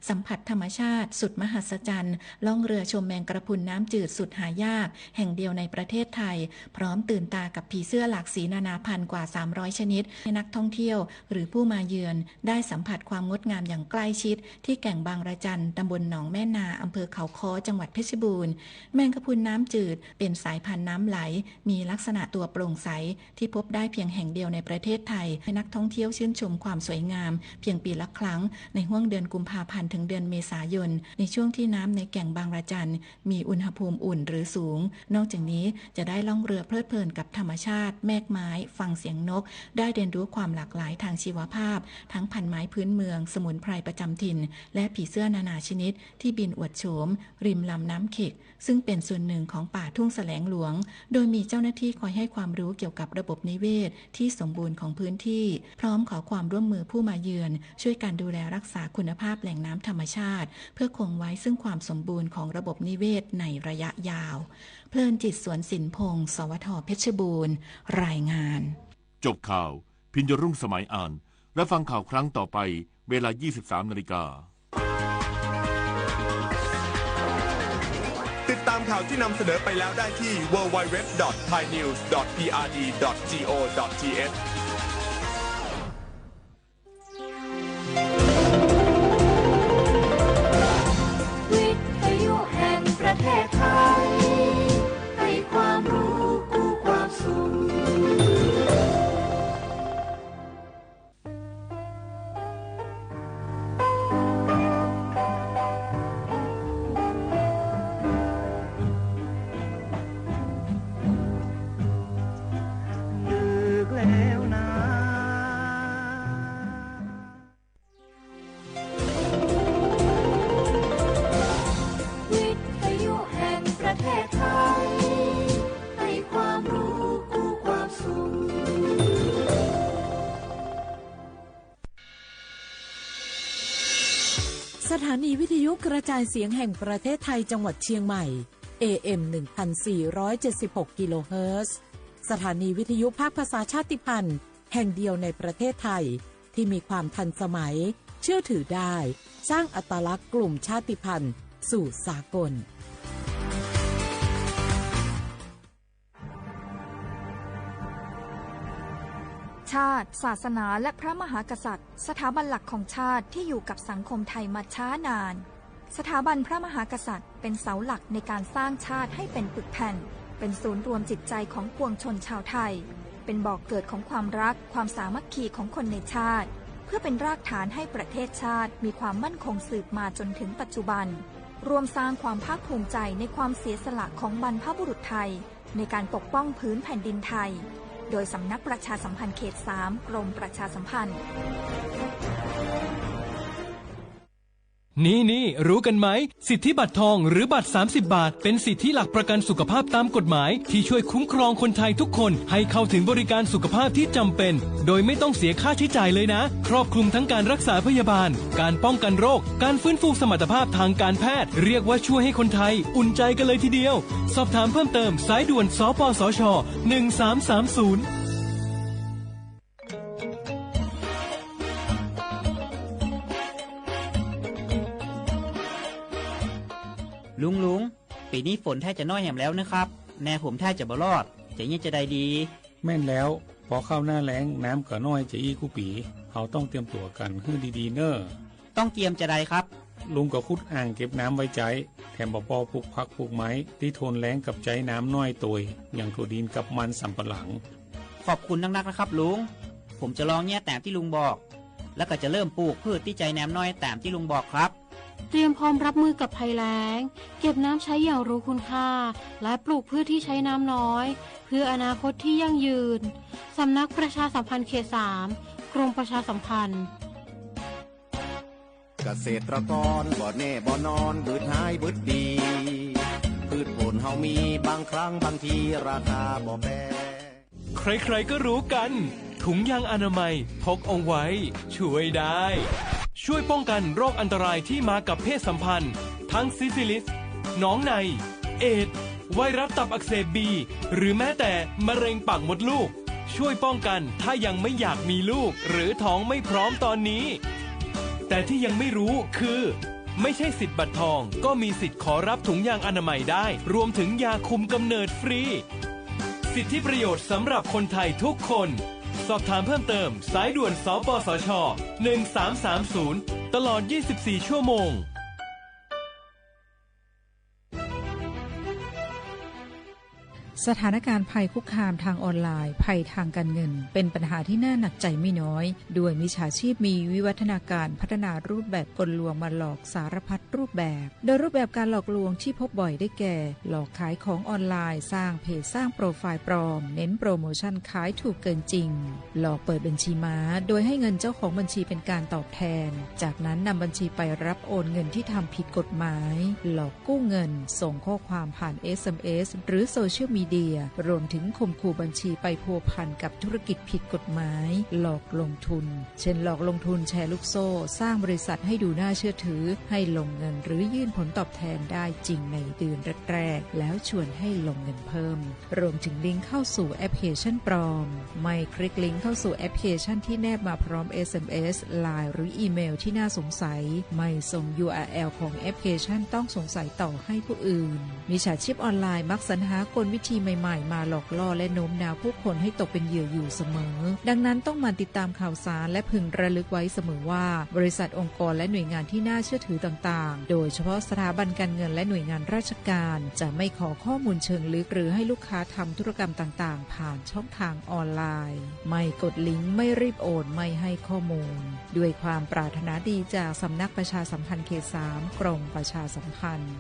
สัมผัสธรรมชาติสุดมหัศจรรย์ ล่องเรือชมแมงกะพรุนน้ำจืดสุดหายากแห่งเดียวในประเทศไทย พร้อมตื่นตากับผีเสื้อหลากสีนานาพันธุ์กว่า สามร้อยชนิด ให้นักท่องเที่ยวหรือผู้มาเยือนได้สัมผัสความงดงามอย่างใกล้ชิด ที่แก่งบางระจัน ตำบลหนองแม่นา อำเภอเขาค้อ จังหวัดเพชรบูรณ์ แมงกะพรุนน้ำจืดเป็นสายพันธุ์น้ำไหล มีลักษณะตัวโปร่งใส ที่พบได้เพียงแห่งเดียวในประเทศไทย ให้นักท่องเที่ยวชื่นชมความสวยงามเพียงปีละครั้ง ในห้วงเดือนกุมภาพันธ์ถึงเดือนเมษายน ในช่วงที่น้ำในแก่งบางระจันมีอุณหภูมิอุ่นหรือสูง นอกจากนี้จะได้ล่องเรือเพลิดเพลินกับธรรมชาติ แมกไม้ ฟังเสียงนก ได้เรียนรู้ความหลากหลายทางชีวภาพ ทั้งพันธุ์ไม้พื้นเมือง สมุนไพรประจำถิ่น และผีเสื้อนานาชนิดที่บินอวดโฉมริมลำน้ำเข็ก ซึ่งเป็นส่วนหนึ่งของป่าทุ่งแสลงหลวง โดยมีเจ้าหน้าที่คอยให้ความรู้เกี่ยวกับระบบนิเวศที่สมบูรณ์ของพื้นที่ พร้อมขอความร่วมมือผู้มาเยือน ช่วยกันดูแลรักษาคุณภาพแหล่งน้ำธรรมชาติ เพื่อคงไว้ซึ่งความสมบูรณ์ของระบบนิเวศในระยะยาว เพลินจิต สวนสินพงษ์ สวท เพชรบูรณ์ รายงาน จบข่าว พิญญรุ่งสมัยอ่าน รับฟังข่าวครั้งต่อไป เวลา ยี่สิบสามนาฬิกา ติดตามข่าวที่นำเสนอไปแล้วได้ที่ ดับเบิลยู ดับเบิลยู ดับเบิลยู ดอท ไทยนิวส์ ดอท พีอาร์ดี ดอท จี โอ ดอท ที เอช วิทยุแห่งประเทศไทย ให้ความรู้คู่ความสุข ดึกแล้วนะ สถานีวิทยุกระจายเสียงแห่งประเทศไทยจังหวัดเชียงใหม่ เอเอ็ม หนึ่งพันสี่ร้อยเจ็ดสิบหก กิโลเฮิรตซ์ สถานีวิทยุภาคภาษาชาติพันธุ์แห่งเดียวในประเทศไทย ที่มีความทันสมัย เชื่อถือได้ สร้างอัตลักษณ์กลุ่มชาติพันธุ์สู่สากล ชาติ ศาสนา และพระมหากษัตริย์ สถาบันหลักของชาติที่อยู่กับสังคมไทยมาช้านาน สถาบันพระมหากษัตริย์เป็นเสาหลักในการสร้างชาติให้เป็นปึกแผ่น เป็นศูนย์รวมจิตใจของปวงชนชาวไทย เป็นบ่อเกิดของความรัก ความสามัคคีของคนในชาติ เพื่อเป็นรากฐานให้ประเทศชาติมีความมั่นคงสืบมาจนถึงปัจจุบัน ร่วมสร้างความภาคภูมิใจในความเสียสละของบรรพบุรุษไทย ในการปกป้องผืนแผ่นดินไทย โดยสำนักประชาสัมพันธ์เขตสาม กรมประชาสัมพันธ์ นี่ๆ รู้กันไหม สิทธิบัตรทองหรือบัตรสามสิบบาท เป็นสิทธิหลักประกันสุขภาพตามกฎหมาย ที่ช่วยคุ้มครองคนไทยทุกคนให้เข้าถึงบริการสุขภาพที่จำเป็น โดยไม่ต้องเสียค่าใช้จ่ายเลยนะ ครอบคลุมทั้งการรักษาพยาบาล การป้องกันโรค การฟื้นฟูสมรรถภาพทางการแพทย์ เรียกว่าช่วยให้คนไทยอุ่นใจกันเลยทีเดียว สอบถามเพิ่มเติม สายด่วน สปสช หนึ่งสามสามศูนย์ ลุง ลุง ปี๋นี้ฝนแท้จะน้อยแหมแล้วเนาะครับ นาผมแท้จะบ่รอด จะเยียะจาใดดี แม่นแล้ว ปอเข้าหน้าแล้ง น้ำก็น้อยจะอี้กู้ปี๋ เฮาต้องเตรียมตั๋วกั๋นหื้อดีๆ เน่อ ต้องเตรียมจาใดครับ ลุงก็ขุดอ่างเก็บน้ำไว้ใจ๊ แถมบ่ปอปลูกผักปลูกไม้ ตี้ทนแล้งกับใจ๊น้ำน้อยตวย อย่างถั่วดินกับมันสำปะหลัง ขอบคุณนักๆ นะครับลุง ผมจะลองเยียะต๋ามตี้ลุงบอก แล้วก็จะเริ่มปลูกพืชตี้ใจ๊น้ำน้อยต๋ามตี้ลุงบอกครับ เตรียมพร้อมรับมือกับภัยแล้ง เก็บน้ำใช้อย่างรู้คุณค่า และปลูกพืชที่ใช้น้ำน้อย เพื่ออนาคตที่ยั่งยืน สำนักประชาสัมพันธ์เขตสาม กรมประชาสัมพันธ์ เกษตรกรบ่แน่บ่นอน บืดหายบืดดี พืชผลเฮามี บางครั้งบางทีราคาบ่แปง ใครๆ ก็รู้กัน ถุงยางอนามัยพกเอาไว้ ช่วยได้ ช่วยป้องกันโรคอันตรายที่มากับเพศสัมพันธ์ ทั้งซิฟิลิส หนองใน เอดส์ ไวรัสตับอักเสบบี หรือแม้แต่มะเร็งปากมดลูก ช่วยป้องกันถ้ายังไม่อยากมีลูก หรือท้องไม่พร้อมตอนนี้ แต่ที่ยังไม่รู้คือ ไม่ใช่สิทธิ์บัตรทอง ก็มีสิทธิ์ขอรับถุงยางอนามัยได้ รวมถึงยาคุมกำเนิดฟรี สิทธิประโยชน์สำหรับคนไทยทุกคน สอบถามเพิ่มเติม สายด่วน สปสช หนึ่งสามสามศูนย์ ตลอด ยี่สิบสี่ ชั่วโมง สถานการณ์ภัยคุกคามทางออนไลน์ ภัยทางการเงิน เป็นปัญหาที่น่าหนักใจไม่น้อย ด้วยมิจฉาชีพมีวิวัฒนาการพัฒนารูปแบบกลลวงมาหลอกสารพัดรูปแบบ โดยรูปแบบการหลอกลวงที่พบบ่อยได้แก่ หลอกขายของออนไลน์ สร้างเพจ สร้างโปรไฟล์ปลอม เน้นโปรโมชั่นขายถูกเกินจริง หลอกเปิดบัญชีม้า โดยให้เงินเจ้าของบัญชีเป็นการตอบแทน จากนั้นนำบัญชีไปรับโอนเงินที่ทำผิดกฎหมาย หลอกกู้เงิน ส่งข้อความผ่าน เอสเอ็มเอส หรือโซเชียลมีเดีย รวมถึงข่มขู่บัญชีไปพัวพันกับธุรกิจผิดกฎหมาย หลอกลงทุน เช่น หลอกลงทุนแชร์ลูกโซ่ สร้างบริษัทให้ดูน่าเชื่อถือ ให้ลงเงินหรือยื่นผลตอบแทนได้จริงในเดือนแรกๆ แล้วชวนให้ลงเงินเพิ่ม รวมถึงลิงก์เข้าสู่แอปพลิเคชันปลอม ไม่คลิกลิงก์เข้าสู่แอปพลิเคชันที่แนบมาพร้อม เอสเอ็มเอส ไลน์ หรืออีเมลที่น่าสงสัย ไม่ส่ง ยูอาร์แอล ของแอปพลิเคชันต้องสงสัยต่อให้ผู้อื่น มิจฉาชีพออนไลน์มักสรรหากลวิธีใหม่ๆ มาหลอกล่อและโน้มน้าวผู้คนให้ตกเป็นเหยื่ออยู่เสมอ ดังนั้นต้องหมั่นติดตามข่าวสารและพึงระลึกไว้เสมอว่า บริษัท องค์กร และหน่วยงานที่น่าเชื่อถือต่างๆ โดยเฉพาะสถาบันการเงินและหน่วยงานราชการ จะไม่ขอข้อมูลเชิงลึกหรือให้ลูกค้าทำธุรกรรมต่างๆ ผ่านช่องทางออนไลน์ ไม่กดลิงก์ ไม่รีบโอน ไม่ให้ข้อมูล ด้วยความปรารถนาดีจากสำนักประชาสัมพันธ์เขตสาม กรมประชาสัมพันธ์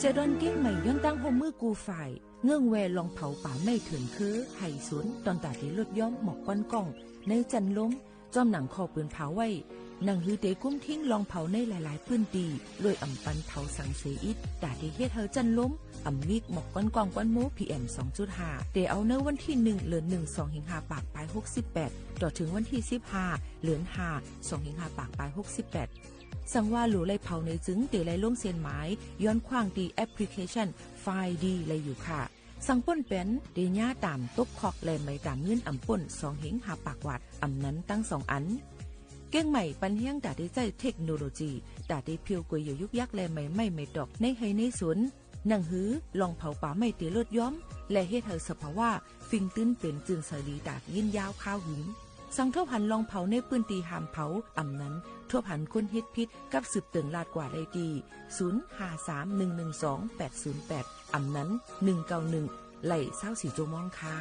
เจาะดอนเกียงใหม่ย้อนตั้งฮ่วมมือกู้ฝ่าย เงื่อนแวล่องเผาป่าไม้เถินคือ ไห่สวน ต้อนต๋าเต๋ลดย้อมหมอกควันก้อง ในจั้นลม จอมหนังข้อปืนเผาไว้ หนังหือเต๋กุมทิ้งล่องเผาในหลายๆ ปื้นตี้ โดยอ่ำปันเผาสังเสียอิด ต๋าเต๋เฮ็ดหื้อจั้นลม อ่ำมีหมอกควันก้องควันโม PM สองจุดห้า เต๋เอาในวันตี้หนึ่ง เดือนหนึ่ง สองเหียงห้าปากปายหกสิบแปด ต่อเถิงวันตี้สิบห้า เดือนห้า สองเหียงห้าปากปายหกสิบแปด สังว่าหลู่ไล่เผาในจึงเต๋ไล่ลงเส้นหมาย ย้อนขว้างตี้แอปพลิเคชัน ไฟดี ไล่อยู่ค่ะ สังป้นแป๋น เต๋เยียะต๋ามตกคอกและไหมต๋ามเงินอ่ำป้น สองเหียงห้าปากวาท อ่ำนั้นตึงสองอัน เกียงใหม่ปันแฮงต๋าเต๋ใจ๊เทคโนโลยี ต๋าเต๋เผี้ยวก๋วยเหยื่อยุกยักษ์และไหมไม้ไหมตอกในไฮ่ในสวน หนังหือล่องเผาป่าไม้เต๋ลดย้อม และเฮ็ดหื้อสภาวะ ฟิงตื้นเป๋นจื้นใสดีต๋ายินยาวคาวหึง สังทบหันล่องเผาในปื้นตี้ห้ามเผา อ่ำนั้น ทบหันคนเฮ็ดผิดกับสืบเติ่งลาดกว่าได้ตี้ ศูนย์ห้าสามหนึ่งหนึ่งสองแปดศูนย์แปด อ่ำนั้น หนึ่งเก้าหนึ่ง ไล่ซาวสี่จั่วโมงค่ะ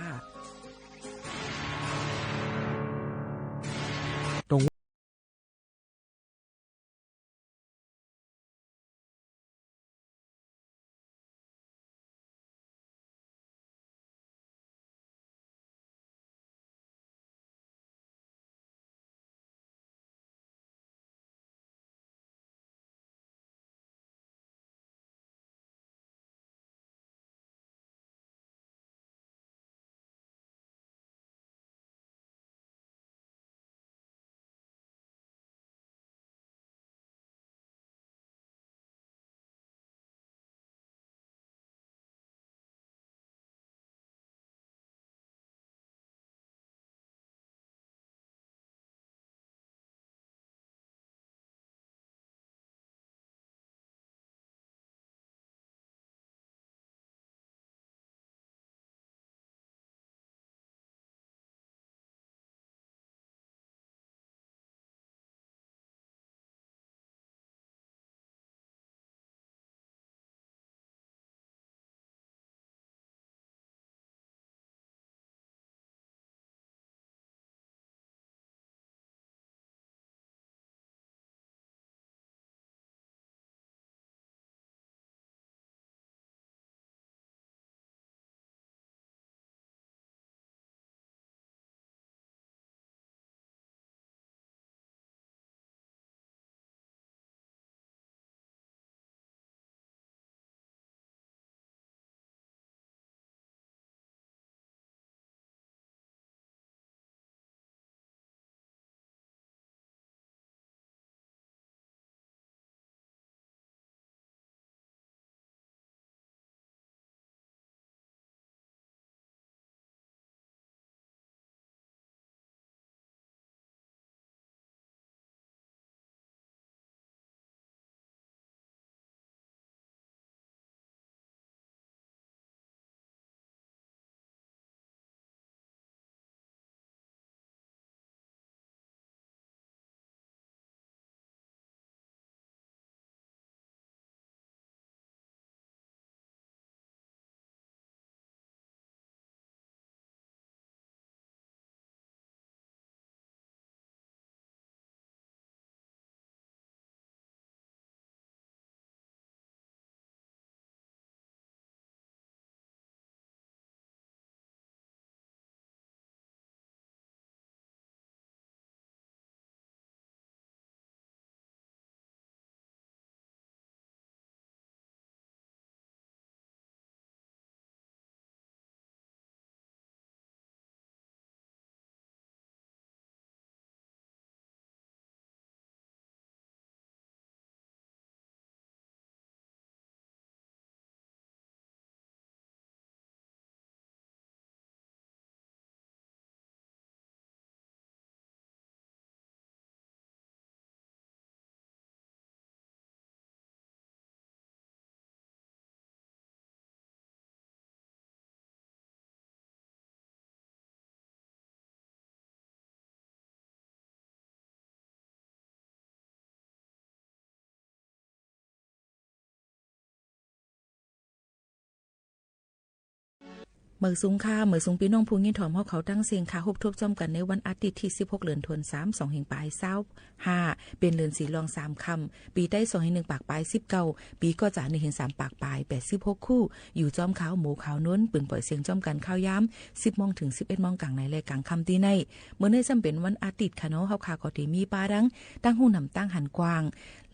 เมิดสูงค่ะ เมิดสูงปี้น้องผู้ยินถ่อมเฮาเขาตังเสี้ยงค่ะ ฮบทบจ้อมกั๋นในวันอาทิตย์ตี้สิบหก เดือนธันวาคม สองหันปายซาวห้า เป๋นเดือนสี่รองสามค่ำ ปี๋ไต๊สองหันนึ่งปากปายสิบเก้า ปี๋ก๋อจ๋านึ่งหันสามปากปายแปดสิบหกคู่ อยู่จ้อมข้าวหมูข้าวนวล ปืนป่อยเสียงจ้อมกั๋นข้าวยามสิบโมงเถิงสิบเอ็ดโมงก๋างในและก๋างค่ำตี้นี่ เมื่อนี้ซ้ำเป๋นวันอาทิตย์ค่ะเนาะ เฮาค่ะก็ตี้มีป้าดัง ตางฮู้นำตางหันกว้าง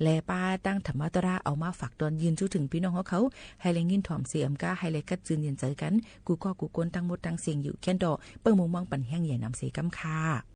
และป้าตางธรรมะตรา เอามาฝากตอน ยื่นจู้เถิงปี้น้องเฮาเขา หื้อได้ยินถ่อมเสียงก้า หื้อได้กัดจืนเย็นใจ๋กั๋น กู้ก้อกู้คนตังหมดตังเสี้ยงอยู่แค่นเตาะ เปิ้งมุ่งมองปันแฮงใหญ่นำเสียกำค่ะ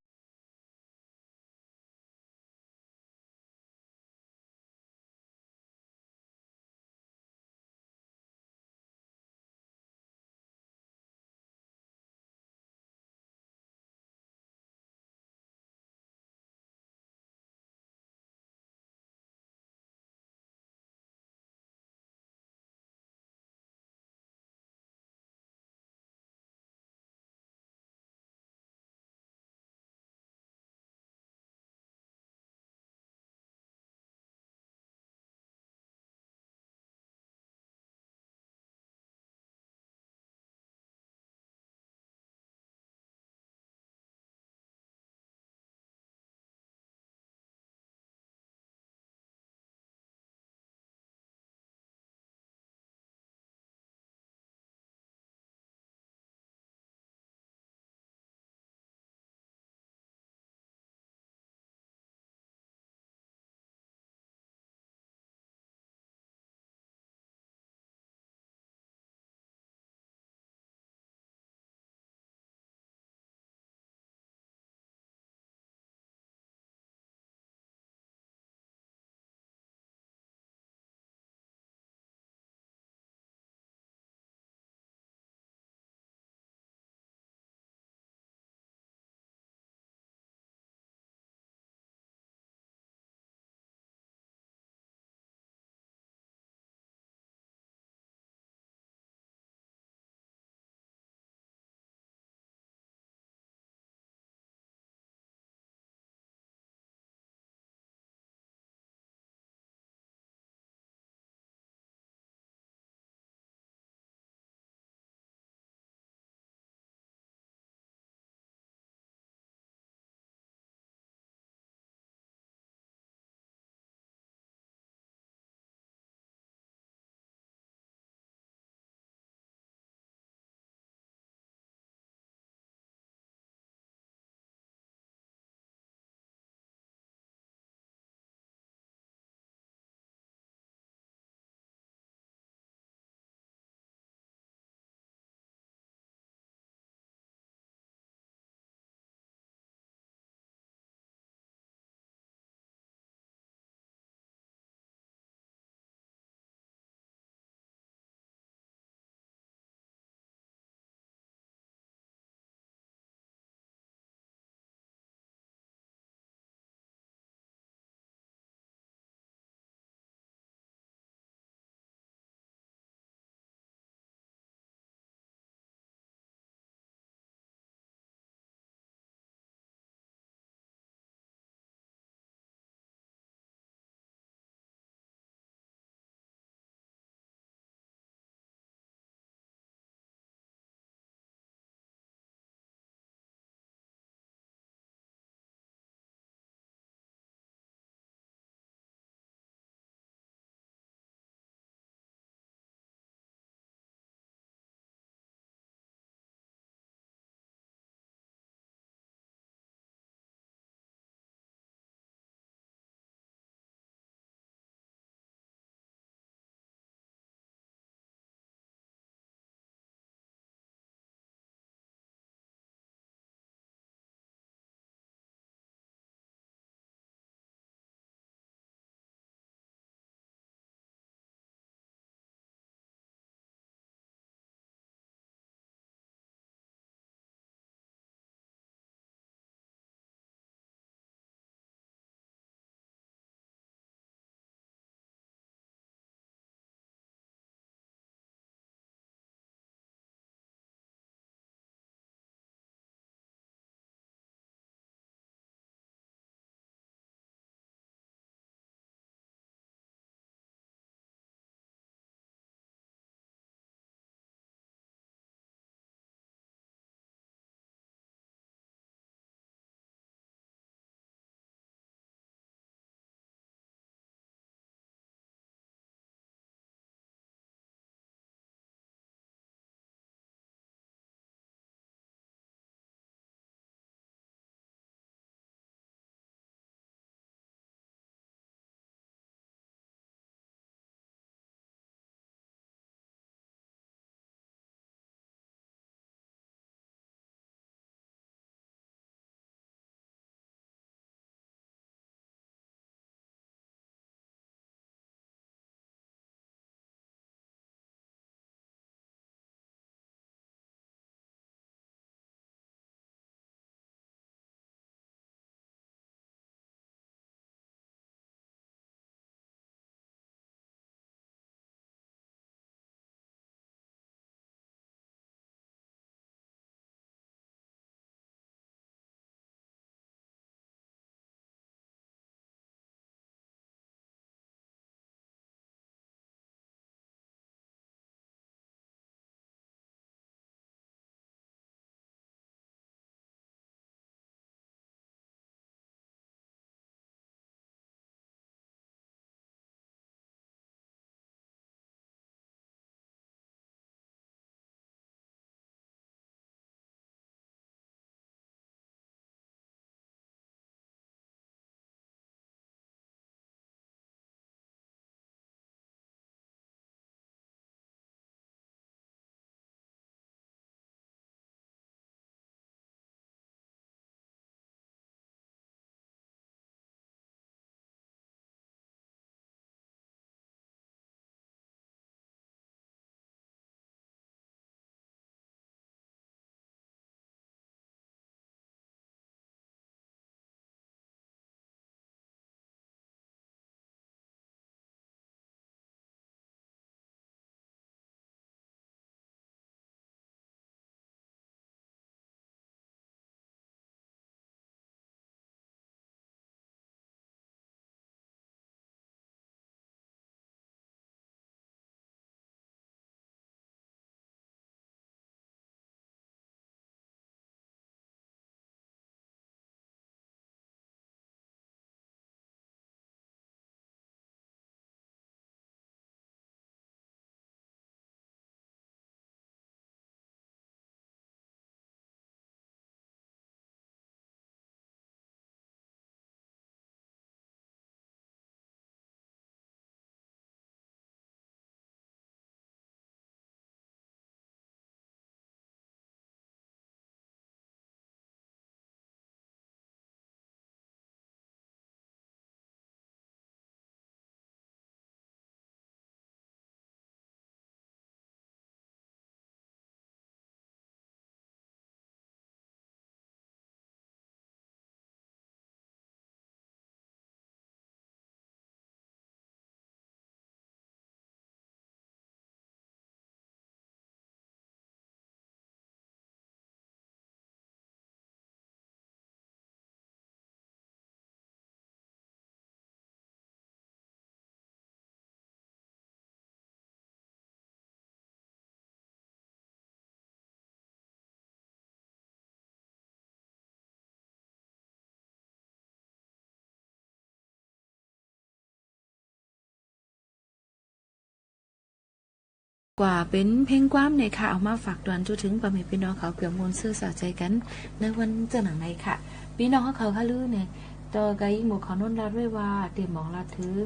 กว่าเป๋นเพลงความเน่ยค่ะ เอามาฝากตวนจนถึงป้อแม่ปี้น้องเขา เปื้อม่วนซื่นสะใจ๋กั๋น ในวันเจ้าหนังในค่ะ ปี้น้องเขา เขาลือเน่ย ต่อกั๋นอีก หมู่เขาโน้นลาดไว้ว่า เตรียมหมอกลาดเถิง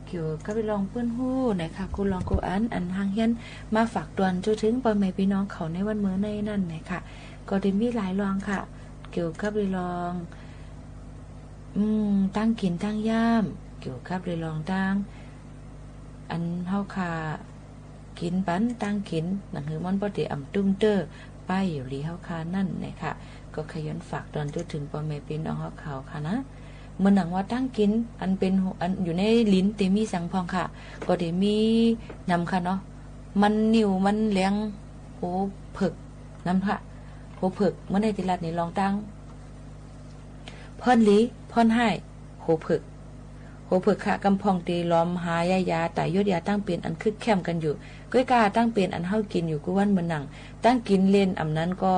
เกี่ยวกับเรื่องเปิ้นฮู้เน่ยค่ะ กู้ลองกู้อัน อันห่างเหียน มาฝากตวนจนถึงป้อแม่ปี้น้องเขาในวันเมื่อในนั้นเน่ยค่ะ ก็ได้มีหลายลองค่ะ เกี่ยวกับเรื่อง อืม ตางกิ๋นตางย่ำ เกี่ยวกับเรื่องตาง อันเฮาข้า กิ๋นปั๋นตางกิ๋น หนังหื้อมันบ่ได้อ่ำตึงเต๊อะ ป้ายอยู่หลีเฮาข้านั้นเน่ยค่ะ ก็ขย้อนฝากตวนจนถึงป้อแม่ปี้น้องเฮาเขาค่ะนะ เหมือนหนังว่าตางกิ๋น อันเป๋น อันอยู่ในหลิ้นเตมีสังพ่องค่ะ ก็เตมีนำค่ะเนาะ มันงิ้ว มันแหลง หัวเผิก นำค่ะ หัวเผิก เมื่อในติลัดนี่ลองตาง พ่อนหลี พ่อนฮ้าย หัวเผิก หัวเผิกค่ะ กำพ่องเตหลอมหายายา ต๋ายยดยาตางเป๋นอันคึกเข้มกั๋นอยู่ ก้อยก้าตางเป๋นอันเฮากิ๋นอยู่กู้วันเหมือนหนัง ตางกิ๋นเล่น อ่ำนั้นก็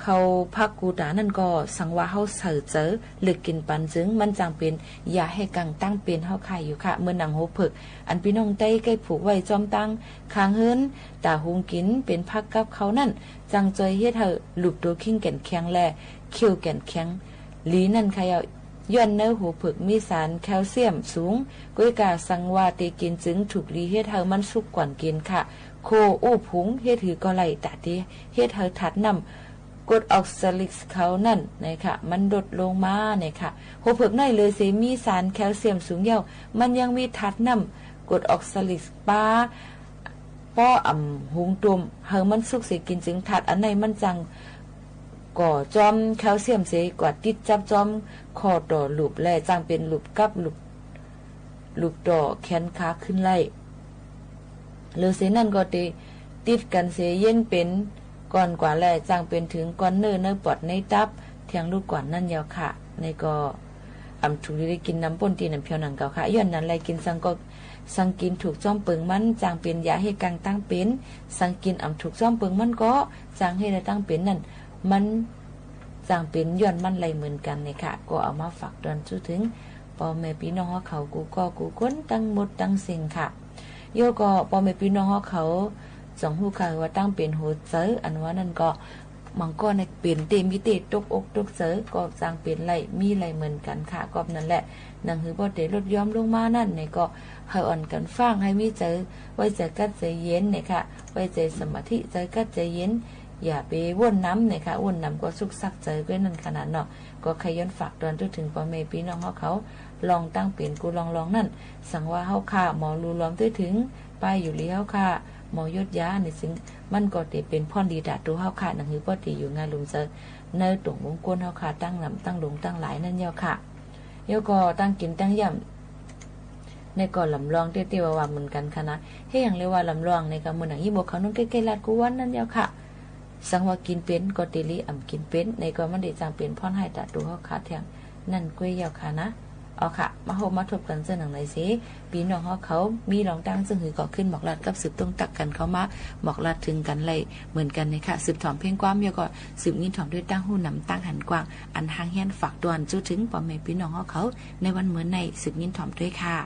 ข้าวผักกู้ต๋านั่นก็ สังว่าเฮาใส่ใจ๋เลือกกิ๋นปั๋นจึง มันจังเป๋นยาแก้กังตางเป๋นเฮาข้าอยู่ค่ะ เหมือนหนังหัวเผิก อันปี้น้องใต้ใก้ผูกไว้จ้อมตางข้างเฮือน ต๋าหุงกิ๋นเป๋นผักกับข้าวนั้น จังจ้อยเฮ็ดหื้อหลุบตั๋วคิงแก่นแข็งและเขี้ยวแก่นแข็ง หลีนั่นค่ะเย้า ย้อนในหัวเผิกมีสารแคลเซียมสูง ก้อยก้าสังว่าเตกิ๋นจึงถูกหลีเฮ็ดหื้อมันสุกก่อนกิ๋นค่ะ โค่อู้ผงเฮ็ดหื้อก็ไล่ ต๋าเตเฮ็ดหื้อธาตุน้ำกรดออกซาลิกเขานั้นเน่ยค่ะ มันลดลงมาเน่ยค่ะ หัวเผิกน้อยเลยเสมีสารแคลเซียมสูงเย้า มันยังมีธาตุน้ำกรดออกซาลิกปา ป้ออ่ำหุงต้มหื้อมันสุกเสกิ๋นจึงธาตุอันในมันจังก่อจ้อมแคลเซียมเส กว่าติดจับจ้อมข้อต่อหลุบ และจังเป๋นหลุบกับหลุบ หลุบต่อแขนขาขึ้นไล่ หรือเสนั่นก็เตติดกั๋นเสเย็นเป๋นก้อนกว่า และจังเป๋นเถิงก้อนเนื้อในปอดในตับ เตียงลูกก้อนนั่นเย้าค่ะ ในก็ อ่ำถูกได้กิ๋นนำป้นตี้นำเผียวหนังเก่าค่ะ ย้อนนั้นแลกิ๋นสังก็ สังกิ๋นถูกจ้อมเปิงมัน จังเป๋นยาแก้กังตางเป๋น สังกิ๋นอ่ำถูกจ้อมเปิงมันก็ จังเฮ็ดหื้อตางเป๋นนั้น มันจังเป๋นย้อนมันไล่เหมือนกั๋นเน่ยค่ะ ก็เอามาฝากตวนจนถึงป้อแม่ปี้น้องเฮาเขากู้ก้อกู้คนตังหมดตังสิ้นค่ะ เย้าก็ป้อแม่ปี้น้องเฮาเขา จ่องฮู้ค่ะว่าตางเป๋นหัวใจ๋ อันว่านั่นก็ บางก้อนในเป๋นเตมีเตตกอกตกใจ๋ ก็จังเป๋นไล่ มีไล่เหมือนกั๋นค่ะ ก็นั้นแหละ หนังหื้อบ่เตลดย้อมลงมานั้นเน่ยก็ หื้ออ่อนกั๋นฟัง หื้อมีใจ๋ ไว้ใจ๋กั๊ดใจ๋เย็นเน่ยค่ะ ไว้ใจ๋สมาธิ ใจ๋กั๊ดใจ๋เย็น อย่าไปว่นนำเน่ยค่ะ ว่นนำก็สุกสักใจ๋ก้วยนั่นขนาดเนาะ ก็ขย้อนฝากตวนจนถึงป้อแม่ปี้น้องเฮาเขา ลองตางเป๋นกู้ลองๆ นั้น สังว่าเฮาข้าหมอลู่ลอมตวยเถิง ป้ายอยู่หลีเฮาข้าหมอยดยาเน่ย ซึ่งมันก็เตเป๋นพ่อนดีต๋าตั๋วเฮาข้า หนังหื้อบ่เตอยู่ง่ายลุ่มใจ๋ ในตั๋ววงก้นเฮาข้าตังหลำตังหลวงตังหลายนั่นเย้าค่ะ เย้าก็ตางกิ๋นตางย่ำ ในก็ลำลองเตี้ยๆ ว่าๆ เหมือนกั๋นค่ะนะ เฮาหยังเลยว่าลำลองในก็เหมือนหนังยี่หมวกเขานุ่งใก้ๆ ลาดกู้วันนั่นเย้าค่ะ สังว่ากิ๋นเป๋นก็เตหลีอ่ำกิ๋นเป๋น ในก็มันได้จังเป๋นพ่อนฮ้ายต๋าตั๋วเฮาข้าเตียง นั่นก้วยเย้าค่ะนะ เอาค่ะ มาพบมาทบกั๋นเจ้าหนังในเส ปี้น้องเฮาเขา มีลองตางซึ่งหื้อก็ขึ้นหมอกลาดกับสืบตรงตักกั๋นเข้ามา หมอกลาดเถิงกั๋นไล่เหมือนกั๋นเน่ยค่ะ สืบถอมเพลงความเย้าก็ สืบยินถอมตวยตางฮู้นำตางหันกว้าง อันห่างเหียนฝากตวนจนถึงป้อแม่ปี้น้องเฮาเขา ในวันเมื่อใน สืบยินถอมตวยค่ะ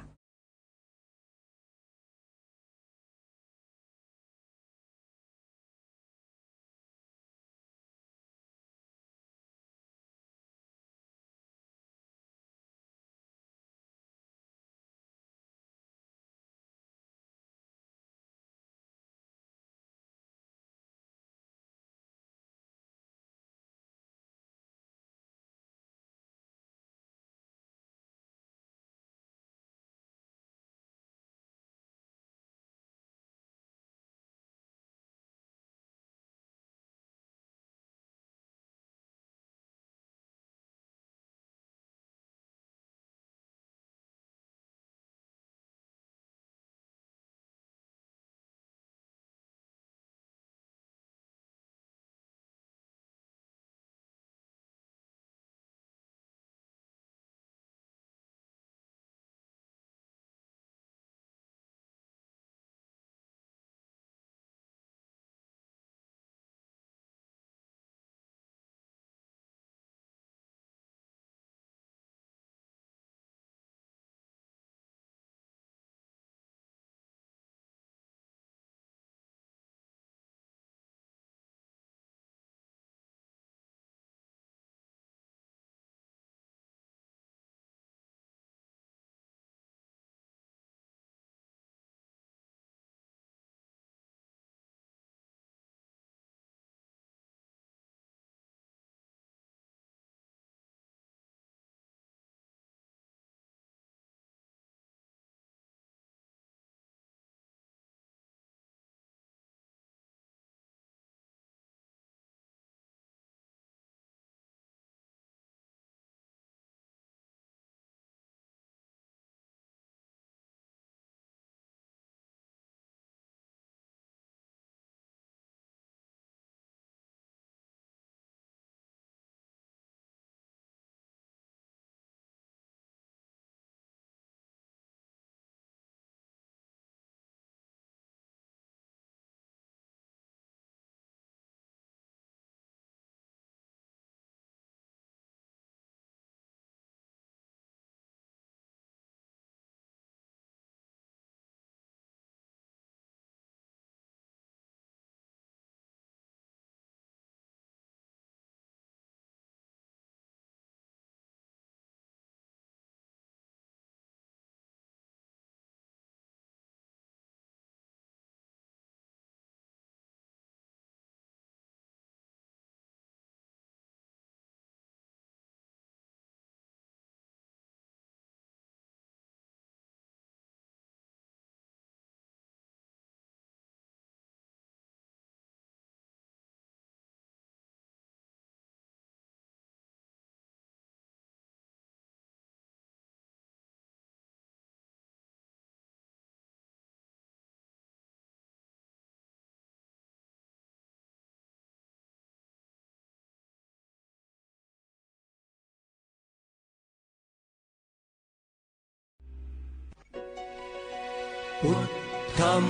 Buddhaṃ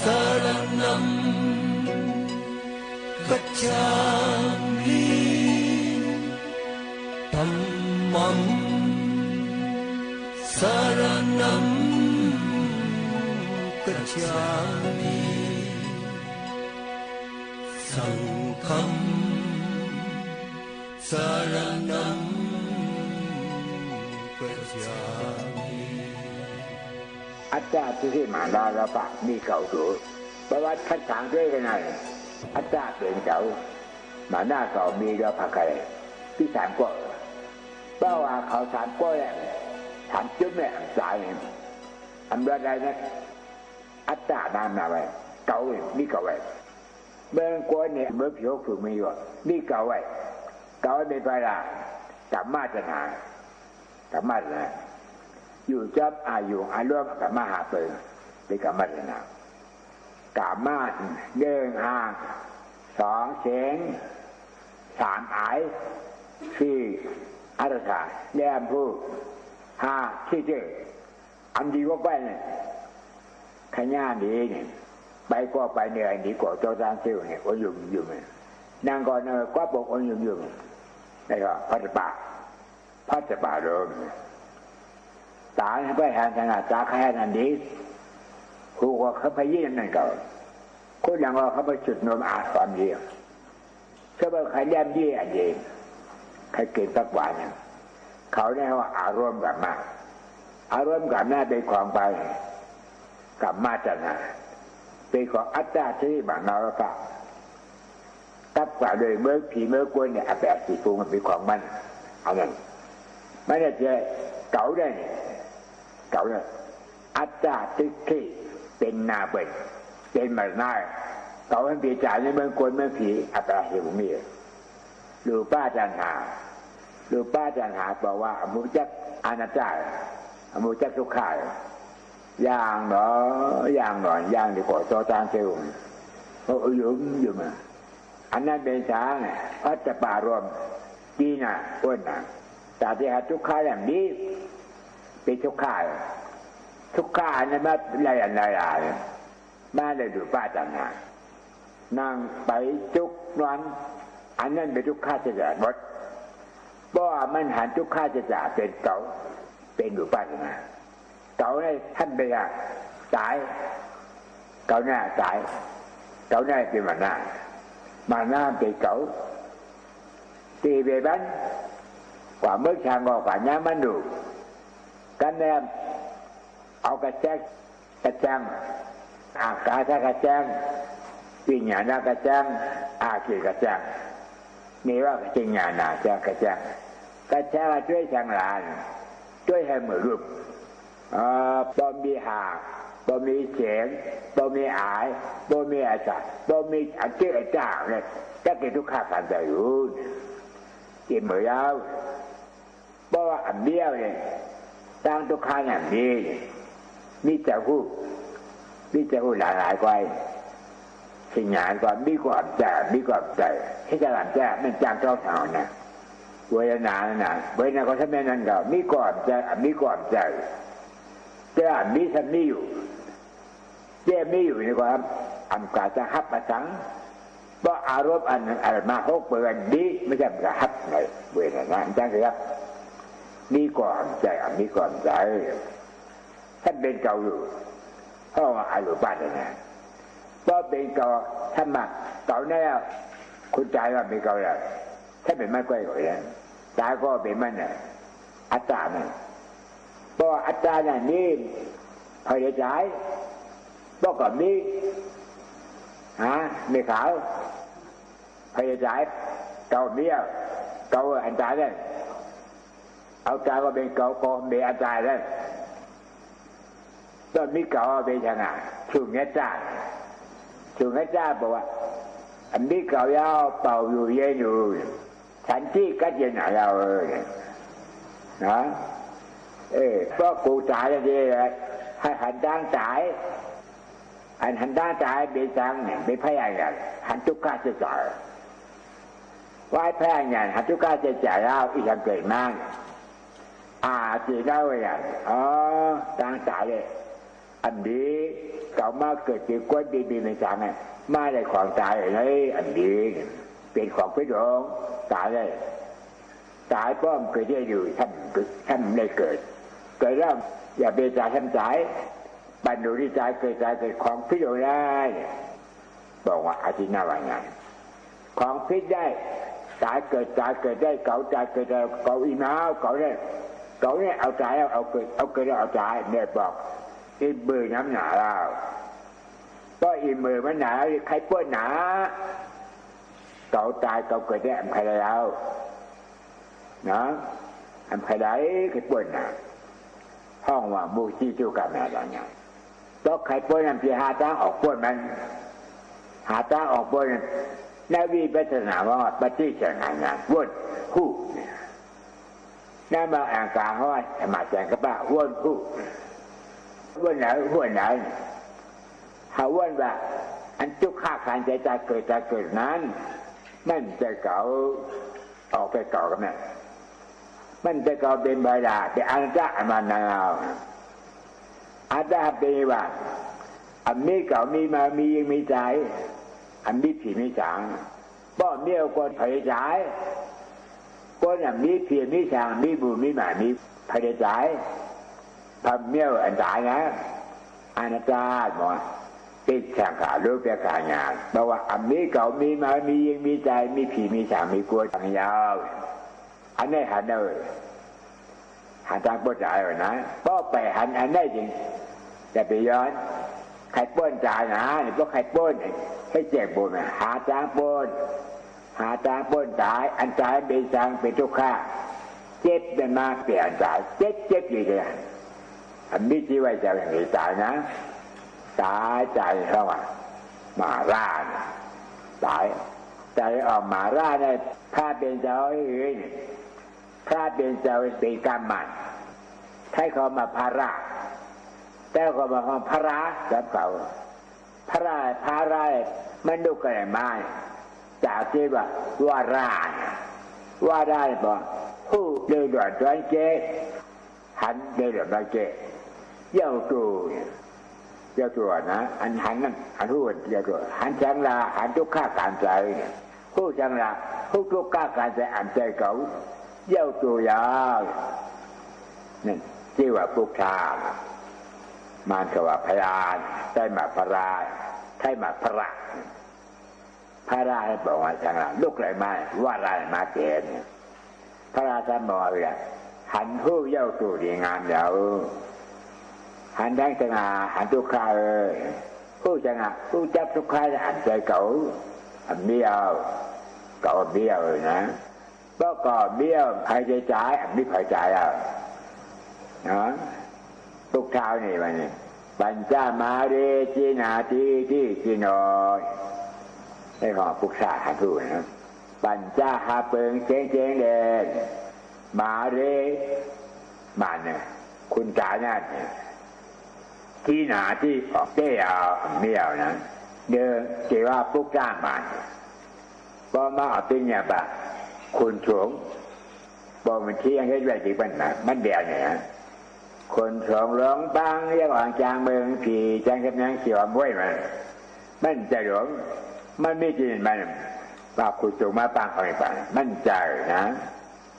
saraṇaṃ gacchāmi. Dhammaṃ saraṇaṃ gacchāmi. Saṅghaṃ saraṇaṃ gacchāmi. อัตตา ทิฏฐิ มานะ โลภะ มีเก่าอยู่ ประวัติพัดถางด้วยกันนั่น อัตตาเป๋นเก่า มานะเก่า มีโลภะใค่ ตี้สามก๊อ เพราะว่าเขาสามก๊อเนี่ย สามจุดเนี่ย สายเนี่ย อำนาจใดนะ อัตตา นามนาไว้ เก่าเนี่ย มีเก่าไว้ เมืองคนเนี่ย เมืองผีหกผืนมีอยู่ มีเก่าไว้ เก่าไว้เป๋นไปละ กามตัณหา กามตัณหา อยู่จ๊อมอายุอารมณ์กามห้าเปิง เป๋นกามตัณหา กามะ นึ่ง ห้า สอง เสียง สาม อาย สี่ อารส แลมผู้ ห้า ขี้เjéอ อันดีก็ไปเนี่ย ขย้านดีเนี่ย ไปก็ไปเนี่ย อันดีก็โจ้ตังเซลล์เนี่ย โอ้ยยุ่มยุ่มเนี่ย นั่งก็นั่งก็ปกโอ้ยยุ่มยุ่ม แล้วก็พัดปะ พัดปะลม ต๋าไปหันถนัด ต๋าใค่หันอันดี หูก็เข้าไปยินอันนั้นเก่า คนหลังก็เข้าไปสูดดมอาความดี ถ้าว่าใค่แลมดีอันดี ใค่กิ๋นผักหวานเนี่ย เขาเรียกว่าอารมณ์กามะ อารมณ์กามะเป๋นของไป กามตัณหา เป๋นของอัตตา ทิฏฐิ มานะ โลภะ กับกว่าโดยเมืองผีเมืองคนเนี่ย อัปปะกิริยาสี่ปรุงมันเป๋นของมัน อันนั้น มันจะเก่าได้เนี่ย เก่าเนี่ย อัตตา ทิฏฐิ เป๋นหน้าเปิ้น เป๋นมานะ เก่าหันปี๋จ๋าในเมืองคนเมืองผี อัปปะกิริยาสี่ปรุงมี รูปะตัณหา รูปะตัณหาแปลว่าบ่ฮู้จักอนัตตา บ่ฮู้จักทุกขัง ย่างหนอ ย่างหนอ ย่างดีก็โจ้ตังเซลล์ โอ้ยยุ่มยุ่มอะ อันนั้นเป๋นสาง พัดปะลม ตี้หน้า อ้นหน้า ต๋าตี้หาทุกขังอย่างนี้ เป๋นทุกขัง ทุกขังอันนั้นมาหลายอันหลายอัน มาเลยรูปะตัณหา นั่งไปจุกนอน อันนั้นเป๋นทุกขังจะแก่หมด เพราะว่ามันหันทุกขังจะแก่เป๋นเก่า เป๋นรูปะตัณหา เก่าในท่านเป๋นอะต๋าย เก่าในต๋าย เก่าในเป๋นมานะ มานะเป๋นเก่า ตี้เป๋นมัน กว่าเมืองช้างก็กว่าย้ำมันดู กันแนม เอากระแจง กระแจง อากาศกระแจง วิญญาณกระแจง อากิจกระแจง เนวกระแจง ญาณกระแจง กระแจง กระแจงช่วยแจงหลาน ช่วยหื้อเมิดรูป เอ่อ บ่มีหาก บ่มีเสียง บ่มีอาย บ่มีอารส บ่มีอันเจ๊ยอันจ้าเลย จักเป๋นทุกขังขันธ์อยู่ เจ๊ยเมิดยาว เพราะว่าอันเดียวเนี่ย ตังทุกขังอันนี้เนี่ย มีจักฮู้ มีจักฮู้หลายๆ กว่า สัญญาก็มีความจำ มีความใจ๋ เฮาจะจำได้ มันจำต้องเท่านั้น เวทนานั่นน่ะ เวทนาก็ทำไมนั้นก็ มีความจำ มีความใจ๋ แต่อันนี้ทำมีอยู่ เจ๊ยมีอยู่นี่ก็ อันกาจะฮับมาสัง เพราะอารมณ์อัน อันมาหกเปิงอันนี้ ไม่ใจ้มันจะฮับไง เวทนาจังสิฮับ มีความใจ๋ มีความใจ๋ ท่านเป๋นเก่าอยู่ เพราะว่าอารูปะเนี่ยนะ เพราะเป๋นเก่า ท่านมาเก่าแล้ว คนต๋ายว่าเป๋นเก่าแล้ว ท่านเป๋นมันก้อยอยู่แล้ว ต๋ายก็เป๋นมันน่ะ อัตตานั่น เพราะว่าอัตตานั่นมี ใผจะต๋าย เพราะก็มี ฮะ แม่ขาว ใผจะต๋าย เก่าเมีย เก่าอันต๋ายนั่น เอาต๋ายก็เป๋นเก่า ก็เป๋นอันต๋ายนั่น ต้องมีเก่าเป๋นจังไง สุญญตา สุญญตาบอกว่า อันมีเก่ายาว เป่าอยู่เย็นอยู่ สันติกั๊ดเย็นหนาเยาเอย นะ เออ เพราะกูต๋ายแล้วดี หื้อหันตางต๋าย อันหันตางต๋ายเป๋นสังเนี่ย เป๋นภัยอันใหญ่ หันทุกขังเสียใจ๋ ว่าภัยอันใหญ่ หันทุกขังเสียใจ๋แล้ว อีหยังเกิดมา อาทินนาวายาน อ๋อ ตางต๋ายเลย อันดี เก่ามาเกิดเป๋นคนปี้ๆ แม่จ๋าไง มาได้ของต๋ายเลย อันดี เป๋นของผิดหลง ต๋ายเลย ต๋ายป้อมเกิดได้อยู่ ถ้ำ ถ้ำได้เกิด เกิดแล้วอย่าไปต๋าย ถ้ำต๋าย บั้นดูดีต๋าย เกิดต๋าย เกิดของผิดหลงได้ บอกว่าอาทินนาวายาน ของผิดได้ ต๋ายเกิด ต๋ายเกิดได้ เก่าต๋ายเกิดได้ เก่าอีหนาว เก่าได้ เก่าเนี่ยเอาต๋าย เอาเกิด เอาเกิดเอาต๋าย แม่บอก อี่เบอร์น้ำหนาแล้ว เพราะอี่เบอร์มันหนา ใค่ป้นหนา เก่าต๋าย เก่าเกิดได้ อันใค่ได้แล้ว นะ อันใค่ได้ ใค่ป้นหนา ฮ้องว่ามุจิตุกรรมหนา ต๋อนเนี้ย เพราะใค่ป้นนั้นจะหาตางออกป้นมัน หาตางออกป้นมัน ในวิปัสสนาว่าปฏิจจสมุปบาท วนฮู้เนี่ย ในมาอังกาเขาว่าสมาธิก็ว่าวนฮู้ วนไหน วนไหน หาวนว่า อันตุ๊กขะขันธ์ใจ๋ต๋ายเกิด ต๋ายเกิดนั้น มันจะเก่า ออกไปเก่ากันแม่ มันจะเก่าเป๋นไปได้ เป๋นอนัตตา อันมันเอา อัตตาเป๋นว่า อันมีเก่า มีใหม่ มีญิง มีจาย อันมีผี มีสาง ป้อเมี้ยวก็ผลิตจาย คนอันมีผี มีสาง มีบุญ มีใหม่ มีผลิตจาย ป้อเมี้ยวอันต๋ายนะ อนัตตา บอกว่า ปิดสังขารูปปะขายาน บอกว่าอันมีเก่า มีใหม่ มีญิง มีจาย มีผี มีสาง มีกั๋ว ตังยาว อันนี้หันเออ หันตางป้นต๋ายเอานะ ป้อไปหันอันนี้จริง อย่าไปย้อน ใค่ป้นต๋ายนะ นี่ป้อใค่ป้น ใค่เจ็บปวดนะ หาตางป้น หาตางป้นต๋าย อันต๋ายเป๋นสัง เป๋นตุ๊กขะ เจ็บมันมาเป๋นต๋าย เจ็บ เจ็บอยู่เนี่ย อันมีตี้ไว้ใจ๋ อย่างนี้ต๋ายนะ ต๋าย ต๋ายเฮาอะ มหาราช ต๋าย ต๋ายออกมหาราชเนี่ย พระเป๋นเจ้าเอ๋ย พระเป๋นเจ้าเป๋นกำมัน ไทยเขาว่าพระ แต่เขาว่าฮ้องพระ กับเขา พระ พระ มันลุกเกิดมา จากตี้ว่า วารา วารา บอก ฮู้เรื่องด่วนต๋อนเก๊ะ หันเรื่องด่วนต๋อนเก๊ะ เย้าตั๋วเนี่ย เย้าตั๋วนะ อันหันนั้น อันฮู้เย้าตั๋ว หันสังละ หันตุ๊กขะก๋านใจ๋เนี่ย ฮู้สังละ ฮู้ตุ๊กขะก๋านใจ๋ อันใจ๋เก่า เย้าตั๋วยาว นั่นตี้ว่าปุถะ มานเขาว่าพระ ไทยมาพระ ไทยมาพระ พระบอกว่าสังละ ลุกเลยมา วารามาเก๋น พระท่านบอกว่า หันฮู้เย้าตั๋วดีงามแล้ว หันสังละ หันตุ๊กขะเอ่ย ฮู้สังละ ฮู้จักตุ๊กขะอันใจ๋เก่า อันมีเอา เก่ามีเอานะ ป้อเก่ามีเอา ใผจะต๋าย อันมีใผต๋ายเอา นะ ปุถะนี่ว่านี่ ปัญจมะเร จีนาตี ตีจีโน ในของปุถะหันฮู้นะ ปัญจหาเปิงเจ๊งเจ๊งแดง มะเร มันเนี่ย คุณต๋านั่นเนี่ย จีนาตี ออกเต้เอา มีเอานะ เดิมเจว่าปุถะมัน ป้อมาเอาปิ๊งเนี่ยปะ คุณสงฆ์ ป้อมันเที่ยงเฮ็ดไว้ตี้ปันนะ มันแดงเนี่ยนะ คุณสงฆ์หลวงปาง เยียะอ่อนจางเมืองผี จางกำยังเขียวมวยมัน มันจะหลวง มันมีตี้มัน ว่าคุณสงฆ์มาปางเขาในป่า มันจะนะ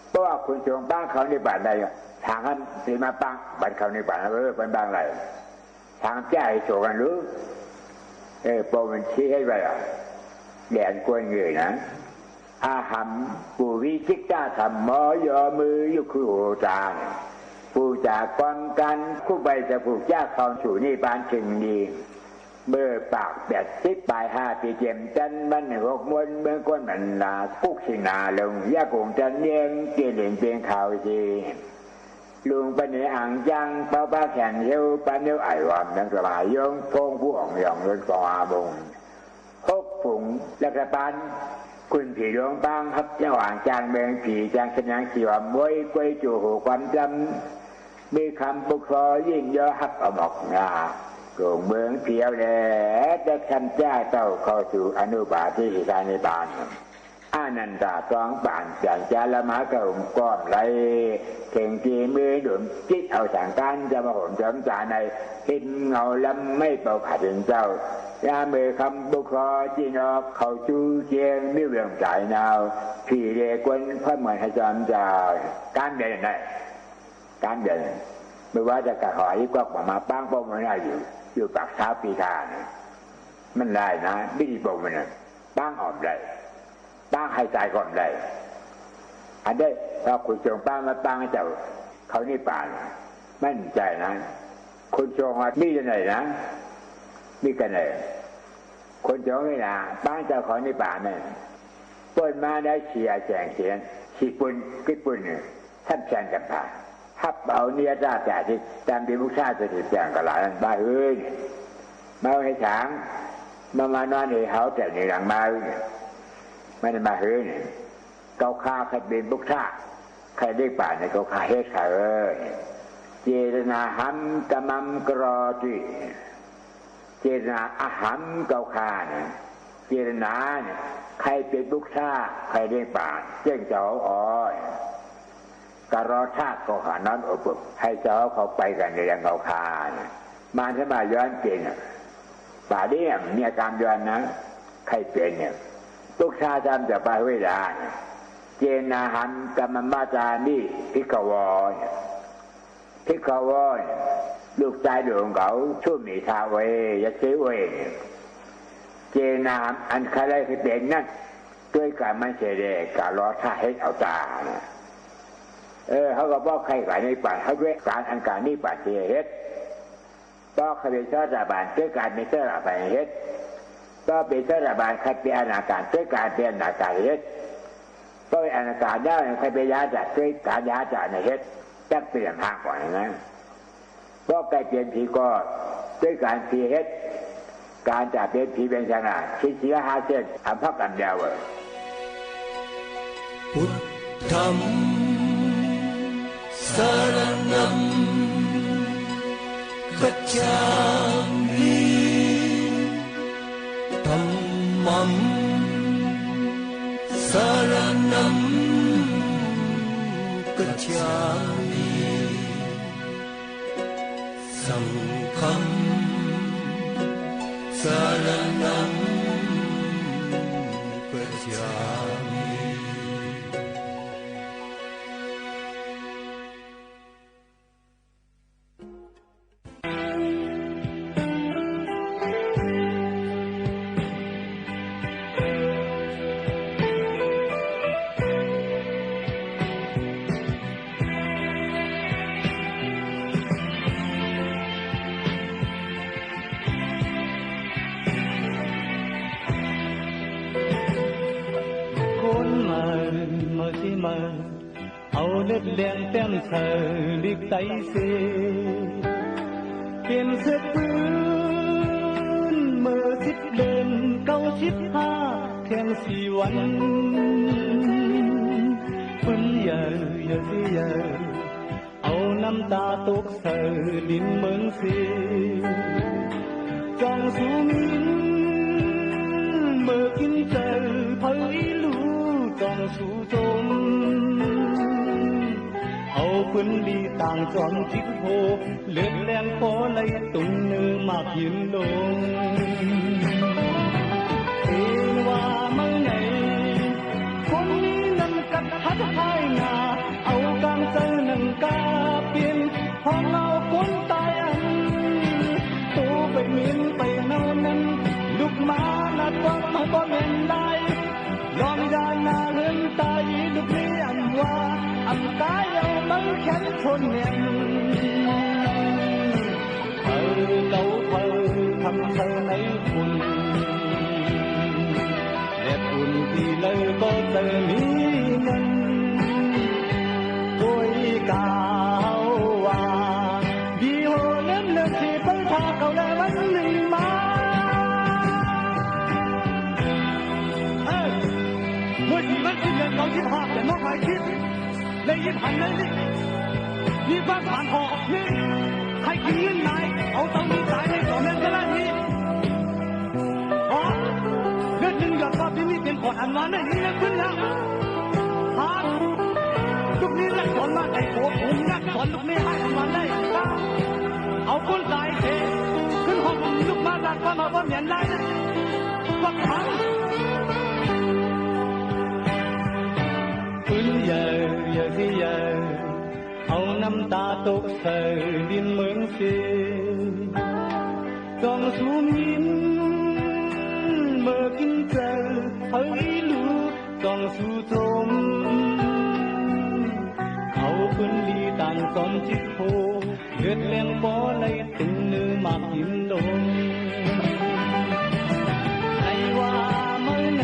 เพราะว่าคุณสงฆ์ปางเขาในป่าได้ ทางนั้นสิมาปางบ้านเขาในป่า เออ เป็นบางไร ทางจะหื้อโฉกกั๋นหรือ เออ ป้อมันเที่ยงเฮ็ดไว้อะ แดงกวนเงยนะ อะหัง ปุริสสิกขาธัมโม โย มือ ยุคคูตา ผู้จากความกัน คู่ใบจะผูกจากเข้าสู่นิพพานเชิงดี เมื่อปากแปดสิบปลายห้าปีเจ็มจันทร์ วันหกมนเมืองก้นมันนา กุกสินาลง ยะกุงจันเยียง เกลินเปียงขาวจี ลุงปะเหนอังจัง เปาปะแขนเฮว ปะเนวไอวาม ทั้งสบายยง พงผู้อ่องหย่อง ล้นกองอาบง หกฝูงรัฐบาล คุณผีหลวงปางฮับ เยียะอ่อนจางเมืองผี จางสนางสีหวาม โวยกวยจู๋หูความจำ มีคำปลุกซอยิ่งเยาะฮักเอาหมอกงา หลวงเมืองเพียวแล แต่ท่านเจ้าเต้าเข้าสู่อนุบาติหิกานิบาต อานันดาต้องปาน เสียงจ๋าละมาก็ห่มก้อมไหล เถิงตี้มือหนุนจิตเอาสังขารจะมาห่มจอมจ๋าใน เห็นเงาลำไม้เป่าผาดเถิงเจ้า ยามเมื่อค่ำบุกคอจีนออก เขาจู้เจียงมีเวียงสายหนาว ผีเล่กวนความเหมือนให้จอมจ๋า ก้านเดียวนั่นแหละ ก้านเดียวนั่น ไม่ว่าจะกะหอยก็มาปางป้องมันได้อยู่ อยู่ปากเท้าปีทานะ มันได้นะ บิดป้องมันนะ ปางอ่อมได้ ปางให้ต๋ายก็ได้ อันนี้พอขุนชงปางมาปางเจ้า เขานิพพาน มั่นใจ๋นะ ขุนชงว่ามีจะไหนนะ มีกันไหน ขุนชงนี่นะ ปางเจ้าเขานิพพานเนี่ย ป้นมาได้เสียแสงเสียง สี่ปุ้น กี่ปุ้นเนี่ย ทับแสนกับพา ฮับเอาเนียตราจ่าที่ตามที่มุขชาติจะติดแสงกับหลานนั้นบ้าเฮ้ย มาให้ฉาง มามานอนให้เขาแต่ในหลังมาเนี่ย มันมาเฮ้ยเนี่ย เกาข้าใค่เป๋นปุทธะ ใค่ได้ปานในเกาข้าเฮ็ดข้าเอ้ย เจตนาหัมกะมัมกะโรติ เจตนาอะหัมเกาข้าเนี่ย เจตนาเนี่ย ใค่เป๋นปุทธะ ใค่ได้ปาน เจ้งเจ้าอ้อย กะโรธะเกาข้านอนอบเปิบ ให้เจ้าเขาไปกั๋นในเรื่องเกาข้าเนี่ย มาถ้ามาย้อนเป๋นเนี่ย ป่าเดี่ยมเนี่ยกามย้อนนะ ใค่เป๋นเนี่ย ปุทธะจำจะปาเวลาเนี่ย เจตนาหัมกะมัมวาจามิ ภิกขวาเนี่ย ภิกขวาเนี่ย ลูกจายหลวงเขา ชู้เมตตาเวย อย่าเสียเวยเนี่ย เจตนาหัมอันใค่ได้ใค่เป๋นนั้น ด้วยก๋านมันเสียแล กะโรธะเฮ็ดเอาต๋านะ เออ เขาก็บอกใค่ก๋านนิพพาน เขาด้วยก๋านอันก๋านนิพพานเสียเฮ็ด เพราะใค่เป๋นโสดาบัน ด้วยก๋านเป๋นโสดาบันเฮ็ด เพราะเป๋นโสดาบัน ใค่เป๋นอนาคา ด้วยก๋านเป๋นอนาคาเฮ็ด เพราะเป๋นอนาคาแล้ว ใค่เป๋นอรหันตะ ด้วยก๋านอรหันตะเฮ็ด จักเป๋นอย่างห้าก่อนนะ เพราะใค่เป๋นผีก็ ด้วยก๋านผีเฮ็ด ก๋านจะเป๋นผีเป๋นสง่า ศีลห้าเส้น อันพักอันเดียวเว้ย พุทธัม สรณัง คัจฉามิ ธัมมัง สรณัง คัจฉามิ สังฆัง สรณัง คัจฉามิ คนมา มาสิมา เอาเลือดแดงแต้มใส่ลิกไตเส เป๋นเสปืน เมื่อสิบเดือนเก้าสิบห้า แทงสี่วัน ปืนใหญ่ อย่าสิใหญ่ เอาน้ำต๋าตกใส่ดินเมืองเส จ้องสูหมิ่น เมื่อกิ๋นใจ๋เผยอีหลู่ จ้องสูจม เอาปืนดีต่างจอมจิ๊กโฮ เลือดแล่นปอไหลตุ่มเนื้อหมากยืนลง เอ็นว่าเมืองไหน คนนี้นั้นกัดหัดหายหนา เอาก๋างใจ๋นึ่งก๋าเป๋น ห้องเอาคนต๋ายอัน โตไปเหม็นไปเน่านั้น ลุกมานัดว่ามาบ่แม่นได้ ลองยานาเฮือนต๋ายลูกนี้อันว่า อันต๋ายเอาเมืองแขนคนแหนม เผาเก่าเผาทำเธอในคุณ และคุณที่เลยก็เธอมีเงิน โดยกล่าวว่า ดีโหเล่มเลิกที่ไปพาเขาและวันหนึ่งมา เอ้ย เมื่อสี่วันที่เดือนเก้าสิบห้า แต่นอกหมายคิด ได้ยินหันเลยนี่ มีความฝันออกนี่ ใครกินเงินนาย เอาเตานี้ต๋ายในสองเดือนก็ได้นี่ อ๋อ เลือดหนึ่งหยดรอบที่นี่เป็นผ อันว่าได้ยินแล้วขึ้นแล้ว ครับ ลูกนี้นักสอนมาแต่โขดหุงนักสอนลูกนี้ให้มันได้ เอาคนต๋ายเส ขึ้นห้องลูกมาจากบ้านมาบ้านเหมียนได้นะ พวกเขา ปืนใหญ่ ใหญ่สิใหญ่ เอาน้ำต๋าตกใส่ดินเหมือนเส ต้องสูญยิน เมื่อกิ๋นเจ้า เฮาอี้ลูก ต้องสู้จม เขาปืนดีต่างสอนจิตโพ เลือดแรงปอไหลตึงเนื้อมากกิ๋นลม ไอ้ว่าเมื่อไหน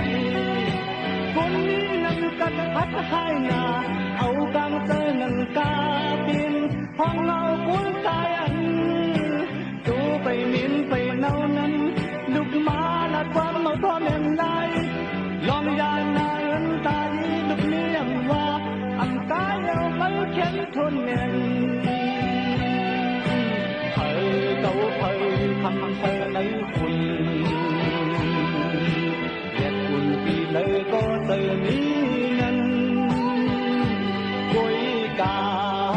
คนนี้นั้นกัดพัดหายหน้า เอากางเจอหนังกาบิน ห้องเอาคนต๋ายอัน ตูไปหมิ่นไปเนานั้น ลุกมาละความเอาท่อแม่นได้ ลองยานาเอิ้นต๋ายลูกนี้ยังว่า อันต๋ายเอาไปเข็นทนแม่น เผยเก่าเผยคำเผยในคุณ เด็กคุณปีเลยก็เจอนี้นั้น โกยกา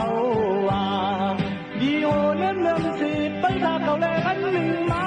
วว่า ดีโอเล่นเรื่องสิไปตาเก่าแลอันหนึ่งมา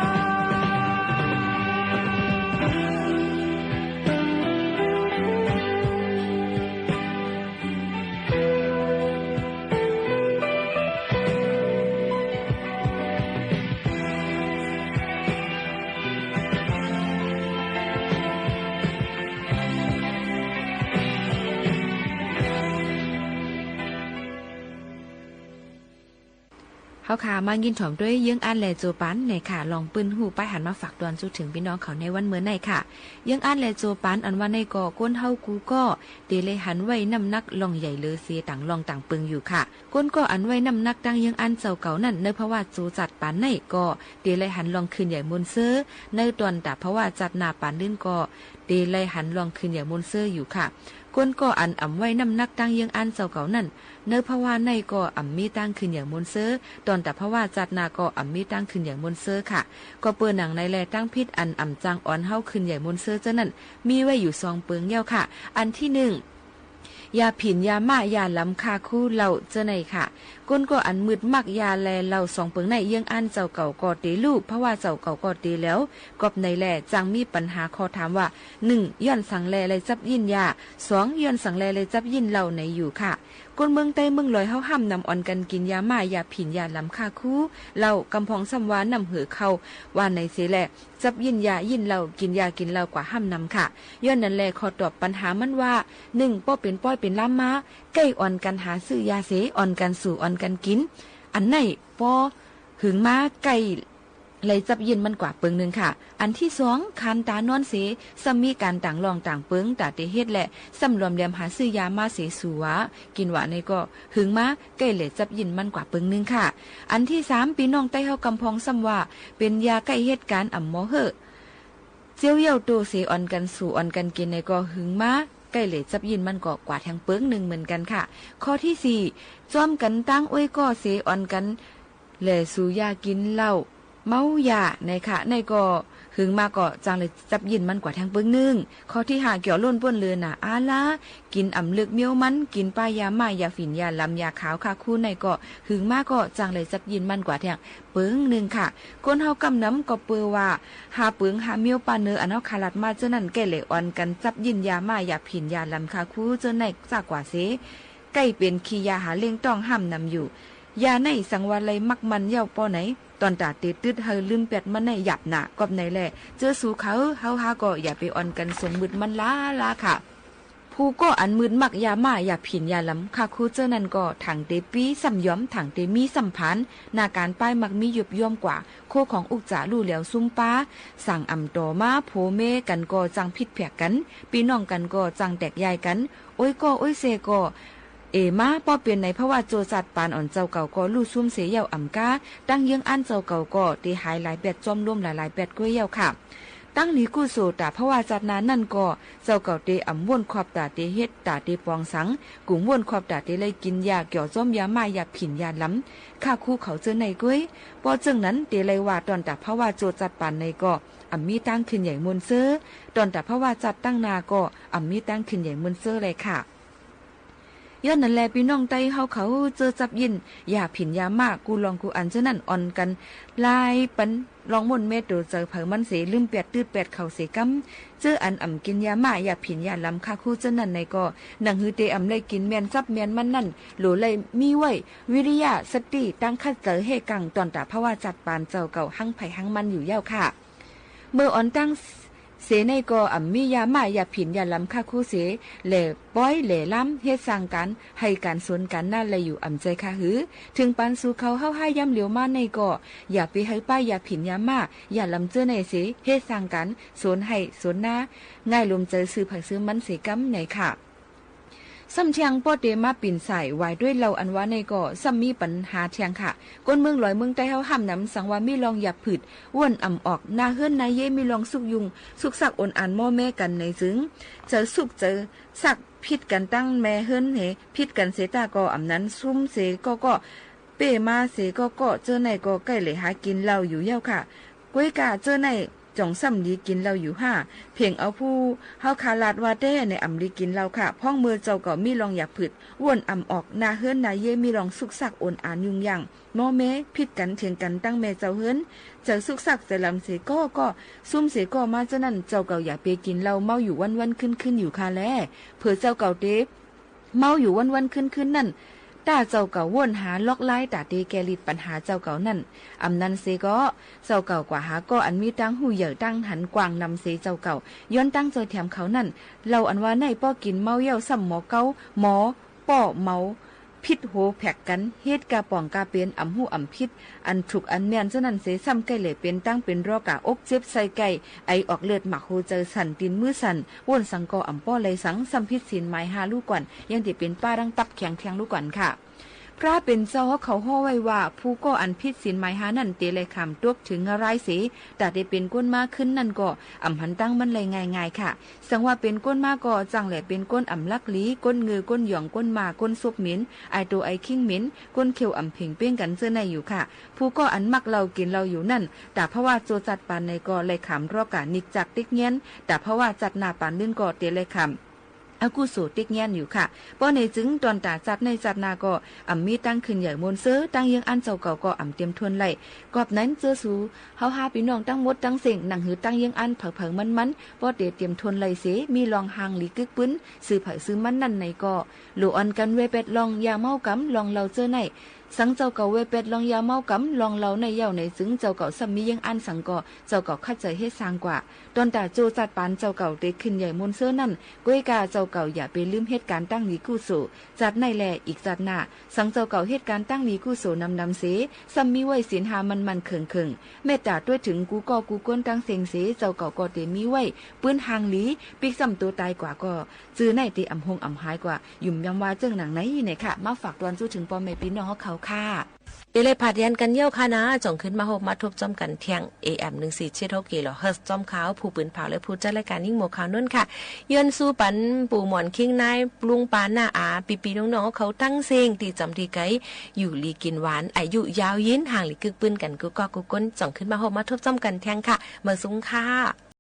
เฮาค่ะ มายินถ่อมตวยเยื้องอั้นแลโจปันในค่ะ ลองปื้นฮู้ป้ายหันมาฝากตวนสู่เถิงปี้น้องเขาในวันเมื่อในค่ะ เยื้องอั้นแลโจปันอันว่าในก็ คนเฮากู้ก็ เต๋เลยหันไว้น้ำหนักล่องใหญ่เหลือเสียต่างล่องต่างเปิงอยู่ค่ะ คนก็อันไว้น้ำหนักตั้งเยื้องอั้นเจ้าเก่านั้น ในภาวะโจจัดปานในก็ เต๋เลยหันล่องคืนใหญ่มนเซอ ในต๋อนต๋าภาวะจัดหน้าปานลื่นก็ เต๋เลยหันล่องคืนใหญ่มนเซออยู่ค่ะ คนก็อันอ่ำไว้น้ำหนักตั้งเยื้องอั้นเจ้าเก่านั้น ในภาวะในก็อ่ำมีตั้งคืนใหญ่มนเซอ ต๋อนต๋าภาวะจัดหน้าก็อ่ำมีตั้งคืนใหญ่มนเซอค่ะ ก็เปื้อหนังในแล ตังผิดอันอ่ำจังออนเฮาคืนใหญ่มนเซอเจ้านั้น มีไว้อยู่สองเปิงเย้าค่ะ อันตี้นึ่ง ยาผิ่นยาม่ายาลำฆ่าคูเล่าเจ้าในค่ะ คนก็อันมืดมักยาแลเหล้าสองเปิงใน เยื้องอั้นเจ้าเก่าก็เต๋ฮู้ ภาวะเจ้าเก่าก็เต๋แหลว กอบในแล จังมีปัญหาข้อถามว่า นึ่ง ย้อนสังแลเลยจับยินยา สอง ย้อนสังแลเลยจับยินเหล้าในอยู่ค่ะ คนเมืองใต้เมืองลอยเฮาห้ามนำอ่อนกั๋นกิ๋นยาม่ายาผิ่นยาลำฆ่าคูเล่า กำพ่องซ้ำว่าน้ำหือเข้า ว่าในเสแล จับยินยายินเหล้า กิ๋นยากิ๋นเหล้ากว่าห้ามนำค่ะ ย้อนนั้นแล ข้อตอบปัญหามันว่า นึ่ง ป้อเป๋นป้อยเป๋นล้ามมา ใก้อ่อนกั๋นหาซื้อยาเส อ่อนกั๋นสู่อ่อนกั๋นกิ๋น อันในป้อหึงมาใก้ เลยจับยินมันกว่าเปิงนึ่งค่ะ อันตี้สอง คานต๋านอนเส ซ้ำมีก๋านต่างล่องต่างเปิงต๋าเต๋เฮ็ดแล ซ้ำหลวมแหลมหาซื้อยามาเสสู่หวากิ๋นหวาในก็ หึงมาใก้เลยจับยินมันกว่าเปิงนึ่งค่ะ อันตี้สาม ปี้น้องใต้เฮากำพ่องซ้ำว่า เป๋นยาใก้เหตุก๋ารณ์อ่ำหมอเฮ่อ เจียวเยี่ยวโตเสอ่อนกั๋นสู่อ่อนกั๋นกิ๋นในก็ หึงมาใก้เลยจับยินมันก็กว่าแทงเปิงนึ่งเหมือนกั๋นค่ะ ข้อตี้สี่ จ้อมกั๋นตั้งอ้วยก้อเสอ่อนกั๋น แหล่สู่ยากิ๋นเหล้า เมายาในค่ะ ในก็หึงมาก็จังเลยจับยินมันกว่าแทงเปิงนึ่ง ข้อตี้ห้า เกี่ยวโล่นป้นเลือหนาอาลา กิ๋นอ่ำลึกเมี้ยวมัน กิ๋นป้ายาม่ายาผิ่นยาลำยาขาวฆ่าคูในก็ หึงมาก็จังเลยจับยินมันกว่าแทงเปิงนึ่งค่ะ คนเฮากำนำก็เปื้อว่า หาเปิงหาเมี้ยวป้าเนออันเฮาขาลัดมาเจ้านั้น ใก้เลยอ่อนกั๋นจับยินยาม่ายาผิ่นยาลำฆ่าคูเจ้าในจ้ากว่าเส ใก้เป๋นขี้ยาหาเล่งต้องห้ามนำอยู่ ยาในสังว่าไล่มักมันเย้าป้อไหน ต๋อนต๋าเต๋ตึดเฮาลืมแป๊ดมันในหยาบหนา กอบในแล เจอสู่เขา เฮาหาก็อย่าไปอ่อนกั๋นสมมุติมันล้าล้าค่ะ ผู้ก็อันมืดมักยาม่ายาผิ่นยาลำฆ่าคูเจ้านั้นก็ ถังเต๋ปี้ซ้ำยอม ถังเต๋มีซ้ำผาน หน้าก๋านป้ายมักมียุบย่อมกว่า โคของอุกจ๋าลู่แหลวซุ่มป้า สั่งอ่ำต่อมา ผัวเมียกั๋นก็จังผิดแผกกั๋น ปี้น้องกั๋นก็จังแตกย้ายกั๋น โอ้ยก้อโอ้ยเซ่ก็ เอมา ป้อเป๋นในภาวะโจจัดปานอ่อนเจ้าเก่าก็ลู่ซุ่มเสเย้าอ่ำก้า ตั้งเยื้องอั้นเจ้าเก่าก็เต๋หายหลายแป๊ด จ้อมล้มหลายหลายแป๊ดก้วยเย้าค่ะ ตั้งหลีกู้โสต๋าภาวะจัดหน้านั้นก็ เจ้าเก่าเต๋อ่ำว้นครอบต๋าเต๋เฮ็ดต๋าเต๋ปองสัง กุ่มว้นครอบต๋าเต๋ไล่กิ๋นยาเกี่ยวจ้อมยาม่ายาผิ่นยาลำฆ่าคูเขาเจ้าในก้วย ป้อเจิ่งนั้นเต๋ไล่ว่าต๋อนต๋าภาวะโจจัดปานในก็ อ่ำมีตางขึ้นใหญ่มวลเซ้อ ต๋อนต๋าภาวะจัดตังหน้าก็อ่ำมีตางขึ้นใหญ่มวลเซ้อแลค่ะ ย้อนนั้นแล ปี้น้องไต้เฮาเขาเจ้อจับยิ่น ยาผินยาม่า กู้ลองกู้อันเจ้านั้นอ่อนกั๋น ลายปันลองม่วนแม่โตเจอเผามันเส ลืมแปดตื้อแปดเขาเสกำ เจ้ออันอ่ำกิ๋นยาม่า ยาผินยาลำฆ่าคู่เจ้านั้นในก็ หนังหือเตอ่ำได้กิ๋นแมนจับแมนมันนั้น โหลได้มีไว้ วิริยะสติ ตังคัดเจอเฮ่กัง ต๋อนต๋าภาวะจัดปานเจ้าเก่าหั้งใผหั้งมันอยู่เย้าค่ะ เมื่ออ่อนตังเสในก็อ่ำมียาม่า ยาผินยาลำฆ่าคู่เส แหล่ปอยแหล่ล้ำ เฮ็ดสร้างก๋านไฮ่ก๋านสวนก๋านนาแลอยู่อ่ำใจ้ค่ะหือ ถึงปานสู่เขาเฮาห้ายามเหลียวมาในก็ อย่าไปหื้อป้ายยาผินยาม่า ยาลำเจ้อในเส เฮ็ดสร้างก๋านสวนไฮ่สวนนา ง่ายลมเจอซื้อไผซื้อมันเสกำในค่ะ ซ้ำเที่ยงป้อเตมาปิ่นสายหวายด้วยเหล้าอันว่าในก็ ซ้ำมีปัญหาเที่ยงค่ะ คนเมืองลอยเมืองใต้เฮาห้ามนำ สังว่ามีลองหยาบผืด ว่นอ่ำออก นาเฮือนนาเย้มีลองสุกยุง สุกสักโอนอานหม้อแม้กั๋นในจึง เจอสุกเจอสักผิดกั๋นตั้งแม่เฮือนเฮ ผิดกั๋นเสตาก็อ่ำนั้น ซุมเสก็ก็ เป้มาเสก็ก็ เจ้อในก็ใก้แหล่หากิ๋นเหล้าอยู่เย้าค่ะ ก้วยก้าเจ้อในจ่องซ้ำดีกิ๋นเหล้าอยู่ห้า เพ่งเอาผู้เฮาคาลาดว่าแต๊ในอ่ำดีกิ๋นเหล้าค่ะ พ่องเมื่อเจ้าเก่ามีลองหยาบผืด ว่นอ่ำออก นาเฮือนนาเย้มีลองสุกสักโอนอานยุงยาง หม้อแม้ผิดกั๋นเถียงกั๋นตั้งแม่เจ้าเฮือน เจอสุกสักเจอลำเสก็ก็ ซุมเสก็มาเจ้านั้น เจ้าเก่าอย่าไปกิ๋นเหล้าเมาอยู่วันๆ คืนๆ อยู่ค่ะแล เผื่อเจ้าเก่าเต เมาอยู่วันๆ คืนๆ นั้น ต้าเจ้าเก่าว่นหาลอกลายต๋าเตแก้ฤทธิ์ปัญหาเจ้าเก่านั้น อ่ำนั้นเสก็ เจ้าเก่ากว่าหาก็อันมีตังหูใหญ่ตังหันกว้างนำเสเจ้าเก่า ย้อนตังเจ้าแถมเขานั้น เหล้าอันว่าในป้อกิ๋นเมาเย้าซ้ำหมอเก๊า หมอป้อเมา ผิดโหแผกกั๋น เฮ็ดก้าป่องก้าเป๋น อ่ำฮู้อ่ำผิด อันถูกอันแม่นเจ้านั้นเส ซ้ำใก้แหล่เป๋นตังเป๋นรอกา อกเจ็บไส้ไก้ ไอออกเลือด หมากโหเจอสั่น ตี๋นมือสั่น ว่นสังก็อ่ำป้อไลสัง ซ้ำผิดศีลหมายห้าลู่ก่อน ยังเต๋เป๋นป้าดังตับแข็งแทงลู่ก่อนค่ะ พระเป๋นเจ้าเฮาเขาฮ้อไว้ว่า ผู้ก่ออันผิดศีลหมายห้านั้น เต๋ไลขามตกเถิงนรายเส ต๋าเต๋เป๋นคนมาขึ้นนั้นก็ อ่ำหันตังมันไลง่ายๆ ค่ะ สังว่าเป๋นคนมาก็ จั้งแหล่เป๋นคนอ่ำลักลี้ คนเงอ คนหยอง คนหม่า คนซบเหม็น อายโตอายคิงเหม็น คนเขียวอ่ำเพ่งเป้งกั๋นเจ้อในอยู่ค่ะ ผู้ก่ออันมักเหล้ากิ๋นเหล้าอยู่นั้น ต๋าภาวะโจรจัดปานในก็ ไลขามรอกานิกจักติ๊กเงี้ยน ต๋าภาวะจัดหน้าปานลื่นก็ เต๋ไลขาม อกุโสติ๊กเงี้ยนอยู่ค่ะ ป้อในจึงต๋อนต๋าจัดในจัดหน้าก็ อ่ำมีตังขึ้นใหญ่มวลเซ้อ ตังเยื้องอั้นเจ้าเก่าก็อ่ำเตียมทนไล กอบนั้นเจ้อสู เฮาห้าปี้น้องตังหมดตังเส้ง หนังหือตังเยื้องอั้นเผาๆ มันๆ ป้อเต๋เตียมทนไลเส มีลองฮางหลีกึกปื้น ซื้อไผซื้อมันนั้นในก็ หลูอ่อนกั๋นแวแปดลองยาเมากำ ลองเหล้าเจ้อใน สังเจ้าเก่าแวแปดลองยาเมากำ ลองเหล้าในเย้าในจึง เจ้าเก่าซ้ำมีเยื้องอั้นสังก็ เจ้าเก่าคัดใจ๋เฮ็ดสร้างกว่า ต๋อนต๋าโจรจัดปานเจ้าเก่าเต๋ขึ้นใหญ่มวลเซ้อนั้น ก้วยก้าเจ้าเก่าอย่าไปลืมเฮ็ดก๋านตังหลีกุโส จัดในแลอีกจัดหน้า สังเจ้าเก่าเฮ็ดก๋านตังหลีกุโสนำๆ เส ซ้ำมีไว้ศีลห้ามั่นๆ เคิงๆ เมตต๋าตวยเถิงกู้ก่อกู้คนตังเส้งเส เจ้าเก่าก็เต๋มีไว้ ปื้นฮางหลี ปิ๊กซ้ำโตต๋ายกว่าก็ จื้อในเต๋อ่ำฮงอ่ำหายกว่า หยุมยำว่าเจิ่งหนังในในค่ะ มาฝากตวนจู้เถิงป้อแม่ปี้น้องเฮาเขาค่ะ เต๋ไลผาดยันกั๋นเย้าค่ะนา จ่องขึ้นมาฮบมาทบจ้อมกั๋นแท่ง เอเอ็ม หนึ่งสี่เจ็ดหก กิโลเฮิรตซ์ จ้อมข่าว ผู้ปืนเผาและผู้จัดรายก๋านยิ่งหมวกขาวนวลค่ะ ย้อนสู้ปันปู่หมอนคิงนาย ลุงป้าน้าอา ปี้ๆ น้องๆ เขาตังเส้ง ตี้จ๋ำตี้ไก๋ อยู่ดีกิ๋นหวาน อายุยาวยืน ฮางหลีกึกปื้นกั๋นกู้ก่อกู้คน จ่องขึ้นมาฮบมาทบจ้อมกั๋นแท่งค่ะ เมิดสุงค่ะ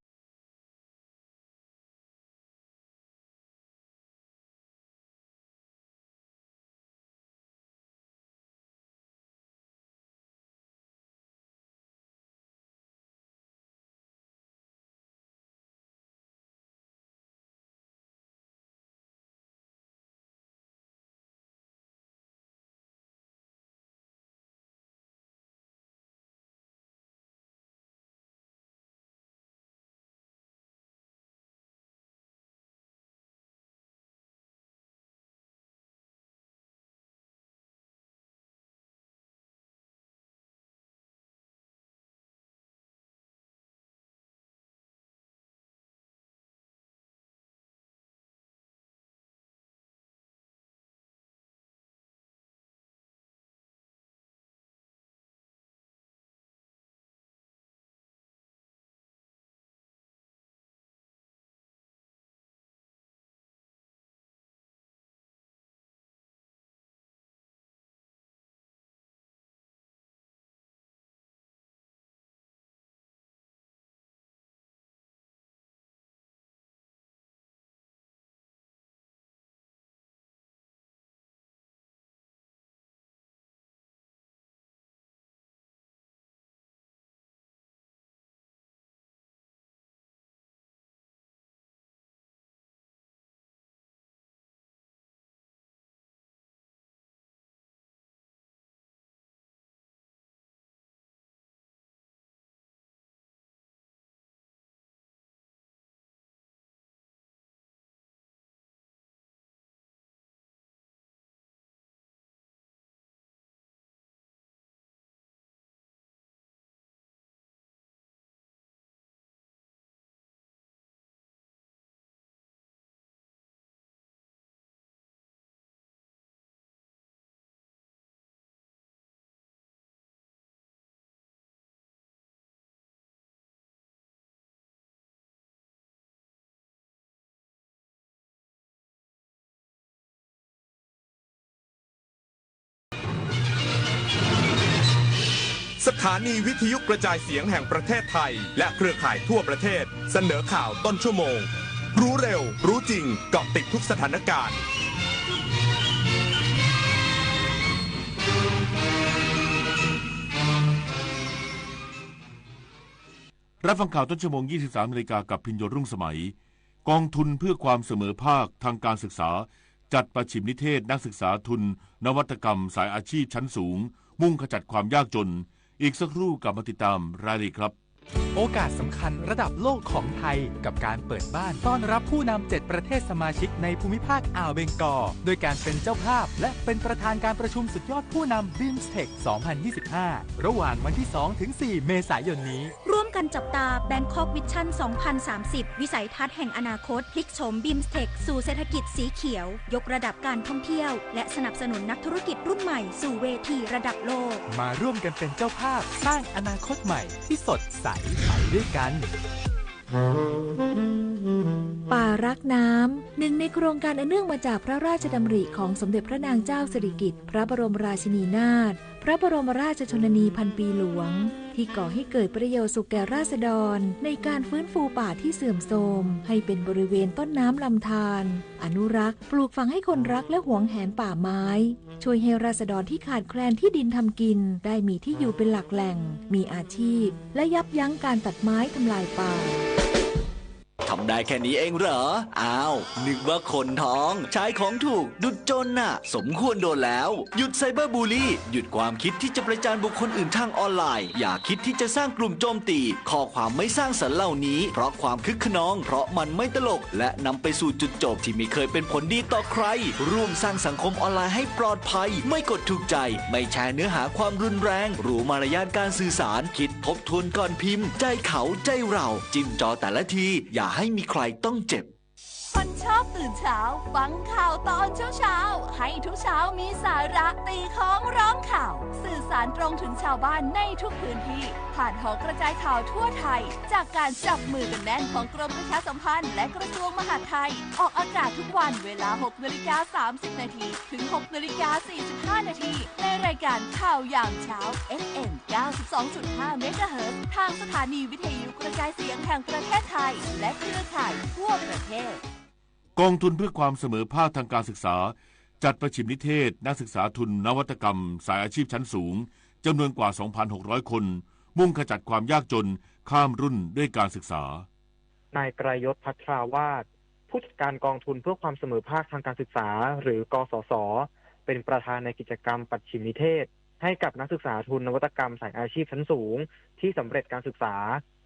สถานีวิทยุกระจายเสียงแห่งประเทศไทย และเครือข่ายทั่วประเทศ เสนอข่าวต้นชั่วโมง รู้เร็ว รู้จริง เกาะติดทุกสถานการณ์ รับฟังข่าวต้นชั่วโมง ยี่สิบสามนาฬิกา กับพิญโยรุ่งสมัย กองทุนเพื่อความเสมอภาคทางการศึกษา จัดประฉิมนิเทศนักศึกษาทุนนวัตกรรมสายอาชีพชั้นสูง มุ่งขจัดความยากจน อีกสักครู่กลับมาติดตามรายละเอียดครับ โอกาสสำคัญระดับโลกของไทย กับการเปิดบ้านต้อนรับผู้นำเจ็ดประเทศสมาชิกในภูมิภาคอ่าวเบงกอล โดยการเป็นเจ้าภาพ และเป็นประธานการประชุมสุดยอดผู้นำ BIMSTEC สองพันยี่สิบห้า ระหว่างวันที่สองถึงสี่เมษายนนี้ ร่วมกันจับตา Bangkok Vision สองพันสามสิบ วิสัยทัศน์แห่งอนาคต พลิกโฉม BIMSTEC สู่เศรษฐกิจสีเขียว ยกระดับการท่องเที่ยว และสนับสนุนนักธุรกิจรุ่นใหม่สู่เวทีระดับโลก มาร่วมกันเป็นเจ้าภาพสร้างอนาคตใหม่ที่สดใสไปด้วยกัน ป่ารักน้ำ หนึ่งในโครงการอันเนื่องมาจากพระราชดำริของสมเด็จพระนางเจ้าสิริกิติ์ พระบรมราชินีนาถ พระบรมราชชนนีพันปีหลวง ที่ก่อให้เกิดประโยชน์สุขแก่ราษฎร ในการฟื้นฟูป่าที่เสื่อมโทรม ให้เป็นบริเวณต้นน้ำลำธาร อนุรักษ์ ปลูกฝังให้คนรักและหวงแหนป่าไม้ ช่วยให้ราษฎรที่ขาดแคลนที่ดินทำกิน ได้มีที่อยู่เป็นหลักแหล่ง มีอาชีพ และยับยั้งการตัดไม้ทำลายป่า ทำได้แค่นี้เองเหรอ อ้าว นึกว่าคนท้อง ใช้ของถูก ดุจโจรน่ะ สมควรโดนแล้ว หยุดไซเบอร์บูลลี่ หยุดความคิดที่จะประจานบุคคลอื่นทางออนไลน์ อย่าคิดที่จะสร้างกลุ่มโจมตี ข้อความไม่สร้างสรรค์เหล่านี้ เพราะความคึกคะนอง เพราะมันไม่ตลก และนำไปสู่จุดจบที่ไม่เคยเป็นผลดีต่อใคร ร่วมสร้างสังคมออนไลน์ให้ปลอดภัย ไม่กดถูกใจ ไม่แชร์เนื้อหาความรุนแรง รู้มารยาทการสื่อสาร คิดทบทวนก่อนพิมพ์ ใจเขา ใจเรา จิ้มจอแต่ละที อย่าให้มีใครต้องเจ็บ คนชอบตื่นเช้า ฟังข่าวตอนเช้าๆ ให้ทุกเช้ามีสาระ ตีค้องร้องข่าว สื่อสารตรงถึงชาวบ้านในทุกพื้นที่ ผ่านหอกระจายข่าวทั่วไทย จากการจับมือกันแน่นของกรมประชาสัมพันธ์ และกระทรวงมหาดไทย ออกอากาศทุกวันเวลา หกนาฬิกาสามสิบนาที ถึง หกนาฬิกาสี่สิบห้านาที ในรายการข่าวยามเช้า เอฟเอ็ม เก้าสิบสองจุดห้าเมกะเฮิรตซ์ ทางสถานีวิทยุกระจายเสียงแห่งประเทศไทย และเครือข่ายทั่วประเทศ กองทุนเพื่อความเสมอภาคทางการศึกษา จัดประฉิมนิเทศนักศึกษาทุนนวัตกรรมสายอาชีพชั้นสูง จำนวนกว่า สองพันหกร้อยคน มุ่งขจัดความยากจนข้ามรุ่นด้วยการศึกษา นายไกรยศ ภัทราวาส ผู้จัดการกองทุนเพื่อความเสมอภาคทางการศึกษา หรือ กสศ เป็นประธานในกิจกรรมประฉิมนิเทศ ให้กับนักศึกษาทุนนวัตกรรมสายอาชีพชั้นสูง ที่สำเร็จการศึกษา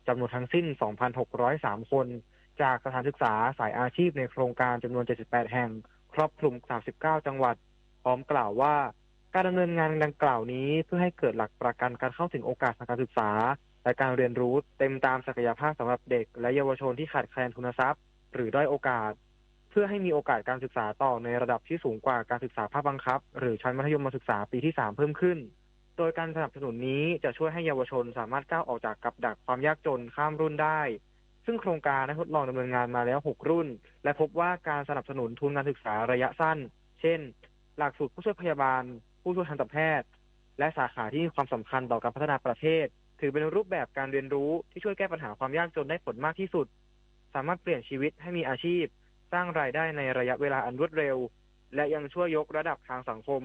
จำนวนทั้งสิ้น สองพันหกร้อยสามคน จากสถานศึกษาสายอาชีพในโครงการจำนวน เจ็ดสิบแปดแห่ง ครอบคลุม สามสิบเก้าจังหวัด พร้อมกล่าวว่า การดำเนินงานดังกล่าวนี้ เพื่อให้เกิดหลักประกันการเข้าถึงโอกาสทางการศึกษา และการเรียนรู้เต็มตามศักยภาพสำหรับเด็กและเยาวชนที่ขาดแคลนทุนทรัพย์ หรือด้อยโอกาส เพื่อให้มีโอกาสการศึกษาต่อในระดับที่สูงกว่าการศึกษาภาคบังคับ หรือชั้นมัธยมศึกษาปีที่สามเพิ่มขึ้น โดยการสนับสนุนนี้จะช่วยให้เยาวชนสามารถก้าวออกจากกับดักความยากจนข้ามรุ่นได้ ซึ่งโครงการได้ทดลองดำเนินงานมาแล้วหกรุ่น และพบว่าการสนับสนุนทุนการศึกษาระยะสั้น เช่น หลักสูตรผู้ช่วยพยาบาล ผู้ช่วยทันตแพทย์ และสาขาที่มีความสำคัญต่อการพัฒนาประเทศ ถือเป็นรูปแบบการเรียนรู้ที่ช่วยแก้ปัญหาความยากจนได้ผลมากที่สุด สามารถเปลี่ยนชีวิตให้มีอาชีพ สร้างรายได้ในระยะเวลาอันรวดเร็ว และยังช่วยยกระดับทางสังคม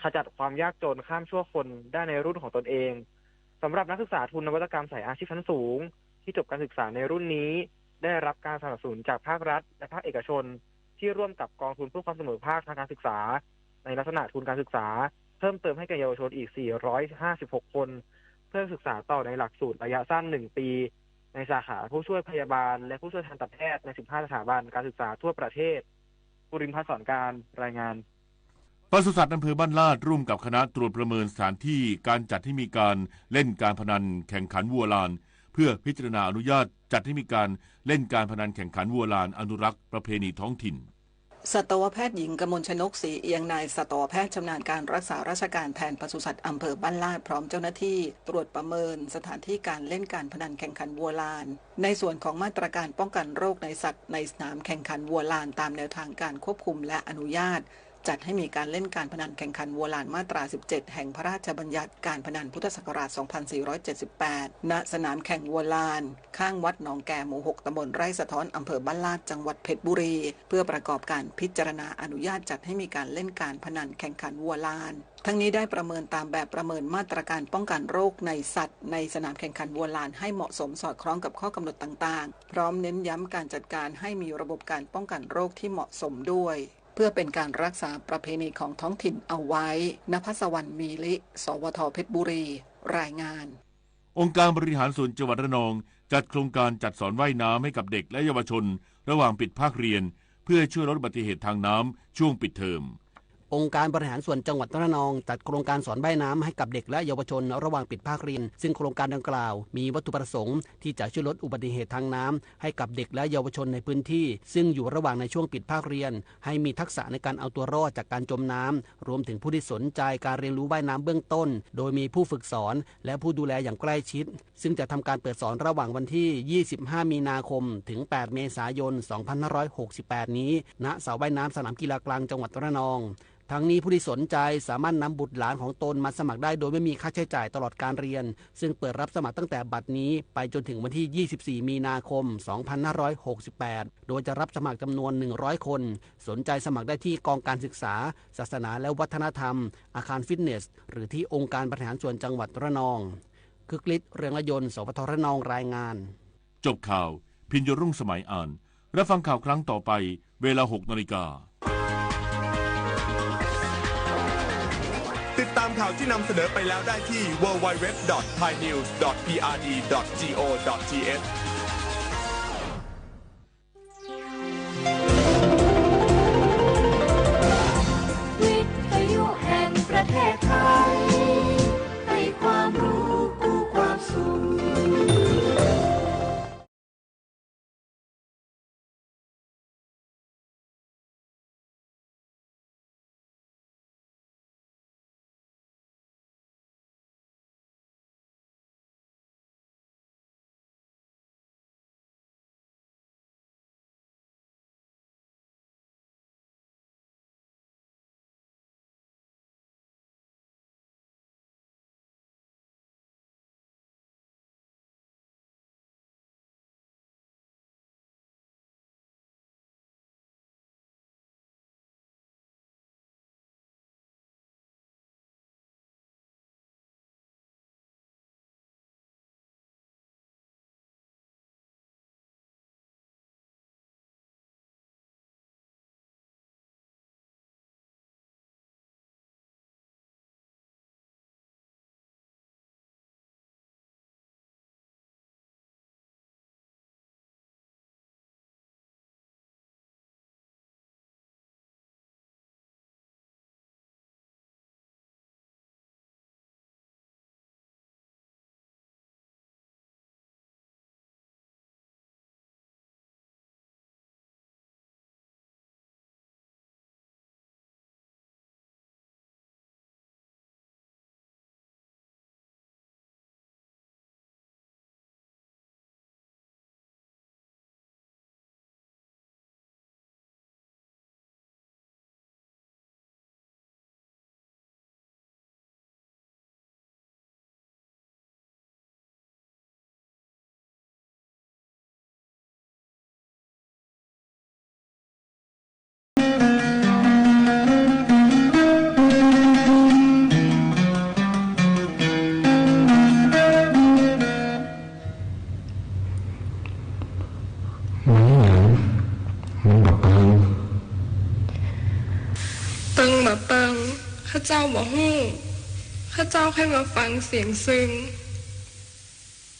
ขจัดความยากจนข้ามชั่วคนได้ในรุ่นของตนเอง สำหรับนักศึกษาทุนนวัตกรรมสายอาชีพชั้นสูง ที่จบการศึกษาในรุ่นนี้ ได้รับการสนับสนุนจากภาครัฐและภาคเอกชน ที่ร่วมกับกองทุนเพื่อความเสมอภาคทางการศึกษา ในลักษณะทุนการศึกษา เพิ่มเติมให้แก่เยาวชนอีก สี่ร้อยห้าสิบหกคน เพื่อศึกษาต่อในหลักสูตรระยะสั้นหนึ่งปี ในสาขาผู้ช่วยพยาบาล และผู้ช่วยทันตแพทย์ใน สิบห้าสถาบันการศึกษาทั่วประเทศ ภูรินทร์ พัฒน์สอนการ รายงาน ปศุสัตว์อำเภอบ้านลาดร่วมกับคณะตรวจประเมินสถานที่การจัดให้มีการเล่นการพนันแข่งขันวัวลาน เพื่อพิจารณาอนุญาตจัดให้มีการเล่นการพนันแข่งขันวัวลาน อนุรักษ์ประเพณีท้องถิ่น สัตวแพทย์หญิงกมลชนก ศรีเอียง นายสัตวแพทย์ชำนาญการรักษาราชการแทนปศุสัตว์อำเภอบ้านลาด พร้อมเจ้าหน้าที่ตรวจประเมินสถานที่การเล่นการพนันแข่งขันวัวลาน ในส่วนของมาตรการป้องกันโรคในสัตว์ในสนามแข่งขันวัวลาน ตามแนวทางการควบคุมและอนุญาต จัดให้มีการเล่นการพนันแข่งขันวัวลานมาตรา สิบเจ็ด แห่งพระราชบัญญัติการพนันพุทธศักราช สองพันสี่ร้อยเจ็ดสิบแปด ณ สนามแข่งวัวลาน ข้างวัดหนองแก หมู่ หก ตำบลไร่สะท้อน อำเภอบ้านลาด จังหวัดเพชรบุรี เพื่อประกอบการพิจารณาอนุญาตจัดให้มีการเล่นการพนันแข่งขันวัวลาน ทั้งนี้ได้ประเมินตามแบบประเมินมาตรการป้องกันโรคในสัตว์ในสนามแข่งขันวัวลานให้เหมาะสมสอดคล้องกับข้อกำหนดต่างๆ พร้อมเน้นย้ำการจัดการให้มีระบบการป้องกันโรคที่เหมาะสมด้วย เพื่อเป็นการรักษาประเพณีของท้องถิ่นเอาไว้ ณภัสวรรณ มีลิ สวท เพชรบุรี รายงาน องค์การบริหารส่วนจังหวัดระนอง จัดโครงการจัดสอนว่ายน้ำให้กับเด็กและเยาวชน ระหว่างปิดภาคเรียน เพื่อช่วยลดอุบัติเหตุทางน้ำช่วงปิดเทอม องค์การบริหารส่วนจังหวัดระนอง จัดโครงการสอนว่ายน้ำให้กับเด็กและเยาวชนระหว่างปิดภาคเรียน ซึ่งโครงการดังกล่าวมีวัตถุประสงค์ที่จะช่วยลดอุบัติเหตุทางน้ำให้กับเด็กและเยาวชนในพื้นที่ ซึ่งอยู่ระหว่างในช่วงปิดภาคเรียน ให้มีทักษะในการเอาตัวรอดจากการจมน้ำ รวมถึงผู้ที่สนใจการเรียนรู้ว่ายน้ำเบื้องต้น โดยมีผู้ฝึกสอนและผู้ดูแลอย่างใกล้ชิด ซึ่งจะทำการเปิดสอนระหว่างวันที่ ยี่สิบห้า มีนาคม ถึง แปด เมษายน สองพันห้าร้อยหกสิบแปด นี้ ณ สระว่ายน้ำสนามกีฬากลางจังหวัดระนอง ทั้งนี้ผู้ที่สนใจสามารถนำบุตรหลานของตนมาสมัครได้โดยไม่มีค่าใช้จ่ายตลอดการเรียน ซึ่งเปิดรับสมัครตั้งแต่บัดนี้ไปจนถึงวันที่ ยี่สิบสี่ มีนาคม สองพันห้าร้อยหกสิบแปด โดยจะรับสมัครจำนวน หนึ่งร้อย คน สนใจสมัครได้ที่กองการศึกษา ศาสนาและวัฒนธรรม อาคารฟิตเนส หรือที่องค์การบริหารส่วนจังหวัดระนอง คึกฤทธิ์ เรืองละยนต์ สวท ระนอง รายงาน จบข่าว พิญโญรุ่งสมัยอ่าน รับฟังข่าวครั้งต่อไป เวลา หก นาฬิกา ติดตามข่าวที่นำเสนอไปแล้วได้ที่ ดับเบิลยู ดับเบิลยู ดับเบิลยู ดอท ไทยนิวส์ ดอท พีอาร์ดี ดอท จี โอ ดอท ที เอช วิทยุแห่งประเทศไทย ให้ความรู้คู่ความสุข มันหยัง มันบ่เปิง เปิงบ่เปิง ข้าเจ้าบ่ฮู้ ข้าเจ้าแค่มาฟังเสียงซึ่ง